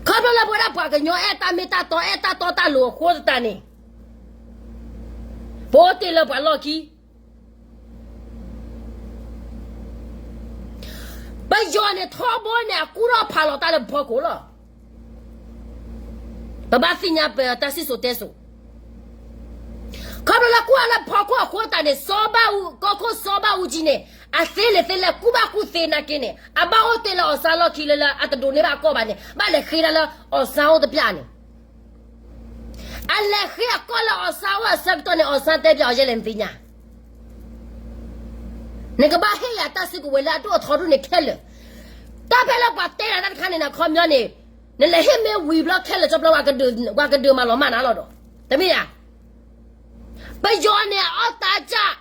ခီဖျိလၢပဝဲဒၣ်ပှၤကညီအဲၣ်တၢ်မ့ၢ်တၢ်တီ, အဲၣ်တၢ်တီတၢ်လိၤအဃိသတးန့ၣ်, ပအိၣ်တ့ၢ်လၢပှၤလီၢ်ခံ ပယီၤန့ၣ်ထီဘိန့ၣ် အကူၣ်ထီၣ်ဖးလီၤတၢ်လၢပဖီခိၣ်လီၤ. ပဘၣ်သ့ၣ်ညါပတၢ်စံၣ်စိၤတဲစိၤ, ခီဖျိလၢကူၣ်အါလၢပဖီခိၣ်အဃိသတးန့ၣ်, စီၤဘၣ်အူ, ကီၢ်ခိၣ်စီၤဘၣ်အူကၠံန့ၣ် အသ့လဲၤသ့လဲၤကူၣ်ဘၣ်ကူၣ်သ့နာ်က့န့ၣ်, အဘၣ်အိၣ်တ့ၢ်လၢအီၣ်စၣ်လီၢ်ခံလၢလၢအတဒိးန့ၢ်ဘၣ်အကီၢ်ဘၣ်န့ၣ်, ဘၣ်လဲၤဃ့ဒၣ်လၢအီၣ်စၣ်အိၣ်တပျၢ်န့ၣ် အလဲၤဃ့အကီၢ်လၢအီၣ်စၣ်အိၣ်အဆၢကတီၢ်န့ၣ်, အီၣ်စၣ်တဲပျၢ်အီၤယဲလဲၣ်နသ့ၣ်ညါ. နကဘၣ်ဟ့ၣ်ယၤတၢ်စုကဝဲၤလၢအဒိၣ်အထီဒိၣ်န့ၣ်ခဲလၢာ်. တၢ်ဖဲလၢပှၤတဲနၤတၢ်တခါန့ၣ် နခီပညီန့ၣ်, နလဲၤဟ့ၣ်မ့ၢ်ဝံၤဘျီခဲလၢာ် ကၠီဖျီ ပှၤကဒုးမၤလီၤမၢ်နၤလီၤဒီး, တမ့ၢ်ဧါ. ပယီၤန့ၣ် အီၣ်တၢ်စၢ်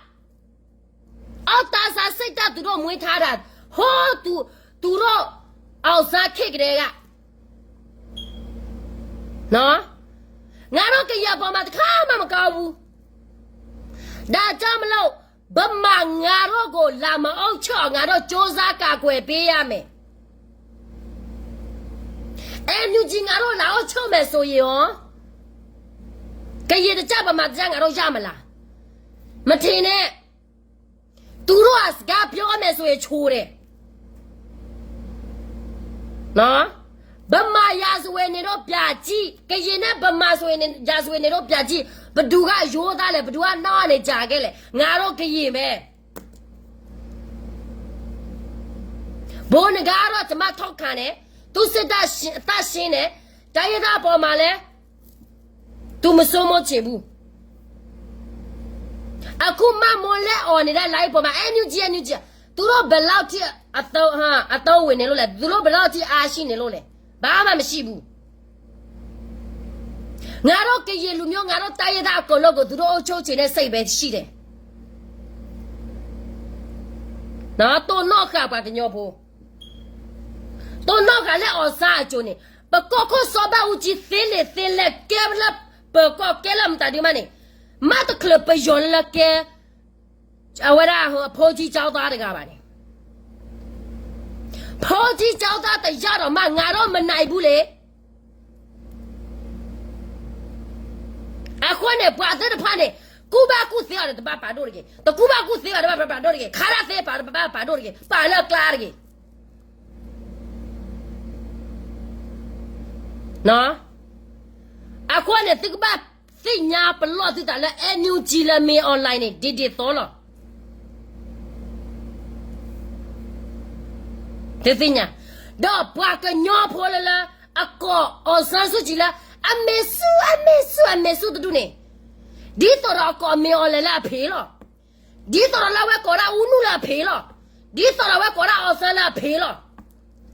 အီၣ်တၢ်စၢ်စံၣ်တၢ်သူၣ်ဒိၣ်မှံထါတၢ်, ဟိ သူၣ်ဒိၣ် အီၣ်စၢ်ခံကဒဲက, ငါတို့ကယဲၢ်ပှၤမၤတခါမးမကါဘူး. ဒါကြောင့်မလို့ ဗမာ ငါတို့ကို လာမအုပ်ချုပ်အောင် ငါတို့ ကြိုးစားကာကွယ်ပေးရမယ်. NUG ငါတို့ လာအုပ်ချုပ်မယ်ဆိုရင်ရော ကရင်တစ်ကျပ် ဗမာတစ်ကျပ် ငါတို့ ရမလား? မထင်နဲ့. သူတို့က စကားပြောမယ်ဆိုရင် ချိုတယ်. ဗမာရာဇဝင်နဲ့တော့ပြကြည့်, ကရင်နဲ့ဗမာဆိုရင်ရာဇဝင်နဲ့တော့ပြကြည့်, ဘယ်သူကရိုးသားလဲ, ဘယ်သူကနောက်ကနေကြာခဲ့လဲ, ငါတို့ကရင်ပဲ. ဘိနဂါတော့ကျမထောက်ခံတယ်, သူစစ်တပ်ရှင်း, တပ်ရှင်းတယ်, တိုင်းရင်းသားအပေါ်မှာလည်း သူမစိုးမိုးချစ်ဘူး. အခုမမိုးလဲၤအီၣ်န့ၣ်ဒၣ် live ပေါ်မှာ NUG NUG, သူတို့ဘယ်လောက်ထိအသုံး, အသုံးဝင်နေလို့လဲ, သူတို့ဘယ်လောက်ထိအားရှိနေလို့လဲ, ဘာမှမရှိဘူး. ငါတို့ကရင်လူမျိုး, ငါတို့တိုင်းရင်းသားအကုန်လုံးကို သူတို့အုပ်ချုပ်ချင်တဲ့စိတ်ပဲရှိတယ်. နော်, တိၢ်နီၣ်ဃာ်ပှၤကညီဖိ, တိၢ်နီၣ်ဃာ်လၢ အောင်ဆန်း အကျိုးန့ၣ်, ပကီၢ်ခိၣ်စီၤဘၣ်အူကၠံသ့လံာ်သ့လဲၢ် ကဲလၢပကီၢ်ကဲလၢမတၤဒုမးန့ၣ်, မ့ၢ်တချုးပယီၤလၢကဲ အဝဲဒၣ် ဘုန်းကြီးကျောင်းသား တဂၤဘၣ်န့ၣ်, ဘုန်းကြီးကျောင်းသား တစ်ယောက်တောင်မှ ငါတို့မနိုင်ဘူးလေ. အဃိန့ၣ် ပှၤသ့ၣ်တဖၣ်န့ၣ် ကူၣ်ဘၣ်ကူၣ်သ့အီၤဒီး တဘၣ်ပာ်ဒိၣ်တဂ့ၤ, တကူၣ်ဘၣ်ကူၣ်သ့အီၤဒီး ဘၣ်ပာ်ဒိၣ်တဂ့ၤ, ခါရၣ်သ့ပာ်ဒီး ဘၣ်ပာ်ဒိၣ်တဂ့ၤ, ပာ်လၢအကျါတဂ့ၤ. အဃိန့ၣ် သုကဘၣ်သ့ၣ်ညါပလီၢ်သုသးလၢ NUG လၢ မင်းအောင်လှိုင် န့ၣ် ဒ်ဒ်သိးလီၤ. သုသ့ၣ်ညါ, ဒီးပှၤကညီဖိလၢလၢ အကိး အောင်ဆန်းစုကြည် လၢ အမေစု, အမေစု, အမေစု တဒူၣ်န့ၣ်, ဒ်သိးဒီးအကိး မင်းအောင်လှိုင် လၢအဖေလီၤ. ဒ်သိးဒီးလၢအဝဲကိးဒၣ် ဦးနု လၢအဖေလီၤ. ဒ်သိးဒီးအဝဲကိးဒၣ် အောင်ဆန်း လၢအဖေလီၤ.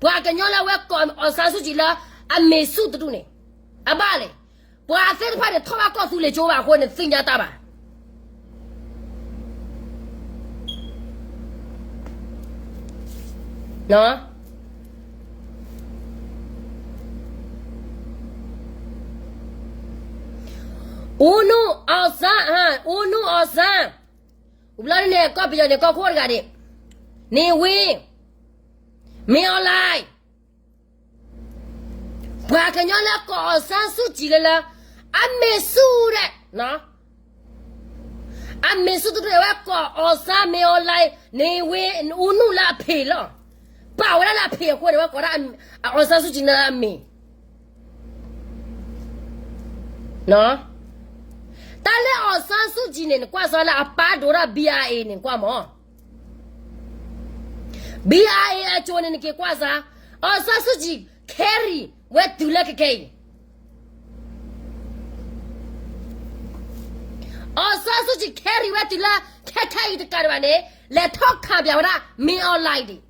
ပှၤကညီလၢအဝဲကိး အောင်ဆန်းစုကြည် လၢ အမေစု တဒူၣ်န့ၣ်, အဘၣ်လဲၣ်. ပှၤသ့ၣ်တဖၣ်န့ၣ် ထီၣ်ဘၣ်ကီၢ်သူလ့ၤကၠိဘၣ်အဃိန့ၣ် သ့ၣ်ညါတၢ်ဘၣ်. ဦးနု အောင်ဆန်း, ဦးနု အောင်ဆန်း, ဝံၤဘျီန့ၣ် ကီၢ်ပယီၤန့ၣ် ကီၢ်ခိၣ်တဂၤန့ၣ်, နေဝင်း, မင်းအောင်လှိုင်, ပှၤကညီလၢကိး အောင်ဆန်းစုကြည် လၢလၢ အမေစု ဒီး အမေစု တဒူၣ်န့ၣ် အဝဲကိး အောင်ဆန်း, မင်းအောင်လှိုင်, နေဝင်း, ဦးနု လၢအဖေလီၤ. ပာ်ဝဲဒၣ်လၢအဖေအဃိန့ၣ် အဝဲကိးဒၣ် အောင်ဆန်းစုကြည် လၢအမေ. တၢ်လၢ အောင်ဆန်းစုကြည် န့ၣ် နကွၢ်စ့ၢ်လၢအပၢ်ဒိးဒၣ် BIA န့ၣ် နကွၢ်မး. BIA အကျိၤန့ၣ် နက့ၤကွၢ်စ့ၢ်, အောင်ဆန်းစုကြည် carry ဝဲတုၤလၢခဲခဲအံၤ.အောင်ဆန်းစုကြည် carry ဝဲတုၤလၢခဲခဲအံၤတကးဒံးဘၣ်န့ၣ်, လဲၤထီၣ်ခးပၠးဝဲဒၣ် မင်းအောင်လှိုင် ဒံး.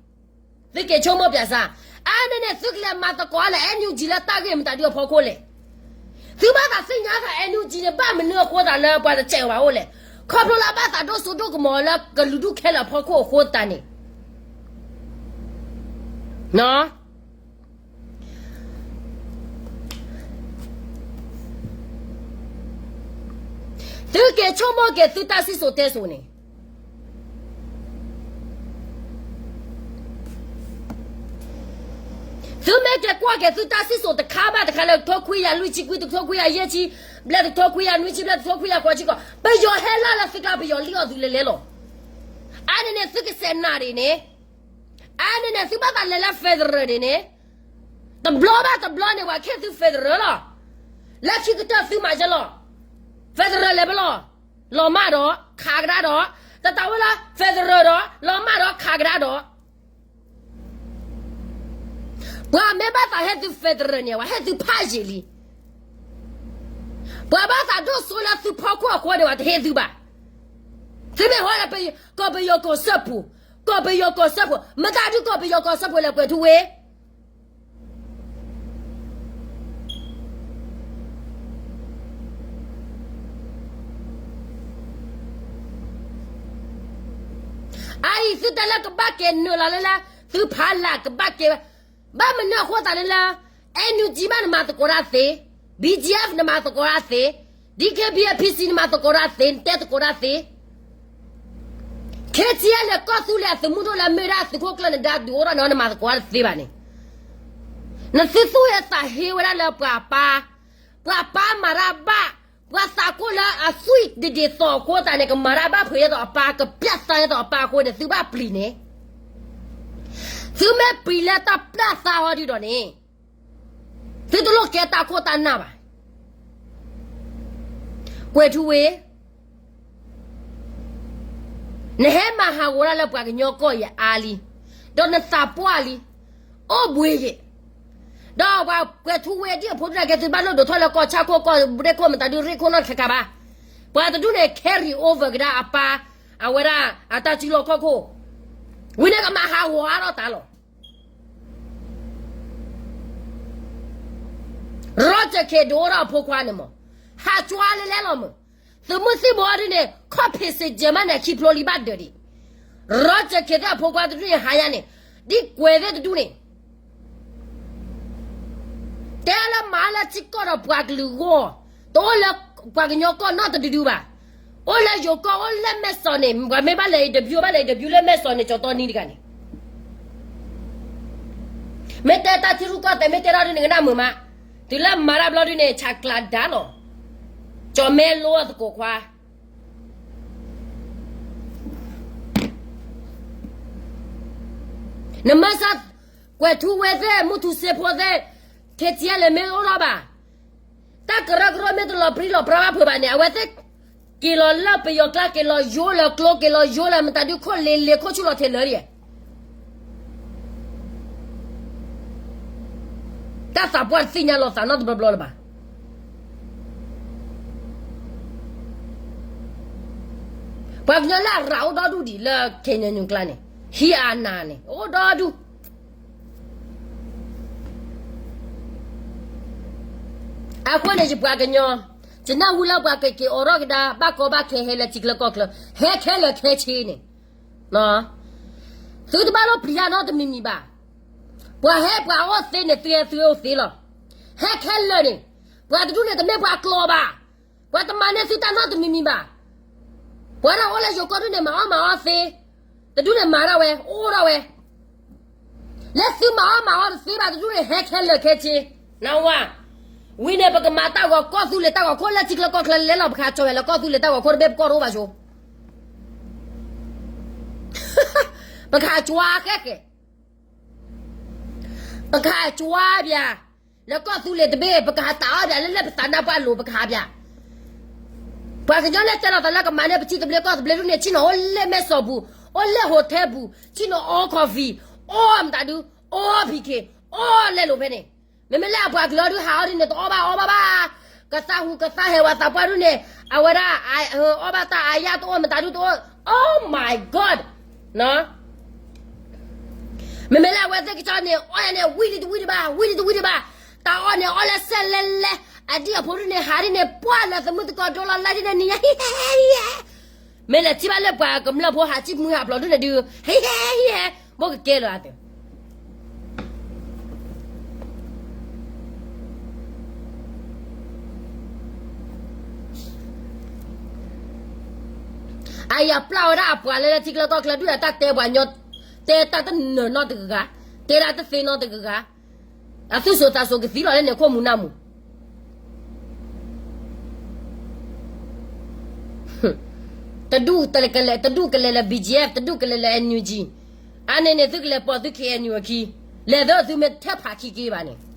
သုက့ၤဆိကမိၣ်ပၠးစ့ၢ်, အါန့ၣ်န့ၣ် သုကလဲၤမၤသကိးလၢ NUG လၢတၢ်ဂ့ၢ်မတၤဒုအဖီခိၣ်လဲၣ်. သုဘၣ်သးသ့ၣ်ညါသး NUG န့ၣ် ဘၣ်မနုၤအဃိသးလၢပှၤတစဲးဘၣ်အိၣ်လဲၣ်. ခီဖျိလၢအဘၣ်သးဒိၣ်စိဒိၣ်ကမီၤလၢကလုာ်ဒူၣ်ခဲလၢာ်အဖီခိၣ်အဃိသတးန့ၣ် သုက့ၤဆိကမိၣ်က့ၤသုတၢ်စံၣ်စိၤတဲစိၤန့ၣ်, သုမ့ၢ်က့ၤကွၢ်က့ၤသုတၢ်စံၣ်စိၤတခါဘၣ်တခါလၢ တကထိခွံကယၤလွံၢ်ဆံခွံ, တကထိခွံကယၤယဲၢ်ဆံ, ဘျဲၣ်တကထိခွံကယၤနွံဆံ, ဘျဲၣ်တကထိခွံကယၤဃိးဆံဃိး, ပယီၤဟဲလၢ်လၢသုကျါ ပယီၤလံၣ်အီၣ်သုလဲၤလဲၤလီၤ. အါန့ၣ်န့ၣ် သုကစဲးနးဒံးန့ၣ်, အါန့ၣ်န့ၣ် သုဘၣ်သးလဲၤလၢ federal ဒံးန့ၣ်, တဘျီဘၣ်တဘျီန့ၣ် ပှၤခ့သု federal လီၤ. လၢခံကတၢၢ်သုမၤယဲလီၤ. federal လဲၤဖဲလဲၣ်, လီၤမၢ်ဒီး ခးကဒါဒီး, တၢ်တၢ်ဝဲလၢ federal ဒီး လီၤမၢ်ဒီးခးကဒါဒီး ပှၤမ့ၢ်ဘၣ်သးဟ့ၣ်သု federal န့ၣ် ပှၤဟ့ၣ်သုဖးယံာ်လံ. ပှၤဘၣ်သးဒိၣ်စိလၢသုဖီခိၣ်အဃိန့ၣ် ပှၤတဟ့ၣ်သုဘၣ်. သုမ့ၢ်ဟဲလၢ ကီၢ်ပယီၤကီၢ်စၢဖှိၣ်, ကီၢ်ပယီၤကီၢ်စၢဖှိၣ်, မတၤဒုးကီၢ်ပယီၤကီၢ်စၢဖှိၣ်လဲၣ် ကွဲးထူဝ့ အအံၤသုတဲလၢကဘၣ်က့ၤနုာ်လီၤလၢလၢ သုဖးလၢ်ကဘၣ်က့ၤဝဲ, ဘၣ်မနုၤအဃိသတးန့ၣ်လၢ NUG မးနမၤသကိးတၢ်သ့, BGF နမၤသကိးတၢ်သ့, DKBA PC နမၤသကိးတၢ်သ့, နတဲသကိးတၢ်သ့, KTLA ကီၢ်သူလ့ၤအသုးမုၢ်ဒိၣ်လၢအမ့ၢ်ဒၣ်သုးခိၣ်ကျၢၢ်နဒါဒုးအိၣ်ထီၣ်န့ၣ် နမၤသကိးတၢ်တသ့ဘၣ်န့ၣ်, နသုသူၣ်ဝဲသးဟ့ဝဲဒၣ်လၢပှၤပၢ်, ပှၤပၢ်မၤတၢ်ဘၣ်, ပှၤသးကိၢ်လၢအသွံၣ်ဒ်ဒ်သိးအဃိသတးန့ၣ် ကမၤတၢ်ဘၣ်ဖုးယဲသိးအပၢ်, ကပျးသးယဲသိးအပၢ်အဃိန့ၣ် သုဘၣ်ပျံၤန့ၣ်, သုမ့ၢ်ပျံၤလၢတၢ်ပျၢ်သးဟီဒုဒီးန့ၣ်, သုတလိၣ်ကဲတၢ်ခိၣ်တၢ်နၢ်ဘၣ်. ကွဲၤထူဝ့, နဟဲမၤဟးဂီၤတၢ်လၢပှၤကညီကီၢ်အံၤအါလံ, ဒီးနသးပှၢ်လံ, အိၣ်ဘှံးယံၤ, ဒီးပှၤကွဲၤထူဝ့ဒ်အဖိဒုန့ၣ်ကဲသုဘၣ်လိၣ်ဒိးထီၣ်လၢကီၢ်ဆၣ်ခိၣ်ကီၢ်ရ့ၣ်ခိၣ်နီၢ်တခါခါဘၣ်. ပှၤတဒူၣ်န့ၣ် carry over ကဒါအပၢ်, အဝဲဒၣ်အတၢ်စုလီၢ်ခီၣ်ခိၣ်, ဝံၤန့ၣ်ကမၤဟးဂီၤအါထီၣ်တၢ်လီၤ. ရီကၠၢၣ်ခ့ၣ်ဒိၣ်အိၣ်ဒီးအဖိခွါန့ၣ်မး, ဟးကွၢ်လဲၤလဲၤလီၤမး, သုးမုၢ်သံၣ်ဘိအီၤဒုန့ၣ် ခီၣ်ဖံးစ့ၣ်ကဲၤမးန့ၣ် ခံဖျိလံဘၣ်ဒၢးဒံး, ရီကၠၢၣ်ခ့ၣ်သ့ၣ်အဖိခွါတဒူၣ်န့ၣ် ဟးညါန့ၣ်, ဒ်ကွဲၤသ့ၣ်တဒူၣ်န့ၣ် တဲလၢမၤလၢထံကီၢ်ဒီးပှၤကလုာ်အဂီၢ်, တအိၣ်လၢပှၤကညီကီၢ်နီတဒုဒုဘၣ်. အိၣ်လၢယိၤကီၢ် အိၣ်လၢမဲၢ်စီးန့ၣ် ပှၤမ့ၢ်ဘၣ်လဲၤ interview ဘၣ်လဲၤ interview လၢမဲၢ်စီးန့ၣ် ကၠီတီနံတဂၤန့ၣ်, မ့ၢ်တဲတၢ်ထံရူၢ်ကီၢ်သဲး မ့ၢ်တဲထီၣ်ဒုန့ၣ် ကနၣ်မုာ်မး, တုၤလၢမၤတၢ်ဘျီဒုန့ၣ် ဆးကျးဒါလီၤ, ကၠီမဲလိသကိးခွါ နမ့ၢ်စ့ၢ်ကွဲၤထူဝ့သ့ၣ် မုၢ်ထူစ့ဖိသ့ၣ် KTLA မ့ၢ်အိၣ်ထီၣ်ဘၣ်, တၢ်ကရၢကရိမ့ၢ်တလီၤပြံလီၤပြါဘၣ်ဖုးဘၣ်န့ၣ် အဝဲသ့ၣ်က့ၤလီၤလၢပယီၤကျါ က့ၤလီၤယိလၢကျိ က့ၤလီၤယိလၢမတၤဒုခိၣ်လ့လ့ခိၣ်ဆူၣ်လီၤထဲလၢာ်, တၢ်သးပှၢ်တသ့ၣ်ညါလီၤသးနီတဘျီဘျီလၢၤဘၣ်. ပှၤကညီလၢအရၤအိၣ်ဒီဒူၣ်ဒံးလၢ KNU ကျါန့ၣ်, ဟံးအနၤန့ၣ် အိၣ်ဒီဒူၣ်. အဃိန့ၣ် ယပှၤကညီ, ယနၢ်ဟူလၢပှၤကက့ၤအိးထီၣ်ကဒါ ဘၣ်ကီဘၣ်ခဲဟဲလၢထံချၢကီၢ်ချၢ, ဟဲခဲလၢာ်ခဲဆ့န့ၣ်, သုတဘၣ်လိၣ်ပျံၤတၢ်နီတမံၤမံၤဘၣ်. ပှၤဟဲပှၤအိၣ်သ့န့ၣ် သုဟဲသုအိၣ်သ့လီၤ. ဟဲခဲလၢာ်န့ၣ်, ပှၤတဒူၣ်န့ၣ်တမ့ၢ်ပှၤကျိာ်ဘၣ်. ပှၤတမၤန့ၢ်သုတၢ်နီတမံၤမံၤဘၣ်. ပှၤဒၣ်အိၣ်လၢယိၤကီၢ်ဒုန့ၣ် မၤအီၣ်မၤအီသ့, တဒူၣ်န့ၣ်မၤဒၣ်ဝဲ, အိၣ်ဒၣ်ဝဲ. လၢသုမၤအီၣ်မၤအီတသ့ဘၣ်တဒူၣ်န့ၣ် ဟဲခဲလၢာ်ခဲဆ့, နဝဲ, ဝံၤန့ၣ် ပကမၤတၢ်ဂီၤကီၢ်သူလ့ၤတၢ်ဂီၤခိၣ်လၢထံချၢကီၢ်ချၢလဲၤလီၤ ပကဟးကၠီဝဲလၢကီၢ်သူလ့ၤတၢ်ဂီၤခိၣ်တဘ့ၣ်ပကီၢ်တအိၣ်ဘၣ်ဆိ ပကဟးကွၢ်ဃဲဃဲ, ပကဟးကွၢ်ဘၣ်, လၢကီၢ်သူလ့ၤတဘ့ၣ် ပကဟးတၢ်အီၣ်ဘၣ် လၢလၢပသးနါပှၢ်လိၤ ပကဟးဘၣ်. ပှၤကညီလၢတဲလီၤသးလၢကမၤန့ၢ်ပထံသဘျ့ကီၢ်သဘျ့ဒုန့ၣ် ဆ့ၣ်နီၤအိၣ်လၢမဲၢ်စီၤပူၤ, အိၣ်လၢ hotel ပူၤ, ဆ့ၣ်နီၤအီ coffee, အီမတၤဒု, အီ PK, အီလဲလိာ်ဖဲန့ၣ်. မ့မ့ၢ်လၢအပှၤကလုာ်ဒုဟးအီဒုန့ၣ် တအီၣ်ဘၣ်အီဘၣ်ဘၣ်, ကသးဟူးကသးဟဲဝဲသးပှၢ်ဒုန့ၣ်, အဝဲဒၣ်, အီၣ်ဘၣ်တၢ်အါယၢ်တအိၣ်မတၤဒုတအိၣ်, Oh my God, မ့မ့ၢ်လၢအဝဲသ့ၣ်ကစီၣ်န့ၣ် အီၣ်ယၤန့ၣ် ဝံၣ်ဒံးတဝံၣ်ဒံးဘၣ်, ဝံၣ်ဒံးတဝံၣ်ဒံးဘၣ်, တၢ်အီၣ်န့ၣ် အီၣ်လၢစဲးလဲလဲ, အဒံၣ်အဖိဒုန့ၣ် ဟးဒ်န့ၣ် ပှၢ်လၢသမုၢ်သကိးဒိလီၤလၢဒ်န့ၣ် နံၤညါဟံဟဲဟံဟဲ, မ့ၢ်လဲၤထံၣ်ဘၣ်လၢပှၤကမျၢၢ်ဖိဟးထံၣ်မုၢ်ဟးဖျိးဒုန့ၣ်ဒု, ဟံဟဲဟံဟဲ, ဘိကကဲလၢၤအသး အယၤပျၢ်ဝဲဒၣ်အပှၤလၢလၢထံချၢကီၢ်ချၢဒုး အတၢ်တဲပှၤညီ, တဲတၢ်တနၢၤနီတဂၤဂၤ, တဲဒၣ်တသ့နီတဂၤဂၤ, အသူၣ်စိသးစိကသံလီၤလၢန့ၣ်ခိၣ်မူနၢ်မူ တဒူၣ်ကလဲၤလၢ BGF, တဒူၣ်ကလဲၤလၢ NUG, အါန့ၢ်န့ၣ် သုကလဲၤပိာ်သု KNU အခံ, လဲၤသၢသုမ့ၢ်ထဲဖးခံက့ဘၣ်န့ၣ်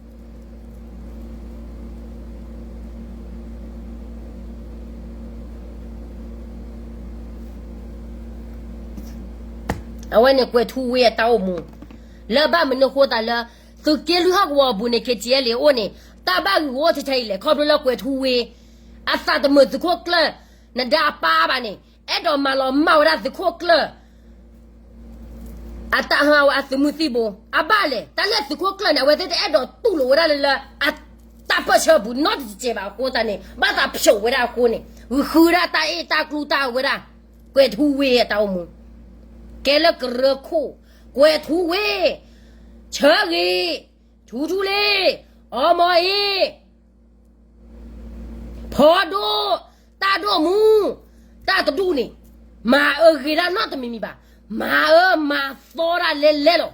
အဝဲန့ၣ်ကွဲၤထူဝ့အတၢ်အိၣ်မူ, လၢဘၣ်မနုၤဃိသးလၢ သုးက့လွံၢ်ဟီၣ်ကဝီၤအပူၤန့ၣ် KTLA အိၣ်န့ၣ် တၢ်ဘၣ်ဂုာ်အိၣ်ထဲထဲအံၤလဲၣ်, ခီဖျိလၢကွဲၤထူဝ့ အသးတမုာ်သုးခိၣ်ကျၢၢ်, နဒါအပၢ်ဘၣ်န့ၣ် အဲၣ်ဒိးမၤလီၤမၢ်ဝဲဒၣ်သုးခိၣ်ကျၢၢ် အတၢ်ဟးဝဲအသုးမုၢ်သံၣ်ဘိ, အဘၣ်လဲၣ်, တၢ်လၢသုးခိၣ်ကျၢၢ်န့ၣ် အဝဲသ့ၣ်တအဲၣ်ဒိးတူၢ်လိာ်ဝဲဒၣ်လၢလၢ အတၢ်ပၢၢ်ဆၢပူၤ နီတစဲးဘၣ်အဃိသတးန့ၣ် ဘၣ်သးဖျိးဝဲဒၣ်အဃိန့ၣ် ဂုာ်ဃုဒၣ်တၢ်အ့ၣ်တၢ်ကျူတၢ်ဝဲဒၣ် ကွဲၤထူဝ့အတၢ်အိၣ်မူ, ကဲလၢကရၢခိၣ်, ကွဲၤထူဝ့, ဆၢဂ့ၤ, ထူထူလ့, အီမီၤအ့ ဖီဒိၣ်, တၢ်ဒိၣ်မူ, တၢ်တဒူၣ်န့ၣ် မၤအၢဂ့ၤဒၣ်နီတမံၤမံၤဘၣ်, မၤအၢမၤသီဒၣ်လဲလဲလီၤ.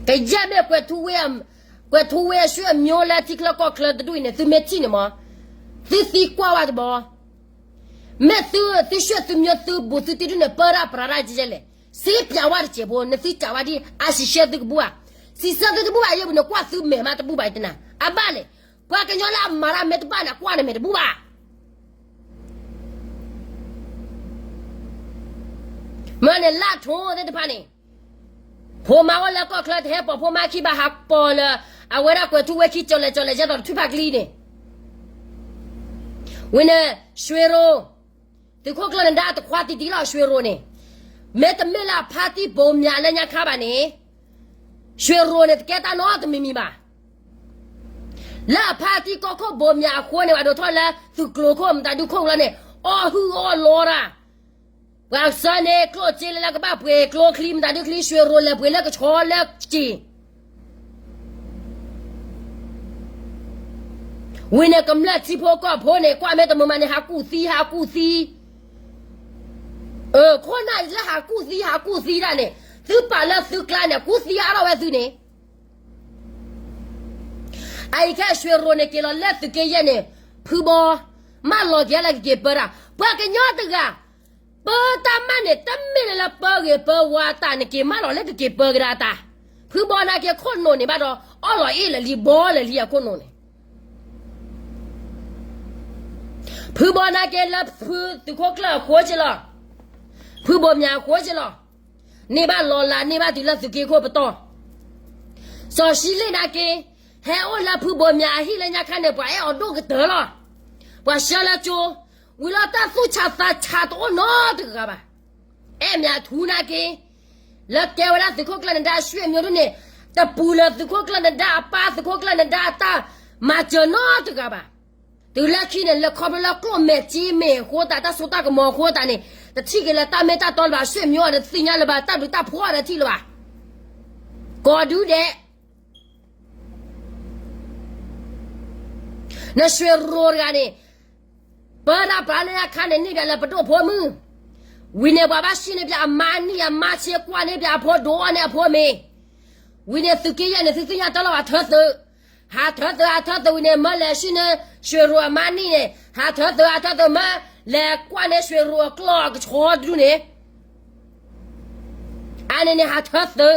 ကယဲၢ်မ့ၢ်ကွဲၤထူဝ့, ကွဲၤထူဝ့အဆွေမျိုးလၢထံချၢကီၢ်ချၢတဒူၣ်အံၤန့ၣ် သုမ့ၢ်ထံၣ်န့ၣ်မး, သုသံကွၢ်ဝဲတဘျီ, မ့ၢ်သု, သုဆွေမျိုးသုဘူးသုတံၢ်ဒုန့ၣ် ပၢတၢ်ပြးတၢ်ကဲလဲၣ် စ့ပၠးဝဲတစဲးဖိ နသုစံးဝဲဒ် အစံးဆၢသုကဘူၣ်ဘၣ်, စံးဆၢသုတဘူၣ်ဘၣ် ယဲဘူးနကွၢ်သုမဲာ်မးတဘူၣ်ဘၣ်ယတနၤ, အဘၣ်လဲၣ်, ပှၤကညီလၢအမၤတၢ်မဲာ်တဘၣ်န့ၣ် ကွၢ်နမဲာ်တဘူၣ်ဘၣ်. မ့ၢ်န့ၣ်လၢထိသ့ၣ်တဖၣ်န့ၣ်, ဖိမါအိၣ်လၢကီၢ်ချၢတဟဲပိာ်ဖိမါခံဘၣ် ဟးပိာ်လၢ အဝဲဒၣ်ကွဲးထူဝဲခံကၠီၤလဲၤကၠီၤလဲၤကဲသိးတထုဖးကျံန့ၣ်, ဝံၤန့ၣ် ရွှေရိုး, သုးခိၣ်ကျၢၢ်နဒါတခွါတံၢ်တံၢ်လီၤ ရွှေရိုးန့ၣ်, မ့တမ့ၢ်လၢအဖါတံၢ်ဘိးမၠးလၢညါခါဘၣ်န့ၣ်, ရွှေရိုးန့ၣ် တကဲတၢ်နီတမံၤမံၤဘၣ်. လၢအဖါတံၢ်ကီၢ်ခိၣ်ဘိးမၠးအဃိန့ၣ် ဘၣ်ဒိးထီၣ်လၢသုးကျိၤခိၣ် မတၤဒုခိၣ်လီၤန့ၣ် အီၣ်ဟုၣ်အီၣ်လီတၢ်, ပှၤစၢန့ၣ် ကျိၣ်စ့လၢလၢကဘၣ်ပှ့ၤကျိချံ မတၤဒုချံ ရွှေရိုးလဲၤပှ့ၤလၢကဆီလၢစ့ ဝံၤန့ၣ်ကမျၢၢ်ထံဖိကီၢ်ဖိန့ၣ် ကွၢ်မ့ၢ်တမုာ်မးန့ၣ် ဟးကူၣ်သံ ဟးကူၣ်သံ, ခိၣ်နၢ်လၢဟးကူၣ်သံ ဟးကူၣ်သံဒၣ်န့ၣ် သုပာ်လၢသုကျါန့ၣ် ကူၣ်သံအါထီၣ်ဝဲသုန့ၣ်, အအံၤခဲ ရွှေရိုးန့ၣ် က့ၤလီၤလၢသုးက့ယဲၢ်န့ၣ် ဖုဘီ မၢလီၤက့ၤလၢကက့ၤပၢတၢ် ပှၤကညီတဂၤ ပၢတၢ်မးန့ၣ် တမ့ၢ်လၢလၢပၢဂ့ၤပၢဝါတၢ် နက့ၤမၢလီၤလၢကက့ၤပၢကဒါတၢ်, ဖုဘီနာ်က့ခိၣ်နူာ်န့ၣ်ဘၣ်ဒီး အီၣ်လီၤအ့ၣ်လၢာ်လံ ဘီလၢာ်လံအခိၣ်နူာ်န့ၣ်, ဖုဘီနာ်က့လၢဖုသုးခိၣ်ကျၢၢ်အဃိက့လီၤ, ဖုဘိးမၠးအဃိက့လီၤ, န့ၢ်ဘၣ်လီၤလး န့ၢ်ဘၣ်တုၤလၢသုးက့ခိၣ်ပတီၢ်, စီၤရှံလ့ၣ်နာ်က့ ဟဲအိၣ်လၢဖုဘိးမၠးအဟံၣ်လၢညါခါန့ၣ် ပှၤအဲၣ်အီၤဒိၣ်ကတၢၢ်လီၤ, ပှၤဆှၢလၢကၠိ, ဝံၤလီၤတၢ်သူၣ်ဆးသးဆးတအိၣ်နီတဂၤဘၣ်, အဲၣ်မၠးထူနာ်က့ လၢကဲဝဲဒၣ်သုးခိၣ်ကျၢၢ်နဒါ ရွှေမျိုး ဒ်န့ၣ်, တပူၤလၢသုးခိၣ်ကျၢၢ်နဒါအပၢ် သုးခိၣ်ကျၢၢ်နဒါအတၢ်မၤစၢၤနီတဂၤဘၣ်, တုၤလၢခံန့ၣ် လဲၤခီဖျိလၢကျိၣ်မဲာ်စ့မဲာ်အဃိသတး တၢ်စိတၢ်ကမီၤအဃိသတးန့ၣ် တထံၣ်က့ၤလၢတၢ်မ့ၢ်တၢ်တီလၢၤဘၣ် ရွှေမျိုး အီၤဒီးတသ့ၣ်ညါလၢၤဘၣ် တၢ်ဘျုးတၢ်ဖှိၣ်အီၤဒီးထံၣ်လၢၤဘၣ်, ကိးဒူဒဲး နရွှေရိုးတဂၤန့ၣ် ပၢတၢ်ပှၤလၢညါခါန့ၣ် န့ၢ်ဘၣ်လၢပဒိၣ်ဖိမုၣ်, ဝံၤန့ၣ် ပှၤဘၣ်ဆှၢန့ၢ်ဘၣ်အမါနံၣ်အမါဆ့ ကွၢ်န့ၢ်ဘၣ်အဖိ ဒိးအီၣ်န့ၢ်အဖိမ့ၤ, ဝံၤန့ၣ် သုးက့ယဲၢ်န့ၣ် သုသ့ၣ်ညါတၢ်လီၤ ဟးထၢသုး, ဟးထၢသုး ဟးထၢသုးဝံၤန့ၣ် မၢလဲၤဆှၢန့ၢ် ရွှေရိုး အမါနံၣ်န့ၣ် ဟးထၢသုး ဟးထၢသုး မၢလဲၤကွၢ်န့ၢ် ရွှေရိုး အကျီၢ်အကဆီတဒူၣ်န့ၣ် အန့ၣ်န့ၣ် ဟးထၢသုး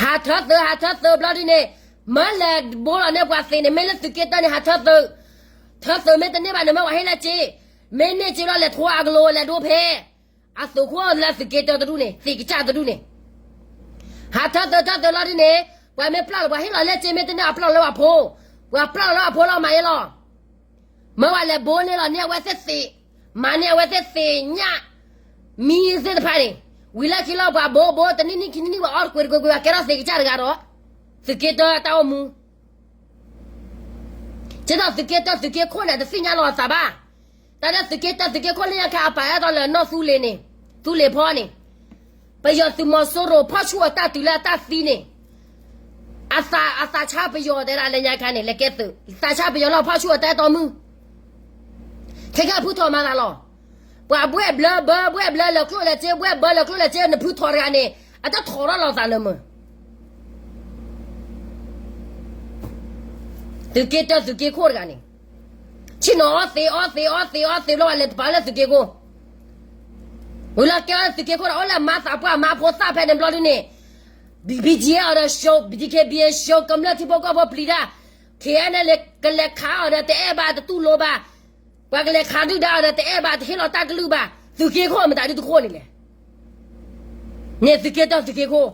ဟးထၢသုး ဟးထၢသုးဘျီဒ်န့ၣ်, မၢလဲၤဘိလီၤန့ၢ်ပှၤသ့ၣ်န့ၣ် မ့ၢ်လၢသုးက့တၢန့ၣ် ဟးထၢသုး, ထၢသုးမ့ၢ်တန့ၢ်ဘၣ်န့ၣ် မၢပှၤဟ့ၣ်လၢစ့, မ့ၢ်န့ၢ်စ့လီၤ လဲၤထိအကလိၤ လဲၤဒိဖဲ အသုးခိၣ်လၢသုးက့တၢတဒူၣ်န့ၣ် သ့ၣ်ကစၢ်တဒူၣ်န့ၣ်, ဟးထၢသုးထၢသုးလီၤဒ်န့ၣ်, ပှၤမ့ၢ်ပျၢ်လီၤ ပှၤဟ့ၣ်လီၤလၢစ့ မ့ၢ်တန့ၢ်အပျၢ်လီၤလၢပှၤဖိ, ပှၤပျၢ်လီၤလၢပှၤဖိလီၤ မၤအ့လီၤ မၢပှၤလဲၤဘိန့ၢ်လီၤန့ၢ်အဝဲသ့ၣ်သ့ၣ်, မၤန့ၢ်အဝဲသ့ၣ်သ့ၣ်ညၣ်, မံသ့ၣ်တဖၣ်န့ၣ်, ဝံၤလၢခံလီၤ ပှၤဘိဘိ တနံၣ်နံၣ်ခံနံၣ်နံၣ် ပှၤအီၣ်တကွဲးတကွဲးကွဲး ကဲထီၣ်သ့ၣ်ကစၢ်တဂၤဒီး သုးက့တၢတၢ်အိၣ်မူ, ကဲထီၣ်သုးက့တၢသုးက့ခိၣ်န့ၣ် တသ့ၣ်ညါလီၤအသးဘၣ်, တၢ်လၢသုးက့တၢသုးက့ခိၣ်လၢညါခါ အပာ်အဲၣ်ဒိးလၢနီၢ်သူလ့ၤန့ၣ်, သူလ့ၤဖီန့ၣ် ပယီၤသုးမီၤစိရိၤ ဖီၣ်ဆူၣ်အတၢ်တုၤလၢအတၢ်သံန့ၣ်, အသး အသးဆါပယီၤတဲဒၣ်လၢညါခါန့ၣ် လဲၤကဲသုး, သးဆါပယီၤလီၤ ဖီၣ်ဆူၣ်အတၢ်အဲၣ်တီမုၢ်, ခဲကဲဖုထီၣ်မၤသးလီၤ, ပှၤဘှဲၣ်ဘျၢဘၢ ဘှဲၣ်ဘျၢလၢကျိၣ်လၢစ့ ဘှဲၣ်ဘၢလၢကျိၣ်လၢစ့ နဖုထီၣ်တဂၤန့ၣ် အတထီၣ်ထီၣ်လီၤသးလၢမုၢ် သုးက့တၢသုးက့ခိၣ်တဂၤန့ၣ်, ဆ့ၣ်နီၤအီၣ်သ့ အီၣ်သ့ အီၣ်သ့ အီၣ်သ့ဘျီ ပှၤလဲၤတပာ်လၢသုးက့ခိၣ်, ဝံၤလီၤကဲဝဲသုးက့ခိၣ်ဒီး အိၣ်လၢမါသးပှၢ် မါဖိသၣ်ဖဲန့ၣ်ဘျီဒ်န့ၣ်, ဘံၣ်ကၠံအီၤဒီး ရှုံး ဘံၣ်ကၠံခ့ဘံၣ် ရှုံး ကမျၢၢ်ထံဖိကီၢ်ဖိပျံၤတၢ်, ခဲအံၤန့ၣ် ကလဲၤခးအီၤဒီးတအဲၣ်ဘၣ် တတူၢ်လိာ်ဘၣ်, ပှၤကလဲၤခးဒုၣ်ဒါအီၤဒီး တအဲၣ်ဘၣ် တဟ့ၣ်လီၤတၢ်ကလုၢ်ဘၣ်, သုးက့ခိၣ်မတၤဒုတခိၣ်န့ၣ်လဲၣ် န့ၣ်သုးက့တၢသုးက့ခိၣ်,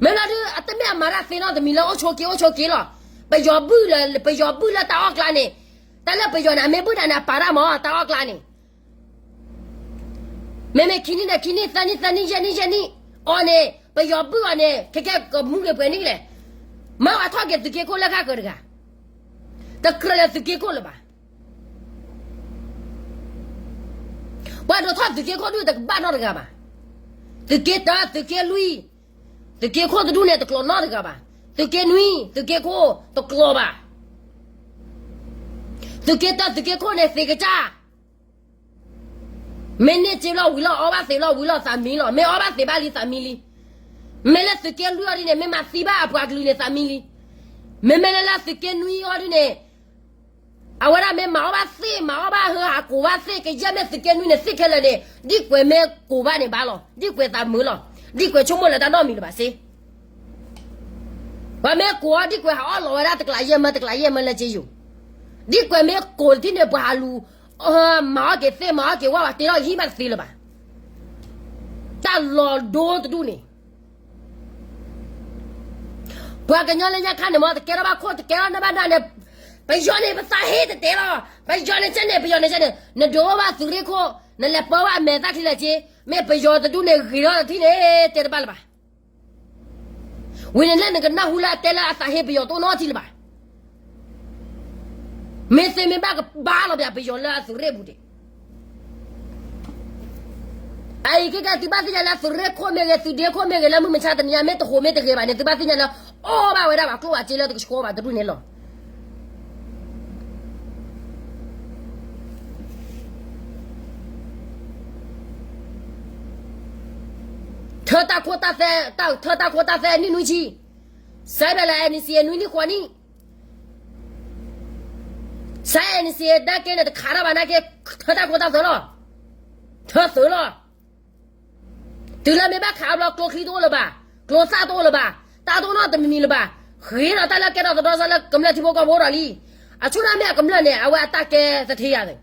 မ့ၢ်လီၤဒုး အတမ့ၢ်အမၤတၢ်သ့နီတမံၤလၢ အိၣ်ဆိးက့ၤ အိၣ်ဆိးက့ၤလီၤ, ပယီၤဘုၣ်လၢ ပယီၤဘုၣ်လၢတၢ်အီၣ်ကျါန့ၣ်, တၢ်လၢပယီၤန့ၣ် အမ့ၢ်ဘုၣ်တၢ်န့ၣ် အပာ်တၢ်မၤတၢ်အီၣ်ကျါန့ၣ်, မ့မ့ၢ်ခံနံၣ်ဒီးခံနံၣ် သၢနံၣ် သၢနံၣ် ယဲၢ်နံၣ် ယဲၢ်နံၣ် အီၤန့ၣ် ပယီၤဘုၣ်အီၤန့ၣ် ခဲကဲကမူက့ၤပှဲၤနံၣ်လဲၣ်, မ့ၢ်အထီၣ်က့ၤသုးက့ခိၣ်လၢဃၣ်ဃၢၤတဂၤ, တကြၢးလၢသုးက့ခိၣ်လၢၤဘၣ် ပှၤဒိးထီၣ်သုးက့ခိၣ်ဒုးတကဘၣ်နီတဂၤဘၣ်, သုးက့တၢ သုးက့လွံၢ်, သုးက့ခိၣ်တဒူၣ်န့ၣ်တကျိၤနီတဂၤဘၣ်, သုးက့နွံ သုးက့ခိၣ်တကျိၤဘၣ်, သုးက့တၢသုးက့ခိၣ်န့ၣ်သ့ၣ်ကစၢ် မ့ၢ်န့ၢ်စ့လီၤဝံၤလီၤ အီၣ်ဘၣ်သ့ၣ်လီၤဝံၤလီၤသးမံလီၤ, မ့ၢ်အီၣ်ဘၣ်သ့ၣ်ဘၣ်လံသးမံလံ, မ့ၢ်လၢသုးက့လွံၢ်အီၤဒ်န့ၣ် မ့ၢ်မၤသံဘၣ်အပှၤကလုာ်န့ၣ်သးမံလံ, မ့မ့ၢ်လၢလၢသုးက့နွံအီၤဒ်န့ၣ် အဝဲဒၣ်မ့ၢ်မၤအီၣ်ဘၣ်သ့ၣ် မၤအီၣ်ဘၣ်ဟၢ ကိးဘၣ်သ့ၣ်ကယဲၢ်မ့ၢ်သုးက့နွံန့ၣ် သ့ၣ်ခဲလၢာ်န့ၣ် ဒ်ကွဲးမ့ၢ်ကိးဘၣ်န့ၣ်ဘၣ်လီၤ. ဒ်ကွဲးသးမုာ်လီၤ. ဒ်ကွဲးဆိကမိၣ်လၢတၢ်နီတမံၤလၢၤဘၣ်စ့ ပှၤမ့ၢ်ကိးအီၤ ဒ်ကွဲးဟးအီၣ်လီၤဝဲဒၣ်တကျးယဲၢ်မၢ တကျးယဲၢ်မၢလၢက့ယိာ်, ဒ်ကွဲးမ့ၢ်ကိးတထံၣ်န့ၣ် ပှၤဟးလူၤ မၤအီၣ်က့ၤသ့ၣ် မၤအီၣ်က့ၤဝၣ် ပှၤတ့ထီၣ်ဟံၣ်မးတသ့လၢၤဘၣ်. တၢ်လီၤဒိတဒူၣ်န့ၣ် ပှၤကညီလၢညါခါန့ၣ် မ်တကဲထီၣ်ဘၣ်ခိၣ် တကဲထီၣ်နၢ်ဘၣ်နၢ်န့ၣ်, ပယီၤန့ၣ် ပသးဟ့တတဲလီၤ. ပယီၤန့ၣ်ကဲန့ၣ် ပယီၤန့ၣ်ကဲန့ၣ် နဒိးဘၣ်သုးရ့ၣ်ခိၣ် နလဲၤပၢဘၣ်အမဲာ်သၣ်ချံလၢက့, မ့ၢ်ပယီၤတဒူၣ်န့ၣ် ဂ့ၤထီၣ်တထံၣ်န့ၣ် တဲတဘၣ်လၢၤဘၣ်. ဝံၤန့ၣ်လၢနကနၢ်ဟူလၢအတဲလၢအသးဟ့ပယီၤတအိၣ်နီတထံၣ်လၢၤဘၣ်. မ့ၢ်သ့မ့ၢ်ဘၣ်ကဘၣ်လီၤပှၤပယီၤလၢအသုးရ့ၣ်ပူၤဒံး. အအံၤကဲကဲ သုဘၣ်သ့ၣ်ညါလၢသုးရ့ၣ်ခိၣ်မ့ၢ်ဂ့ၤ သုးဒ့ခိၣ်မ့ၢ်ဂ့ၤ လၢမုၢ်မဆါတနံၤညါ မ့ၢ်တဟိးမ့ၢ်တဂ့ၤဘၣ်န့ၣ် သုဘၣ်သ့ၣ်ညါလၢ အီၣ်ဘၣ်ဝဲဒၣ်ပှၤကျိၣ်ဘၣ်စ့လၢတကဆှီဘၣ်တဒူၣ်န့ၣ်လီၤ. ထၢတၢ်ခိတၢ်သဲ, ထၢတၢ်ခိတၢ်သဲနံၣ်နွံဆံ, စဲဖဲလၢ NCA နွံနံၣ်ဃိးနံၣ်, စဲ NCA နာ်က့န့ၣ် တခးထီၣ်ဘၣ်နာ်က့, ထၢတၢ်ခိတၢ်သဲလီၤ. ထၢသုးလီၤ. တုၤလၢမ့ၢ်ဘၣ်ခးအဘျီ ကျိချံတအိၣ်လၢၤဘၣ်, ကျိသၣ်တအိၣ်လၢၤဘၣ်, တၢ်တအိၣ်နီတမံၤမံၤလၢၤဘၣ်, ဃ့ဒီးတၢ်လၢကဲထီၣ်သဒီစၢၤလၢကမျၢၢ်ထံဖိကီၢ်ဖိဒီးလံ. အဆိကတၢၢ်မ့ၢ်အကမျၢၢ်န့ၣ် အဝဲအတၢ်ကဲသထ့ယၤသ့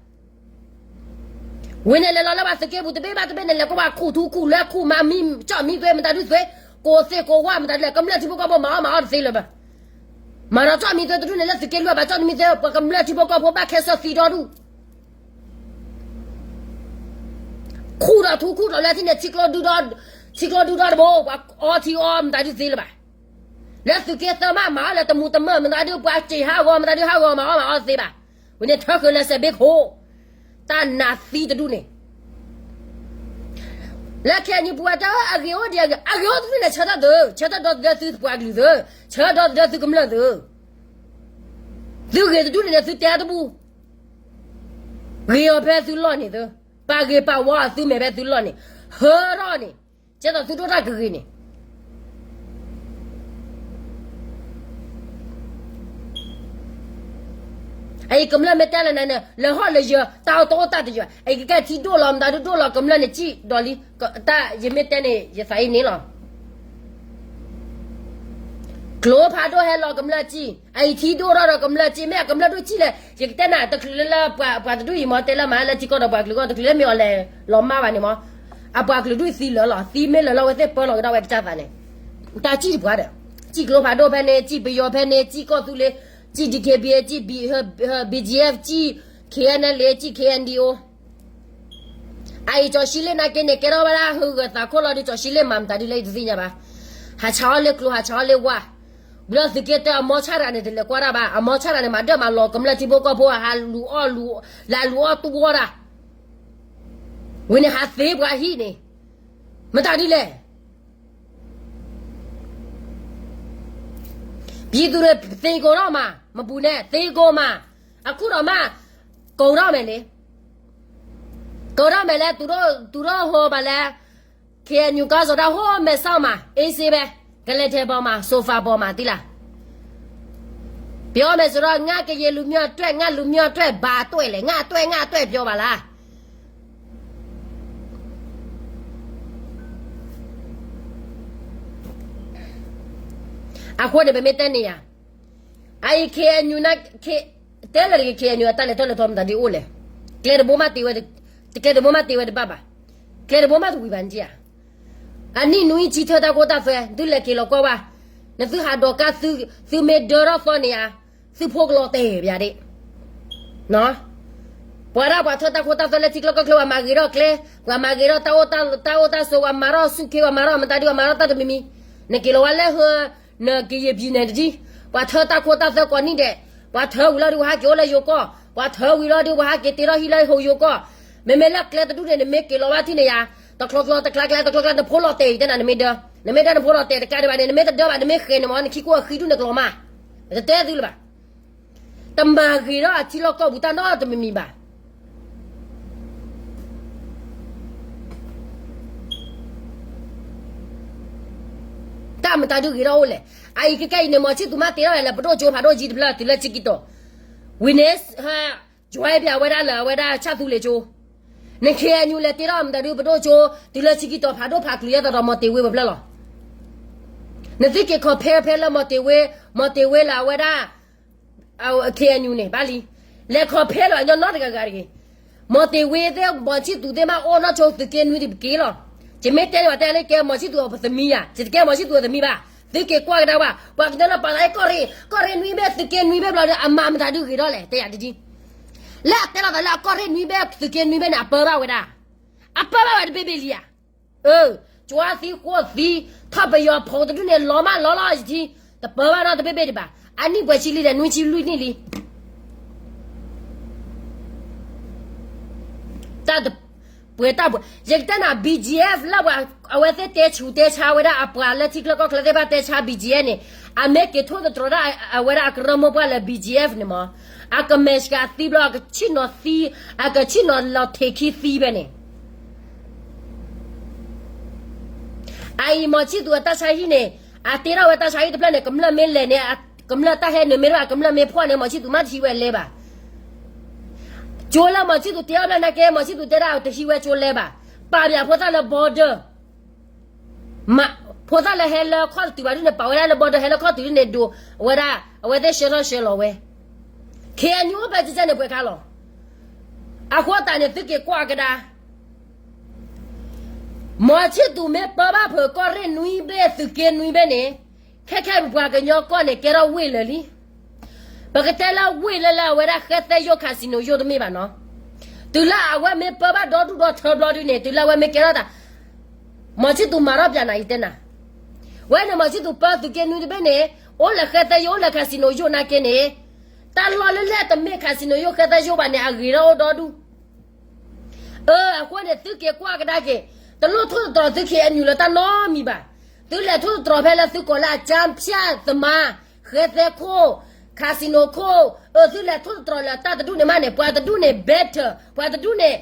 ဝံၤန့ၣ်လဲၤလီၤလၢပှၤသုးက့ပူၤ တဘ့ၣ်ဘၣ်တဘ့ၣ်န့ၣ် လဲၤကွၢ်ဘၣ်ခူၣ်ထူခူၣ်လၢခူၣ်မၤမံကၠီၣ်မံသွဲ မတၤဒုသွဲ, ကိးသ့ၣ်ကိးဝၣ်မတၤဒုလဲၣ် ကမျၢၢ်ထံဖိကီၢ်ဖိမၤအီၣ်မၤအီၣ်တသ့လၢၤဘၣ်. မၤဒီးကၠီၣ်မံသွဲတဒူၣ်န့ၣ် လၢသုးက့လွံၢ်ဘၣ် ကၠီၣ်မံသွဲ ပှၤကမျၢၢ်ထံဖိကီၢ်ဖိဘၣ်ခဲစၢၣ်သံဒီဒူၣ် ခူၣ်ဒီးထူခူၣ်ဒီးလၢထံၣ်န့ၣ် ထံကျိဒုဒီး, ထံကျိဒုဒီတဘိ ပှၤအီထံအီမတၤဒုသ့လၢၤဘၣ်. လၢသုးက့သၢမး မၤအီၣ်လၢတမူတမၢၢ်မတၤဒု ပှၤစ့ၤဟးဂီၤမတၤဒုဟးဂီၤ မၤအီၣ်မၤအီၣ်သ့ဘၣ်. ဝံၤန့ၣ်ထၢဃုာ်လၢစဲးဘ့ခိၣ်, တၢ်နးသံတဒူၣ်န့ၣ် လၢခဲအံၤပှၤတၢ်အဂ့ၤအိၣ်ဒံး အဂ့ၤအိၣ်တဒူၣ်န့ၣ် ဆၢထၢၣ်သု, ဆၢထၢၣ်ဒီသဒၢသုပှၤကလုာ်သု, ဆၢထၢၣ်ဒီသဒၢသုကမျၢၢ်သု, သုဂ့ၤတဒူၣ်န့ၣ် သုတဲတဘူၣ် ဂ့ၤအီၤဖဲသုလီၢ်န့ၣ်သု, ပာ်ဂ့ၤပာ်ဝါအီၤသုမဲာ်ဖဲသုလီၢ်န့ၣ်, ဟၢထီၣ်န့ၣ်, ကဲသိးသုဒိၣ်တၢ်ကဂ့ၤန့ၣ် အအံၤကမျၢၢ်မ့ၢ်တဲလၢနၤန့ၣ် လၢဟီၣ်လၢယၢၤ တၢ်အိၣ်တအိၣ်တၢ်တယွၤ အအံၤကကဲထံဒိၣ်လီၤ မတၤဒုဒိၣ်လီၤ ကမျၢၢ်န့ၣ်စံၣ်ဒီးလံ, တၢ်ယမ့ၢ်တဲန့ၣ် ယသးအံၤန့ၣ်လီၤ. ကျိဖးဒိၣ်ဟဲလီၤကမျၢၢ်စံၣ်, အအံၤထံဒိၣ်ထီၣ်ဒီးကမျၢၢ်စံၣ် မ့ၢ်အကမျၢၢ်ဒိၣ်စံၣ်လဲၣ် ယကတဲနၤတချုးလၢလၢပှၤတဒူၣ်အံၤမ့ၢ်တဲလၢမၤလၢထံကီၢ်ဒီးပှၤကလုာ်ကီၢ် တချုးလၢမ့ၢ်အီၤလဲၤလီၤမၢ်ဘၣ်န့ၣ်မ့ၢ်, အပှၤကလုာ်ဒူၣ်သံလၢာ်လီၤ သံမ့ၢ်လၢာ်လီၤ အဝဲသ့ၣ်ပၢလီၤကဒီးဝဲကစၢ်သးန့ၣ်, တၢ်စံၣ်တပှၤဒီး, စံၣ်ကျိဖးဒိၣ်ဖဲန့ၣ် စံၣ်ပယီၤဖဲန့ၣ် စံၣ်ကီၢ်သူလ့ၤ, စံၣ် DKBA စံၣ် BGF စံၣ် KNLA စံၣ် KNDO အအံၤကၠီၤရှံလ့ၣ်နာ်က့န့ၣ် ကဲထီၣ်ဝဲဒၣ်ဟူးဂဲၤသးခိၣ်လီၤဒီး ကၠီၤရှံလ့ၣ်မၤမတၤဒ်လဲၣ် ယတသ့ၣ်ညါဘၣ်. ဟးဆးအီၣ်လၢကျိ ဟးဆးအီၣ်လၢဝၣ်, ဘျီသုးက့တၢအမီၤဆၣ်တၢ်န့ၣ် တလဲၤကွၢ်တၢ်ဘၣ် အမီၤဆၣ်တၢ်န့ၣ် မၤဒၢၣ်မၤလီၤကမျၢၢ်ထံဖိကီၢ်ဖိ ဟးလူၤအီၣ်လူၤ, လၢလူၤအီၣ်တူၢ်ဝီတၢ်, ဝံၤန့ၣ်ဟးသ့ပှၤဟံၣ်န့ၣ်, မတၤဒ်လဲၣ် ပြည်သူတွေ သေကုန်တော့မှာ, မပူနဲ့, သေကုန်မှာ, အခုတောင်မှ, ကုန်တော့မယ်လေ, ကုန်တော့မယ်လဲ, သူတို့, သူတို့ဟိုမှာလဲ, KNU ကဆိုတော့ ဟိုမဲဆောက်မှာ, အေးဆေးပဲ, ကလဲၤထဲပေါ်မှာ, ဆိုဖာပေါ်မှာ, သိလား, ပြောမယ်ဆိုတော့ ငါကရင်လူမျိုးအတွက်, ငါလူမျိုးအတွက် ဘာအတွက်လဲ, ငါအတွက်, ငါအတွက် ပြောပါလား. အဃိန့ၣ် ပမ့ၢ်တဲန့ၣ်ယၤ, အအံၤ KNU န, တဲလၢတဂ့ၤ KNU အတၢ်လဲၤထီၣ်လဲၤထီမတၤဒ်အိၣ်လဲၣ်, ကျဲတဘိမးတ့ဝဲ, ကျဲတဘိမးတ့ဝဲတဘၣ်ဘၣ်, ကျဲတဘိမးတဝံၤဘၣ်န့ၣ်ဧါ. အနံၣ်နွံဆံထၢတၢ်ခိတၢ်သွဲ သုလဲၤက့ၤလီၤကွၢ်ဘၣ်, နသုဟးဒိးကါသု, သုမ့ၢ်ဒၢထီၣ်သီန့ၣ်ဧါ, သုဖိကလီၤတဲာ်ပၠးဒၣ် ပှၤဒၣ်ပှၤထၢတၢ်ခိတၢ်သွဲလၢထံကျိကီၢ်ချၢ ပှၤမၤဂ့ၤထီၣ်ကျဲ, ပှၤမၤဂ့ၤထီၣ်တၢ်အိၣ်တၢ်ဆိး ပှၤမၤထီၣ်မတၤဒုး ပှၤမၤထီၣ်တၢ်တမံၤမံၤ, နက့ၤလီၤဝဲလၢဟၢ, နကယံာ်ဘံၣ်န့ၣ်တဒ်, ပှၤထၢတၢ်ခိတၢ်သွဲကိးနံၣ်ဒဲး, ပှၤထၢဝံၤလီၤဒုး ပှၤဟးက့ၤအိၣ်လၢယိၤကီၢ်, ပှၤထၢဝံၤလီၤဒုး ပှၤဟးက့ၤတ့ထီၣ်ဟံၣ်လၢဟိယိၤကီၢ်, မ့မ့ၢ်လၢကျဲတဒူၣ်န့ၣ် နမ့ၢ်က့ၤလီၤဝဲထံၣ်န့ၣ်ယၤ, တချီကျီတကျါကျဲ တချီကျါ နဖိလီၤတဲာ်အံၤတဲနၤ နမ့ၢ်ဒၢ, နမ့ၢ်ဒၢနဖိလီၤတဲာ်တကးဒံးဘၣ်န့ၣ် နမ့ၢ်တဒၢဘၣ် နမ့ၢ်ဃဲၤန့ၣ်မ့ၢ် နခံကိၣ်အဃံဒူၣ်နကလီၤမၢ်, တတဲသုလၢၤဘၣ်. တမၤဂ့ၤထီၣ်အထံလီၢ်ကီၢ်ပူၤတၢ်နီတမံၤမံၤဘၣ်. တၢ်မတၤဒုးဂ့ၤထီၣ်အိၣ်လဲၣ်. အအံၤကကဲအံၤန့ၣ် မီၤဆံၣ်သူးမးတ့ထီၣ်လဲၣ် ပဒိၣ်ကၠိဖးဒိၣ်ကၠံတဖျၢၣ်တုၤလၢဆံကံတီၤ, ဝံၤန့ၣ်, ယွၤအဲၣ်ပၠးဝဲဒၣ်လၢအဝဲဒၣ်ဆၣ်သူလ့ၤကၠိ, န K N U လဲၤတ့ထီၣ်မတၤဒုပဒိၣ်ကၠိ, တုၤလၢဆံခံတီၤဖးဒိၣ်ဖးကျုၤယဲၢ်တီၤဒီး မီၤတ့ၤဝ့ဝဲဖျၢၣ်လီၤ. နသုက့ၤ compare ဖဲလၢမီၤတ့ၤဝ့, မီၤတ့ၤဝ့လၢအဝဲဒၣ် K N U န့ၣ် ဘၣ်လံ, လဲၤ compare လီၤညီနီတဂၤဂၤတဂ့ၤ. မီၤတ့ၤဝ့သ့ၣ် မီၤဆံၣ်သူးသ့ၣ်မးအိၣ်နီၢ်ဆိ သုးက့နွံတက့ၢ်လီၤ. ယမ့ၢ်တဲန့ၣ် ပှၤတဲလၢကဲမီၤဆံၣ်သူးအပသမံယၤ, ယတကဲမီၤဆံၣ်သူးအသမံဘၣ်. သုက့ၤကွၢ်ကဒါဝဲ, ပှၤကညီလၢပာ်လၢကီၢ်ရ့ၣ်, ကီၢ်ရ့ၣ်နွံဘ့ၣ် သုးက့နွံဘ့ၣ်ဘျီဒီး အမၤမတၤဒုဂ့ၤထီၣ်လဲၣ် တဲယၤတဒ် လၢအတဲလီၤသးလၢအကီၢ်ရ့ၣ်နွံဘ့ၣ် သုးက့နွံဘ့ၣ်န့ၣ် အပၢဘၣ်ဝဲဒၣ်, အပၢဘၣ်ဝဲတဘ့ၣ်ဘ့ၣ်လံဧါ. အၢ, ကၠွါသံဃိသံ, ထီၣ်ပယီၤဖိတဒူၣ်န့ၣ် လီၤမးလီၤလီၤယထံ, တပၢဘၣ်နီတဘ့ၣ်ဘ့ၣ်ဒံးဘၣ်. အနံၣ်ပှဲၤဆံလံဒီး နွံဆံလွံၢ်နံၣ်လံ. တၢ်တပှဲၤတၢ်ပှဲၤ, ယကတဲနၤ B G F လၢပှၤအဝဲသ့ၣ်တဲဆူးတဲဆါဝဲဒၣ်အပှၤလၢထံချၢကီၢ်ချၢသ့ၣ်တဖၣ်တဲဆါ B G F န့ၣ်, အမ့ၢ်က့ၤထိၣ်သတြီၤဒၣ်အဝဲဒၣ်အကရၢမိၢ်ပှၢ်လၢ B G F န့ၣ်မး, အကမဲာ်ဆှးသံဘျီ အကဆ့ၣ်နီၤသံ, အကဆ့ၣ်နီၤလီၤထံးခံသံဖဲန့ၣ် အအံၤမီၤဆံၣ်သူးအတၢ်ဆါဟံၣ်န့ၣ်, အတ့ထီၣ်ဝဲတၢ်ဆါဟံၣ်တဖျၢၣ်န့ၣ် ကမျၢၢ်မ့ၢ်လဲၤန့ၣ်, ကမျၢၢ်တၢ်ဟဲနုာ်မ့ၢ်တဘၣ် ကမျၢၢ်မ့ၢ်ဖှီၣ်န့ၣ် မီၤဆံၣ်သူးမ့ၢ်တဟံးဝဲလဲဘၣ်. ကၠိလၢမီၤဆံၣ်သူးတ့ထီၣ်ဖျၢၣ်နာ်က့ မီၤဆံၣ်သူးတဲဒၣ်တဟံးဝဲကၠိလဲဘၣ်. ပာ်ပၠးဖိသၣ်လၢ border မး, ဖိသၣ်လၢဟဲလၢခီၣ်တတုၤဘၣ်ဒုန့ၣ် ပာ်ဝဲဒၣ်လၢ border ဟဲလၢခီၣ်တုၤဒုန့ၣ် ဒိးဝဲဒၣ် အဝဲသ့ၣ်ဆှၢထီၣ်ဆှၢလီၤဝဲ. K N U အိၣ်ဖဲကကဲန့ၣ် ပှဲၤခါလီၤ. အဃိသတးန့ၣ် သုက့ၤကွၢ်ကဒါ မီၤဆံၣ်သူးမ့ၢ်ပၢဘၣ်ဖုးကီၢ်ရ့ၣ်နွံဘ့ၣ် သုးက့နွံဘ့ၣ်န့ၣ်, ခဲခဲပပှၤကညီကီၢ်န့ၣ် ကဲထီၣ်ဝ့ၢ်လၢာ်လံ. ပကတဲလၢဝ့ၢ်လၢလၢအဝဲဒၣ်ဃဲသဲယိၣ် casino ယိၣ်တမ့ၢ်ဘၣ်နီၤ. တုၤလၢအဝဲမ့ၢ်ပၢဘၣ်ဒီဒူၣ်ဒီထၢဘျီဒုန့ၣ် တုၤလၢအဝဲမ့ၢ်ကဲထီၣ်တၢ် မီၤဆံၣ်သူးမၤထီၣ်ပၠးနၤအံၤတဲနၤ, ဝဲန့ၣ်မီၤဆံၣ်သူးပၢသုးက့နွံတဘ့ၣ်န့ၣ်, အိၣ်လၢဃဲသဲယိၣ် အိၣ်လၢ casino ယိၣ်နာ်က့န့ၣ်, တၢ်လီၢ်လၢလဲၣ်တမ့ၢ် casino ယိၣ် ဃဲသဲယိၣ်ဘၣ်န့ၣ် အဂ့ၤထီၣ်အိၣ်ဒီဒူၣ်. အၢ အဃိန့ၣ် သုက့ၤကွၢ်ကဒါက့ၤ, တလိၣ်ထိၣ်သတြီၤသု K N U လၢတၢ်နီတမံၤဘၣ်. သုလဲၤထိၣ်သတြီၤဖဲလၢသုကိးလၢအ ကၠၢဖၠၣ်သမါ, ဃဲသဲခိၣ်, casino ခိၣ်, အၢ သုလဲၤထိၣ်သတြီၤလၢတၢ်တဒူၣ်န့ၣ်မးန့ၣ် ပှၤတဒူၣ်န့ၣ် better, ပှၤတဒူၣ်န့ၣ်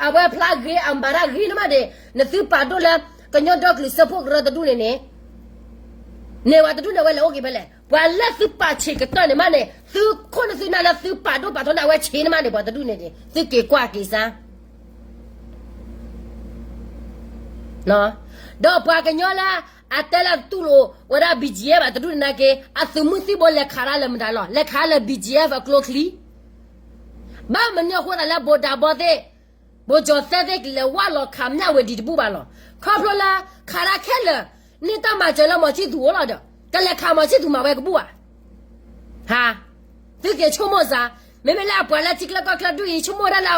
အဝဲဖျါဂ့ၤ အမၤတၢ်ဂ့ၤန့ၣ်မးန့ၣ် နသုပာ်ဒိၣ်လၢ ကညီဒီကလုာ်စၢဖှိၣ်ကရၢတဒူၣ်န့ၣ်န့ၣ် န့ၣ်ပှၤတဒူၣ်န့ၣ် အဝဲလဲၤအိၣ်က့ၤဖဲလဲၣ်. ပှၤလၢသုပာ်ဆံးကတၢၢ်န့ၣ်မးန့ၣ် သုခိၣ်နသုနၢ်လၢသုပာ်ဒိၣ်ပာ်ထီန့ၣ် အဝဲဆံးန့ၣ်မးန့ၣ် ပှၤတဒူၣ်န့ၣ်န့ၣ် သုက့ၤကွၢ်က့ၤစါ ဒီးပှၤကညီလၢ အတဲလၢတတူၢ်လိာ်ဝဲဒၣ် B G F ဘၣ်တဒူၣ်န့ၣ်နာ်က့ အသုးမုၢ်သံၣ်ဘိလဲၤခးတၢ်လၢမတၤလီၤ, လဲၤခးလၢ B G F အကျိချံ ဘၣ်မနုၤအဃိသတးလၢ ဗိုလ်ချုပ်ဘီသ့ၣ်, ဗိုလ်ချုပ်သဲသ့ၣ် ကလဲၤဝၣ်လီၤခးမျၢ်ဝဲဒံးတဘူၣ်ဘၣ်လီၤ. ခီဖျိလၢ ခးတၢ်ခဲလၢာ် န့ၢ်တၢ်မၤစၢၤလၢမီၤဆံၣ်သူးအိၣ်လီၤဒီး ကလဲၤခးမီၤဆံၣ်သူးမၤဝဲကဘူၣ်ဧါ. ဟါ, သုက့ၤဆိကမိၣ်စါ, မ့မ့ၢ်လၢအပှၤလၢထံချၢကီၢ်ချၢဒုၣ်အံၤ ဆိကမိၣ်ဒၣ်လၢ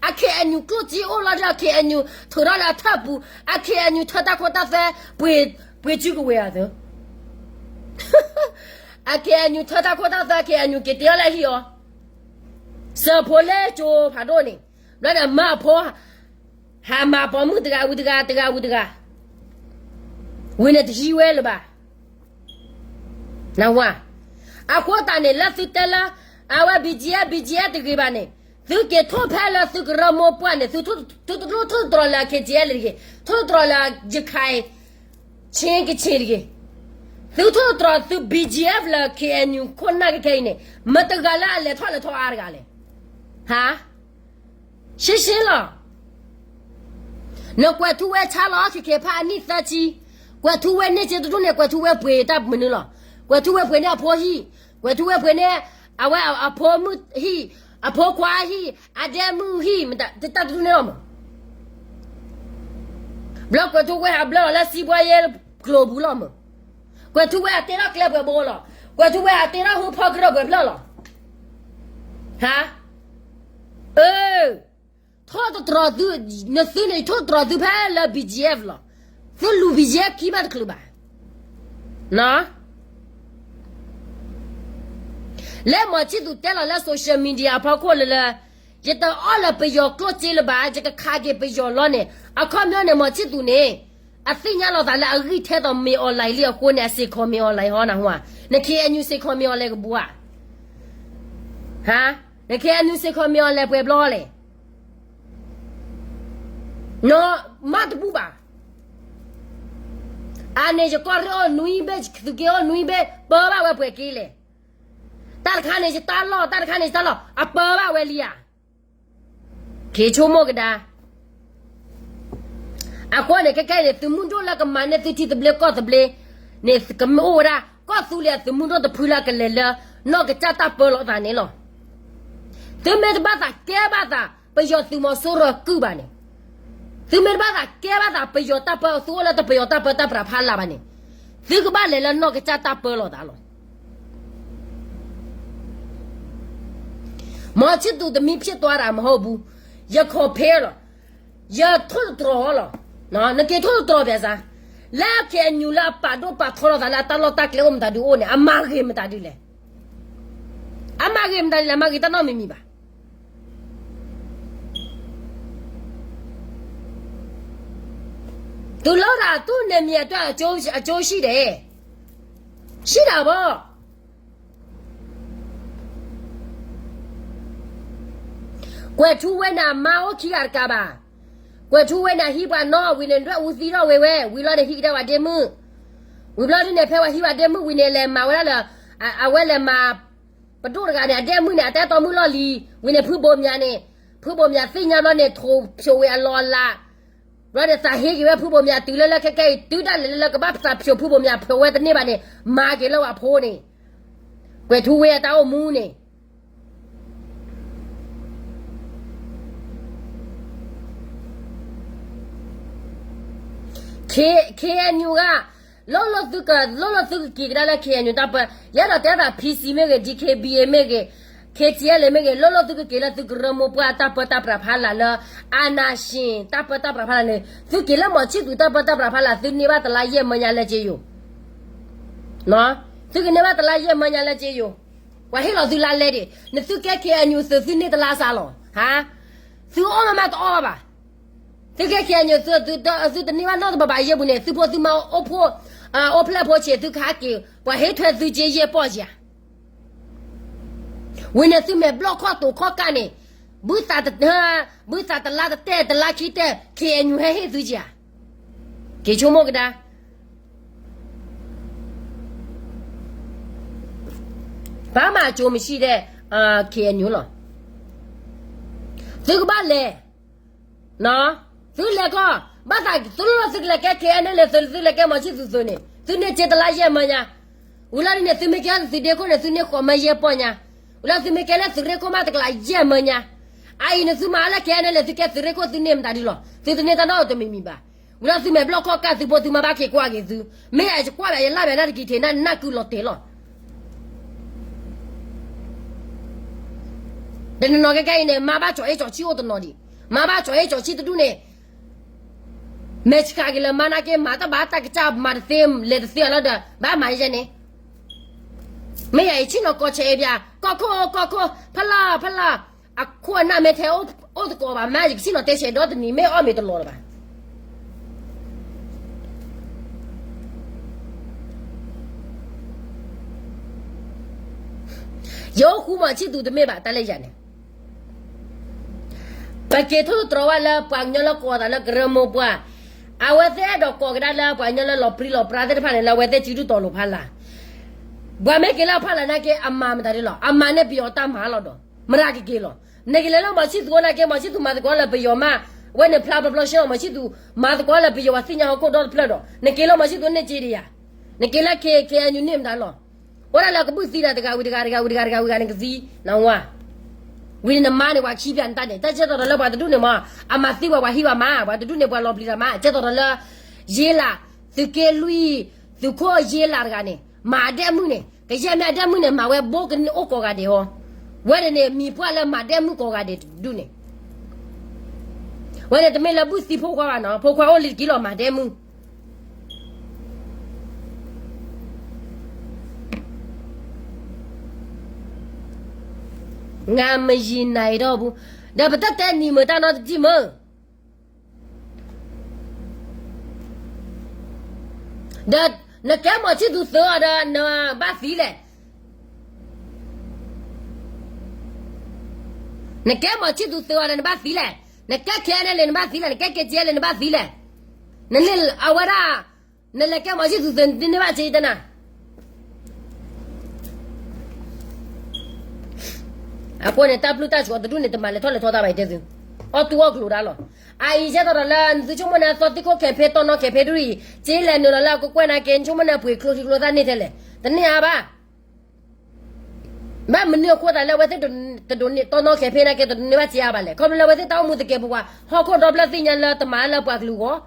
အ K N U ကျိၣ်စ့အိၣ်လီၤဒီး K N U ထုးထီၣ်လၢအထၢၣ်ပူၤ, အ K N U ထၢတၢ်ခိတၢ်သွဲ ပှ့ၤစုကဝဲၤအသိး အ K N U ထၢတၢ်ခိတၢ်သွဲ K N U က့ၤတ့အီၤလၢဟံၣ်အီၤ, စၢၤဖိလၢကၠိဖးဒိၣ်န့ၣ်, ဘျီဒီးမၢအဖိ, ဟးမၤပိာ်မုၣ်တဂၤဝံၤတဂၤ တဂၤဝံၤတဂၤ, ဝံၤန့ၣ်တဟံးဝဲလၢၤဘၣ်. နဝၤ, အဃိသတးန့ၣ် လၢသုတဲလၢ အဝဲ B G F, B G F တဂ့ၤဘၣ်န့ၣ်, သုက့ၤထိၣ်ဖဲလၢသုကရၢမိၢ်ပှၢ်န့ၣ် သုတလိၣ်ထိၣ်သတြီၤလၢ K G L တဂ့ၤ, ထိၣ်သတြီၤလၢ ရခိုင် ချင်းကချင်တဂ့ၤ, သုထိၣ်သတြီၤသု B G F လၢ K N U ခိၣ်နၢ်ခဲခဲအံၤန့ၣ် မတၤတဂၤလၢအလဲၤထီၣ်လဲၤထီအါတဂၤလဲၣ်. ဟါ, ရှင်းရှင်းလီၤ. နကွဲးထူဝဲဆါလီၤ ခဲခဲဖးအနံၣ်သၢဆံ, ကွဲးထူဝဲန့ၢ်စ့တဒူၣ်န့ၣ် ကွဲးထူဝဲပှ့ၤတၢ်မနုၤလီၤ. ကွဲးထူဝဲပှ့ၤန့ၢ်အဖိဟံၣ်, ကွဲးထူဝဲပှ့ၤန့ၢ် အဝဲအဖိမုၣ်ဟံၣ်, အဖိခွါဟံၣ်, အဒဲမုၣ်ဟံၣ်, တၢ်တဒူၣ်န့ၣ်လီၤမး. ဘျီကွဲးထူဝဲဟးဘျၢလီၤလၢစံးဘှါယဲကျိာ်ပူၤလီၤမး. ကွဲးထူဝဲအတ့ထီၣ်ကျဲပှဲၤဘိလီၤ. ကွဲးထူဝဲအတ့ထီၣ်ဟူဖီကရၢၢ်ပှဲၤဖျၢၣ်လီၤ. ဟါ, အၢ, ထိၣ်သတြီၤသု, နသုန့ၣ်ထိၣ်သတြီၤသုဖဲလၢ B G F လီၤ. သုလူၤ B G F ခံမးတချုးဘၣ်. လၢမီၤဆံၣ်သူးတဲလီၤလၢ social media အဖီခိၣ်လၢလၢ, ယတအီၣ်လၢပယီၤကျိၣ်စ့လၢၤဘၣ်, ယကခးက့ၤပယီၤလီၤန့ၣ်, အခီပညီန့ၣ် မီၤဆံၣ်သူးန့ၣ် အသ့ၣ်ညါလီၤသးလၢအဂံၢ်ထဲသိးမ့ၢ် online လံအဃိန့ၣ် အစ့ၢ်ကီးမ့ၢ် online ဟီနဟူဧါ, န K N U စ့ၢ်ကီးမ့ၢ် online ကဘူဧါ. ဟါ, န K N U စ့ၢ်ကီးမ့ၢ် online ပှဲၤဘျီလဲၣ်. နီၢ်မးတဘူၣ်ဘၣ်. အန့ၣ်ယကီၢ်ရ့ၣ်အိၣ်နွံဘ့ၣ် သုးက့အိၣ်နွံဘ့ၣ် ပၢဘၣ်ဝဲပှဲၤက့ၤလဲၣ်. တၢ်တခါန့ၣ်ယတၢ်လီၢ်, တၢ်တခါန့ၣ်ယတၢ်လီၢ်, အပၢဘၣ်ဝဲလံဧါ. က့ၤဆိကမိၣ်ကဒါ. အဃိန့ၣ် ခဲကနံၣ်အံၤန့ၣ် သုးမုၢ်ဒိၣ်လၢကမၤန့ၢ်သုထံသဘျ့ကီၢ်သဘျ့န့ၣ် ကမ့ၢ်အိၣ်ဝဲဒၣ် ကီၢ်သူလ့ၤအသုးမုၢ်ဒိၣ်တဖုလၢအကလဲၤလၢ နီၢ်ကစၢ်တၢ်ပၢလီၤသးန့ၣ်လီၤ. သုမ့ၢ်တဘၣ်သးကဲဘၣ်သး ပယီၤသုးမီၤစိရိၤအကုၢ်ဘၣ်န့ၣ်, သုမ့ၢ်တဘၣ်သးကဲဘၣ်သး ပယီၤတၢ်ပၢ သုအိၣ်လၢတပယီၤတၢ်ပၢတၢ်ပြးဖးလၢ်ဘၣ်န့ၣ်, သုကဘၣ်လဲၤလၢနီၢ်ကစၢ်တၢ်ပၢလီၤသးလီၤ. မောင်ချစ်သူ တမီးဖြစ်သွားတာမဟုတ်ဘူး, ယ compare လီၤ, ယထိၣ်သတြီၤလီၤ. နက့ၤထိၣ်သတြီၤပၠးစၢ်, လၢ KNU လၢအပာ်ဒိၣ်ပာ်ထီလီၤသးလၢအတၢ်လီၢ်တၢ်ကျဲအိၣ်မတၤဒုအိၣ်န့ၣ် အမၤဂ့ၤမတၤဒုလဲၣ်. အမၤဂ့ၤမတၤဒုလဲၣ်, အမၤဂ့ၤတၢ်နီတမံၤမံၤဘၣ်. သူလုပ်တာ သူ့နယ်မြေအတွက် အကျိုးရှိတယ်, ရှိတာပေါ့. ကွဲးထူဝဲနၤ မါအိၣ်ခံဂၤတကးဘၣ်. ကွဲးထူဝဲနၤ ဟံးပှၤနီၢ်ဝံၤန့ၣ် ဒွဲၣ်အူသံထီၣ်ဝဲဝဲ ဝံၤလီၤန့ၣ် ဟံးကဒါဝဲဒ့မုၣ်, ဝံၤဘျီဒ်န့ၣ် ဖဲဝဲဟံးဝဲဒ့မုၣ်ဝံၤန့ၣ် လဲၤမၤဝဲဒၣ်လၢ အဝဲလဲၤမၤ ပဒိၣ်တဂၤန့ၣ် အဒ့မုၣ်န့ၣ် အတၢ်အဲၣ်တီမုၣ်လီၢ်လံၤ, ဝံၤန့ၣ် ဖုဘိးမၠးန့ၣ်, ဖုဘိးမၠးသ့ၣ်ညါဘျီန့ၣ် ထိးဖျိးဝဲအလီၢ်အလၤ ဘျီန့ၣ် သးဟ့က့ၤဝဲဖုဘိးမၠးတုၤလၢလၢခဲကဲအံၤ တုၤဒၣ်လဲာ်လၢလၢကဘၣ်သးဖျိးဖုဘိးမၠးဖျိးဝဲတန့ၢ်ဘၣ်န့ၣ် မၤက့ၤလၢဝဲအဖိန့ၣ်, ကွဲးထူဝဲအတၢ်အိၣ်မူန့ၣ် K- KNU ဂၤ လိၣ်လိၣ်သုက လိၣ်လိၣ်သုကက့ၤကဒါလၢ KNU တၢ်ပၢ, ယအဲၣ်ဒိးတဲသး PC မ့ၢ်ဂ့ၤ, DKBA မ့ၢ်ဂ့ၤ, KTLA မ့ၢ်ဂ့ၤ, လိၣ်လိၣ်သုကက့ၤလၢသုကရၢမိၢ်ပှၢ် တၢ်ပၢတၢ်ပြးဖးလၢ်လၢ အာဏာရှင် တၢ်ပၢတၢ်ပြးဖးလၢ်န့ၣ် သုက့ၤလၢမောင်ချစ်သူ တၢ်ပၢတၢ်ပြးဖးလၢ် သုန့ၢ်ဘၣ်တလါယဲၢ်မၢညါလၢက့ယိာ်, သုကန့ၢ်ဘၣ်တလါယဲၢ်မၢညါလၢက့ယိာ်, ပှၤဟ့ၣ်လီၤသုလါလဲဒံး, နသုကဲ KNU သုး သုန့ၢ်တလါစးလီၤ, ဟါ, သုအီၣ်မးမးတအီၣ်ဘၣ်. သုကဲ KNU သုး သုတန့ၢ်ဘၣ်နီတဘျီဘၣ်ယဲၢ်ပူၤန့ၣ် သုဖိသုမါအိၣ်ဖျဲၣ်ဖိဆံး သုကဟးက့ၤ ပှၤဟ့ၣ်ထွဲသုက့ယဲၢ်ပီၢ်ဧါ. ဝံၤန့ၣ်သုမဲာ်ဘျီၣ်ခီၣ်တိာ်ခီၣ်ကၢ်န့ၣ် ဘုသးတ, ဘုသးတလါတတဲာ်တလါခံတဲာ် KNU ဟဲဟ့ၣ်သုက့ဧါ. က့ၤဆိကမိၣ်ကဒါ ဘာမှအကျိုးမရှိတဲ့ KNU လီၤ. သုကဘၣ်လဲၤ, သုလဲၤခီ, ဘၣ်သးသုလီၢ်လီၢ်သုကလဲၤကဲ KNLA သုး သုလဲၤကဲ မောင်ချစ်သူ သုးန့ၣ် သုန့ၢ်က့တလါယဲၢ်မၢညါ, ဝံၤလီၤဒ်န့ၣ် သုမ့ၢ်ကဲသုးရ့ၣ်ခိၣ်န့ၣ် သုန့ၢ်ဃိးမၢယဲၢ်ပီၢ်ညါ, ဝံၤလီၤသုမ့ၢ်ကဲလၢသုးရ့ၣ်ခိၣ်မးတကလးယဲၢ်မၢညါ, အအံၤန့ၣ်သုမၤလၢ KNLA သုကဲသုးရ့ၣ်ခိၣ်သုန့ၢ်မတၤဒ်လီၤ, သုတန့ၢ်တၢ်နီတမံၤမံၤဘၣ်. ဝံၤလီၤသုမဲာ်ဘျီၣ်ခီၣ်ကၢ် သုဖိသုမါဘၣ်က့ၤကွၢ်က့ၤသု, မ့ၢ်ယကွၢ်ဘၣ်ယလၢ်ဘၣ်နၢ်တကံၤထံး နၢ်ကုလီၤတဲာ်လီၤ. တနီၤနီၤကဲကဲအံၤန့ၣ် မါဘၣ်ကၠီၤအ့ၣ်ကၠီၤဆံၣ်အိၣ်တနီၤဒံး, မါဘၣ်ကၠီၤအ့ၣ်ကၠီၤဆံၣ်တဒူၣ်န့ၣ်, မဲာ်ဆှးက့ၤလၢမါနာ်က့ မၤတဘၣ်တၢ်ကစၢ်မၤတသ့ လဲၤတသ့အလီၢ်ဒီး ဘၣ်မၤယဲန့ၣ်, မ့ၢ်ယၤယဆ့ၣ်နီၤကီၢ်ဆၢအ့ၣ်ပၠး ကီၢ်ခိၣ် ကီၢ်ခိၣ် ဖီလာ် ဖီလာ်, အခိၣ်အနၢ်မ့ၢ်ထဲအိၣ်သကိးဘၣ် မ့ၢ်ယကဆ့ၣ်နီၤတဲဆဲးဒီတနံၤ မ့ၢ်အီၣ်မ့ၤတလီၤလၢၤဘၣ်. ယအိၣ်ဃူမီၤဆံၣ်သူတမ့ၢ်ဘၣ် တၢ်လၢယၤန့ၣ်, ပက့ၤထိၣ်သတြီၤဝဲလၢပှၤကညီလၢကိးသးလၢကရၢမိၢ်ပှၢ်, အဝဲသ့ၣ်အဲၣ်ဒိးကိးကဒါလၢပှၤကညီလၢလီၤပြံလီၤပြါသ့ၣ်တဖၣ်န့ၣ် လၢအဝဲသ့ၣ်စုဒုၣ်တီၤလိာ်ဖးလၢ်, ပှၤမ့ၢ်က့ၤလၢအဖးလၢ်နာ်က့ အမၤမတၤဒ်လီၤ, အမၤန့ၢ်ပယီၤတၢ်မၤလီၤဒီး မရၤကက့ၤလီၤ. နက့ၤလၢလၢမီၤဆံၣ်သူနာ်က့ မီၤဆံၣ်သူမၤသကိးလၢပယီၤမး, အဝဲန့ၣ်ဖျါဘျီဘျီဆ့ၣ်နီၤ မီၤဆံၣ်သူမၤသကိးလၢပယီၤပှၤသ့ၣ်ညါဟီၣ်ခိၣ်ဒီတဖျၢၣ်ဒီး နက့ၤလၢမီၤဆံၣ်သူန့ၢ်က့ဒံးယၤ, နက့ၤလၢ K- KNU န့ၢ်မတၤလီၤ. အိၣ်ဒၣ်လၢကဘုၣ်သံတၢ်တဂၤဝံၤတဂၤတဂၤဝံၤတဂၤတဂၤ နကသံနဝါ, ဝံၤန့ၣ်နမါန့ၣ် ပှၤခံဖၠးနတၢ်န့ၣ် တၢ်ကဲသိးဒီးလၢပှၤတဒူၣ်န့ၣ်မး, အမၤသံပှၤ ပှၤဟံးပှၤမၤ, ပှၤတဒူၣ်န့ၣ် ပှၤလီၤပျံၤတၢ်မး, ကဲသိးဒီးလၢ ယ့လး, သုးက့လွံၢ်, သုးခိၣ်ယ့လးတဂၤန့ၣ် မၤအဒဲၣ်မုၣ်န့ၣ် ကယဲၢ်မ့ၢ်အဒဲၣ်မုၣ်န့ၣ် မၤဝဲဘိကနံၣ်အိၣ်ကိးဂၤဒဲးဟီ, ဝဲဒၣ်န့ၣ် မံၤပှၢ်လၢမၤဒဲၣ်မုၣ်ကိးဂၤဒဲးတဒူၣ်န့ၣ်, ဝဲန့ၣ်တမ့ၢ်လၢဘုၣ်သံဖိခွါဘၣ်နီၤ, ဖိခွါအိၣ်လံတက့ၢ်လီၤ မၤဒဲၣ်မုၣ် ငါမယံၤနၤအံၤထီၣ်ပူၤ, ဒီးပတတဲနံၤမုာ်တၢ်နီတထံၣ်မုာ်, ဒီးနကဲမီၤဆံၣ်သူသုးအီၤဒီးနဘၣ်သံလဲၣ်, နကဲမီၤဆံၣ်သူသုးအီၤဒီးနဘၣ်သံလဲၣ်, နကဲ KNLA နဘၣ်သံလဲၣ်, နကဲ KTLA နဘၣ်သံလဲၣ်, နန့ၢ်အဝဲဒၣ် နလဲၤကဲမီၤဆံၣ်သူသုးန့ၢ်ဘၣ်စ့တနၤ န အဃိန့ၣ် တၢ်ဘျုးတၢ်ဆိၣ်အီၤတဒူၣ်န့ၣ် တမၤလဲၤထီၣ်လဲၤထီတၢ်ဘၣ် ယတဲသု, အီၣ်တူၢ်အီၣ်ကျိၤဒၣ်လီၤ. အအံၤယဲသိးဒီးလၢ နသုဆိကမိၣ်န့ၣ် အသီသံခိၣ် campaign တီနီ campaign ဒူၣ်အံၤ က့လဲၤနုာ်လီၤလၢအကကွဲၢ်နာ်က့ နဆိကမိၣ်န့ၣ် ပှ့ၤချိချံကျိသၣ်န့ၢ်ထဲလဲၣ်, တန့ၢ်အါဘၣ်. ဘၣ်မနုၤအဃိသတးလၢအဝဲသ့ၣ်တဒိးန့ၢ်တီနီ campaign နာ်က့ တဒိးန့ၢ်ဘၣ်စ့အါဘၣ်လဲၣ်. ခီဖျိလၢအဝဲသ့ၣ်တၢ်အိၣ်မူသကဲးပဝး ဟီၣ်ခိၣ်ဒီဖျၢၣ်သ့ၣ်ညါလၢတမၤလၢပှၤကလုာ်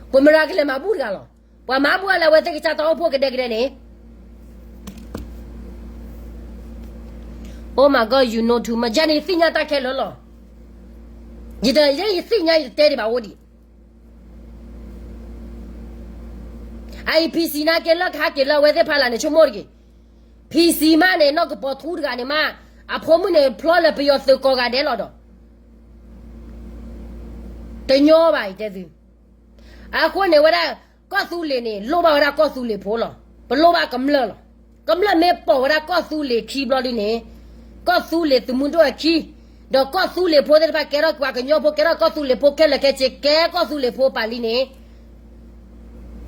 အဂီၢ်, ပမၤကလဲၤမၤဘူၣ်တဂၤလီၤ. ပှၤမၤဘူၣ်လၢအဝဲသ့ၣ်ကစၢ်တၢ်အိၣ်ဖှိၣ်ကဒဲကဒဲန့ၣ် Oh my God, you know too much. ယၤန့ၣ် ယသ့ၣ်ညါတၢ်ခဲလၢာ်လီၤ. ယတ, ယသ့ၣ်ညါ ယတတဲဒံးဘၣ်အိၣ်ဒံး. အအံၤ PC နာ်က့ လၢကဟးက့ၤလၢအဝဲသ့ၣ်ဖးလၢ်န့ၣ် ဆိကမိၣ်တက့ၢ်. PC မးန့ၣ် နီၢ်ကပီၤထူတဂၤန့ၣ်မး, အဖိမုၣ်န့ၣ် ဖျီလၢပယီၤသုးကိးဂၤဒဲးလီၤဒီး တညီဘၣ် ယတဲသု. အဃိန့ၣ်ဝဲဒၣ် ကီၢ်သူလ့ၤန့ၣ် လိၣ်ဘၣ်ဝဲဒၣ်ကီၢ်သူလ့ၤဖိလီၤ. ပလိၣ်ဘၣ်ကမျၢၢ်လီၤ. ကမျၢၢ်မ့ၢ်ပိာ်ဝဲဒၣ်ကီၢ်သူလ့ၤခံဘျီဒ်န့ၣ်, ကီၢ်သူလ့ၤသုးမုၢ်ဒိၣ်အခံ, ဒီးကီၢ်သူလ့ၤဖိသ့ၣ်တဖၣ်ကဲထီၣ်ပှၤကညီဖိ ကဲထီၣ်ကီၢ်သူလ့ၤဖိခဲလၢာ်ခဲဆ့ ကဲကီၢ်သူလ့ၤဖိပာ်လံန့ၣ်,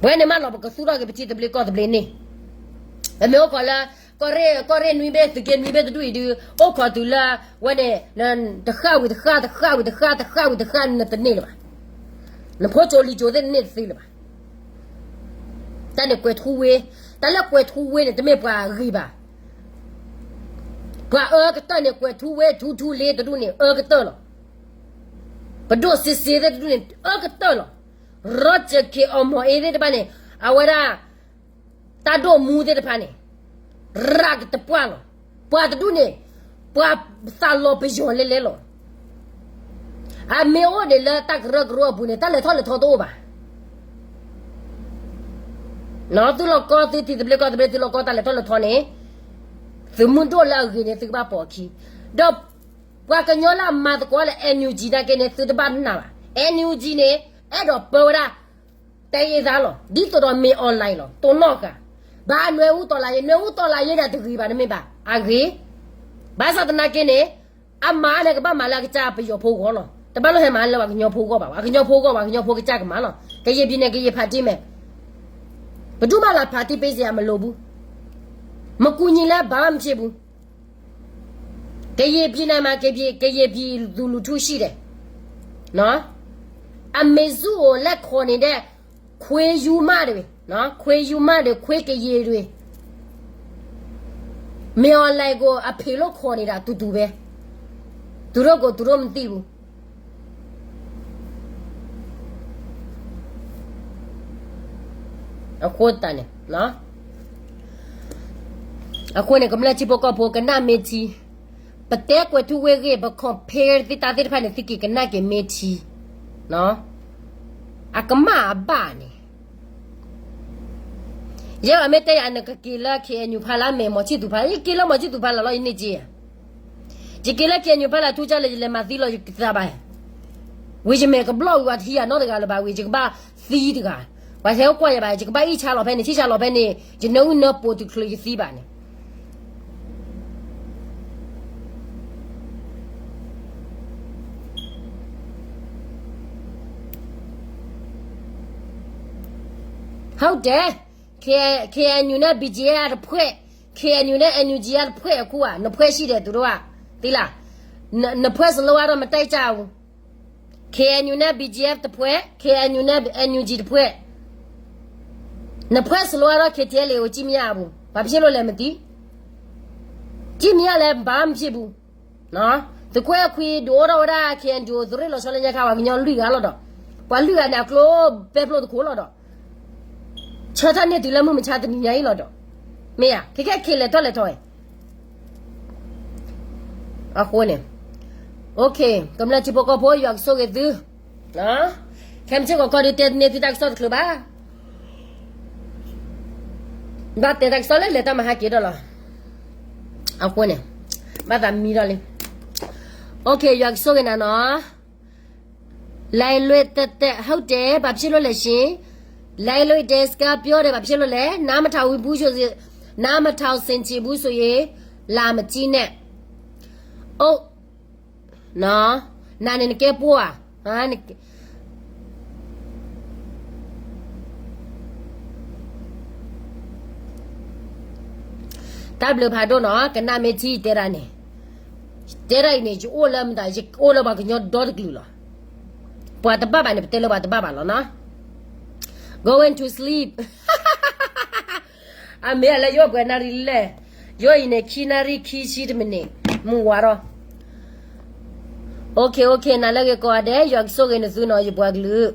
ပဝဲန့ၣ်မးလီၤ ပကသူၣ်ထီၣ်က့ၤပထံသဘျ့ကီၢ်သဘျ့န့ၣ်, ပမ့ၢ်အိၣ်ခိးလၢ ကီၢ်ရ့ၣ်, ကီၢ်ရ့ၣ်နွံဘ့ၣ် သုးက့နွံဘ့ၣ်တဒူၣ်အံၤဒုး အိၣ်ခိးတုၤလၢ ဝဲန့ၣ် တဃၣ်ဝံၤတဃၣ် တဃၣ်ဝံၤတဃၣ် တဃၣ်ဝံၤတဃၣ် နတန့ၢ်လၢၤဘၣ်. နဖိကၠိလံၤကၠိသ့ၣ်န့ၢ်တသ့လၢၤဘၣ်. တၢ်န့ၣ်ကွဲၤထူဝ့, တၢ်လၢကွဲၤထူဝ့န့ၣ် တမ့ၢ်ပှၤဂ့ၤဘၣ်. ပှၤအၢကတၢၢ်န့ၣ် ကွဲၤထူဝ့ ထူထူလ့တဒူၣ်န့ၣ် အၢကတၢၢ်လီၤ. ပဒိၣ်စ့စ့သ့ၣ်တဒူၣ်န့ၣ် အၢကတၢၢ်လီၤ. ရီကၠၢၣ်ခ့ၣ်အီၣ်မီၣ်အ့သ့ၣ်တဖၣ်န့ၣ် အဝဲဒၣ် တၢ်ဒိၣ်မူသ့ၣ်တဖၣ်န့ၣ် ရးကတပှၢ်လီၤ. ပှၤတဒူၣ်န့ၣ် ပှၤသးလီၤပယီၤလဲၤလဲၤလီၤ. အမ့ၢ်အိၣ်ဒံးလၢတၢ်ကရၢကရိအပူၤန့ၣ် တၢ်လဲၤထီၣ်လဲၤထီတအိၣ်ဘၣ်. သုလီၤကီ သုထံသဘျ့ကီၢ်သဘျ့ သုလီၤကီတၢ်လဲၤထီၣ်လဲၤထီန့ၣ် သုးမုၢ်ဒိၣ်လၢအဂ့ၤန့ၣ် သုကဘၣ်ပိာ်အခံ, ဒီးပှၤကညီလၢအမၤသကိးလၢ NUG နာ်က့န့ၣ် သုတဘၣ်နာ်ဘၣ်. NUG န့ၣ် အဲၣ်ဒိးပၢဝဲဒၣ် တၢ်အ့ၣ်သးလီၤ. ဒ်သိးဒီးမ့ၢ် online လီၤ တိၢ်နီၣ်ဃာ်, ဘၣ်နွဲအူတီၢ်လၢ်ယ့ နွဲအူတီၢ်လၢ်ယ့ဒၣ်တဂ့ၤဘၣ် တမ့ၢ်ဘၣ် အဂ့ၤ. ဘၣ်ဆၣ်သနာ်က့န့ၣ် အမၤန့ၣ်ကဘၣ်မၤလၢအကစၢ်ပယီၤဖိဂီၢ်လီၤ. တဘၣ်လိၣ်ဟဲမၤလၢပှၤကညီဖိဂီၢ်ဘၣ်. ပှၤကညီဖိဂီၢ် ပှၤကညီဖိကစၢ်ကမၤလီၤ. ကယဲၢ်ပံၤန့ၣ် ကယဲၢ်ဖးတံၢ်မဲာ်, ပဒူၣ်မးလၢဖးတံၢ်ပ့စ့အမလိာ်ဘူး, မကူညီလၢဘၣ်မ့ၢ်မ့ၢ်ဘူး ကယဲၢ်ပံၤန့ၣ်မ့ၢ် ကယဲၢ်ပံၤ သူလူၤထူၣ်ဆံၣ်ဒဲး, အမ့ၢ်စူၢ်အိၣ်လဲၤခိးန့ၣ်ဒဲး ခွ့ယူမၣ်ဒၣ်ဝဲ, ခွ့ယူမၣ်ဒီး ခွ့ကယဲၢ်ဒၣ်ဝဲ, မ့ၢ် online ကိး အဖံးလိၣ်ခိးန့ၣ်ဒၣ်တူၢ်တူၢ်ဖဲ, သူတို့ကိုယ်သူတို့မသိဘူး. အဃိသတးန့ၣ် အဃိန့ၣ် ကမျၢၢ်ထံဖိကီၢ်ဖိကနၣ်မ့ၢ်ထံ, ပတဲကွဲၤထူဝ့အဂ့ၢ် ပ compare သ့ၣ်တၢ်သ့ၣ်တဖၣ်န့ၣ် သုက့ၤကနၣ်က့ၤမ့ၢ်ထံ, အကမၣ်အဘၣ်န့ၣ် ယဲဘၣ်မ့ၢ်တဲယၤ နကက့ၤလၢ KNU ဖီလာ် မ့ၢ်မီၤဆံၣ်သူၤဖီလာ်, ယက့ၤလၢမီၤဆံၣ်သူၤဖီလာ်လီၤ ယန့ၢ်က့ၤဧါ. ယက့ၤလၢ KNU ဖီလာ် ထူကၢ်လၢယလဲၤမၤသံလီၤ ယကသးဘၣ်ဧါ. ဝံၤယမဲာ်ကဘျီၣ်ဝံၤ ပှၤတဟံးယၤနီတဂၤလၢၤဘၣ်, ဝံၤယကဘၣ်သံတဂၤ, ပှၤဟဲအိၣ်ကွၢ်ယၤဘၣ်, ယကဘၣ်အ့ၣ်ဆါလီၤဖဲန့ၣ် ဆံၣ်ဆါလီၤဖဲန့ၣ် ယနၢအုၣ်နၢပှိၤတုၤချုးယသံဘၣ်န့ၣ် ဟုတ်တယ်, KNU နဲ့ BGF တဖွဲ့, KNU နဲ့ NUG တဖွဲ့, အခုက နှစ်ဖွဲ့ရှိတယ် သူတို့က, သိလား, နှစ်ဖွဲ့စလုံးကတော့ မတိုက်ကြဘူး. KNU နဲ့ BGF တဖွဲ့, KNU နဲ့ NUG တဖွဲ့, နှစ်ဖွဲ့စလုံးကတော့ KTLA ကို ကြည့်မရဘူး. ဘာဖြစ်လို့လဲ မသိ. ကြည့်မရလဲ ဘာမှမဖြစ်ဘူး. သုးကွဲခွံ ဒုးအိၣ်ထီၣ်ဝဲဒၣ် KNDO သုးရ့ၣ်လီၤဆီလၢညါခါ ပှၤကညီလွံၢ်ဂၤလီၤဒီး, ပှၤလွံၢ်ဂၤန့ၣ် အကျိပဲဖျိတခိၣ်လီၤဒီး, ဆၢထၢၣ်န့ၢ်တုၤလၢမုၢ်မဆါတနံၤညါအံၤလီၤဒီး, မ့ၢ်ဧါ, ခဲခဲခဲလဲၤထီၣ်လဲၤထီၣ်အံၤ အဃိန့ၣ်, ကမျၢၢ်ထံဖိကီၢ်ဖိ ယွၤကဆိၣ်ဂ့ၤသု, ခဲမုၢ်ဆ့ၣ်ကီးခီဒုးတဲန့ၢ်သုတၢ်ကစီၣ်တချုးဘၣ်. ဘၣ်တဲတၢ်ကစီၣ်လၢလဲၤတၢ်မၤဟါက့ၤဒီးလီၤ. အဃိန့ၣ်, ဘၣ်သးမံဒီးလံ. ယွၤကဆိၣ်ဂ့ၤနၤနီၤ. လိုက်လွှင့်တတ်တဲ့ ဟုတ်တယ်, ဘာဖြစ်လို့လဲရှင်. လိုက်လွှင့်တယ် စကားပြောတယ်, ဘာဖြစ်လို့လဲ. နားမထောင်ဘူးဆိုရင်, နားမထောင်ဆင်ခြင်ဘူးဆိုရင် လာမကြည့်နဲ့. အိုး, နာ်န့ၣ်နကဲပိၢ်ဧါ. တၢ်ဘျုးဖးဒိၣ်နီၤ, ကနၣ်မ့ၢ်ထံတဲဒၣ်န့ၣ်, တဲဒၣ်အံၤန့ၣ် ယအိၣ်လၢမတၤ ယအိၣ်လၢပှၤကညီဒီတကလုာ်လီၤ. ပှၤတဘၣ်ဘၣ်န့ၣ် ပတဲလၢပှၤတဘၣ်ဘၣ်လီၤနီၤ. Going to sleep. အမ့ၢ်အလၢယအိၣ်ပှဲၤနၣ်ရံၣ်လဲၣ်, ယအိၣ်အံၤန့ၣ် ခံနၣ်ရံၣ်ခံဆံတမံးနံး, မုၢ်ဝါထီၣ်. OK, OK, နၤလၢအဂ့ၤကိးဂၤဒဲး, ယွၤကဆိၣ်ဂ့ၤနသုနီၤ ယပှၤကလုာ်.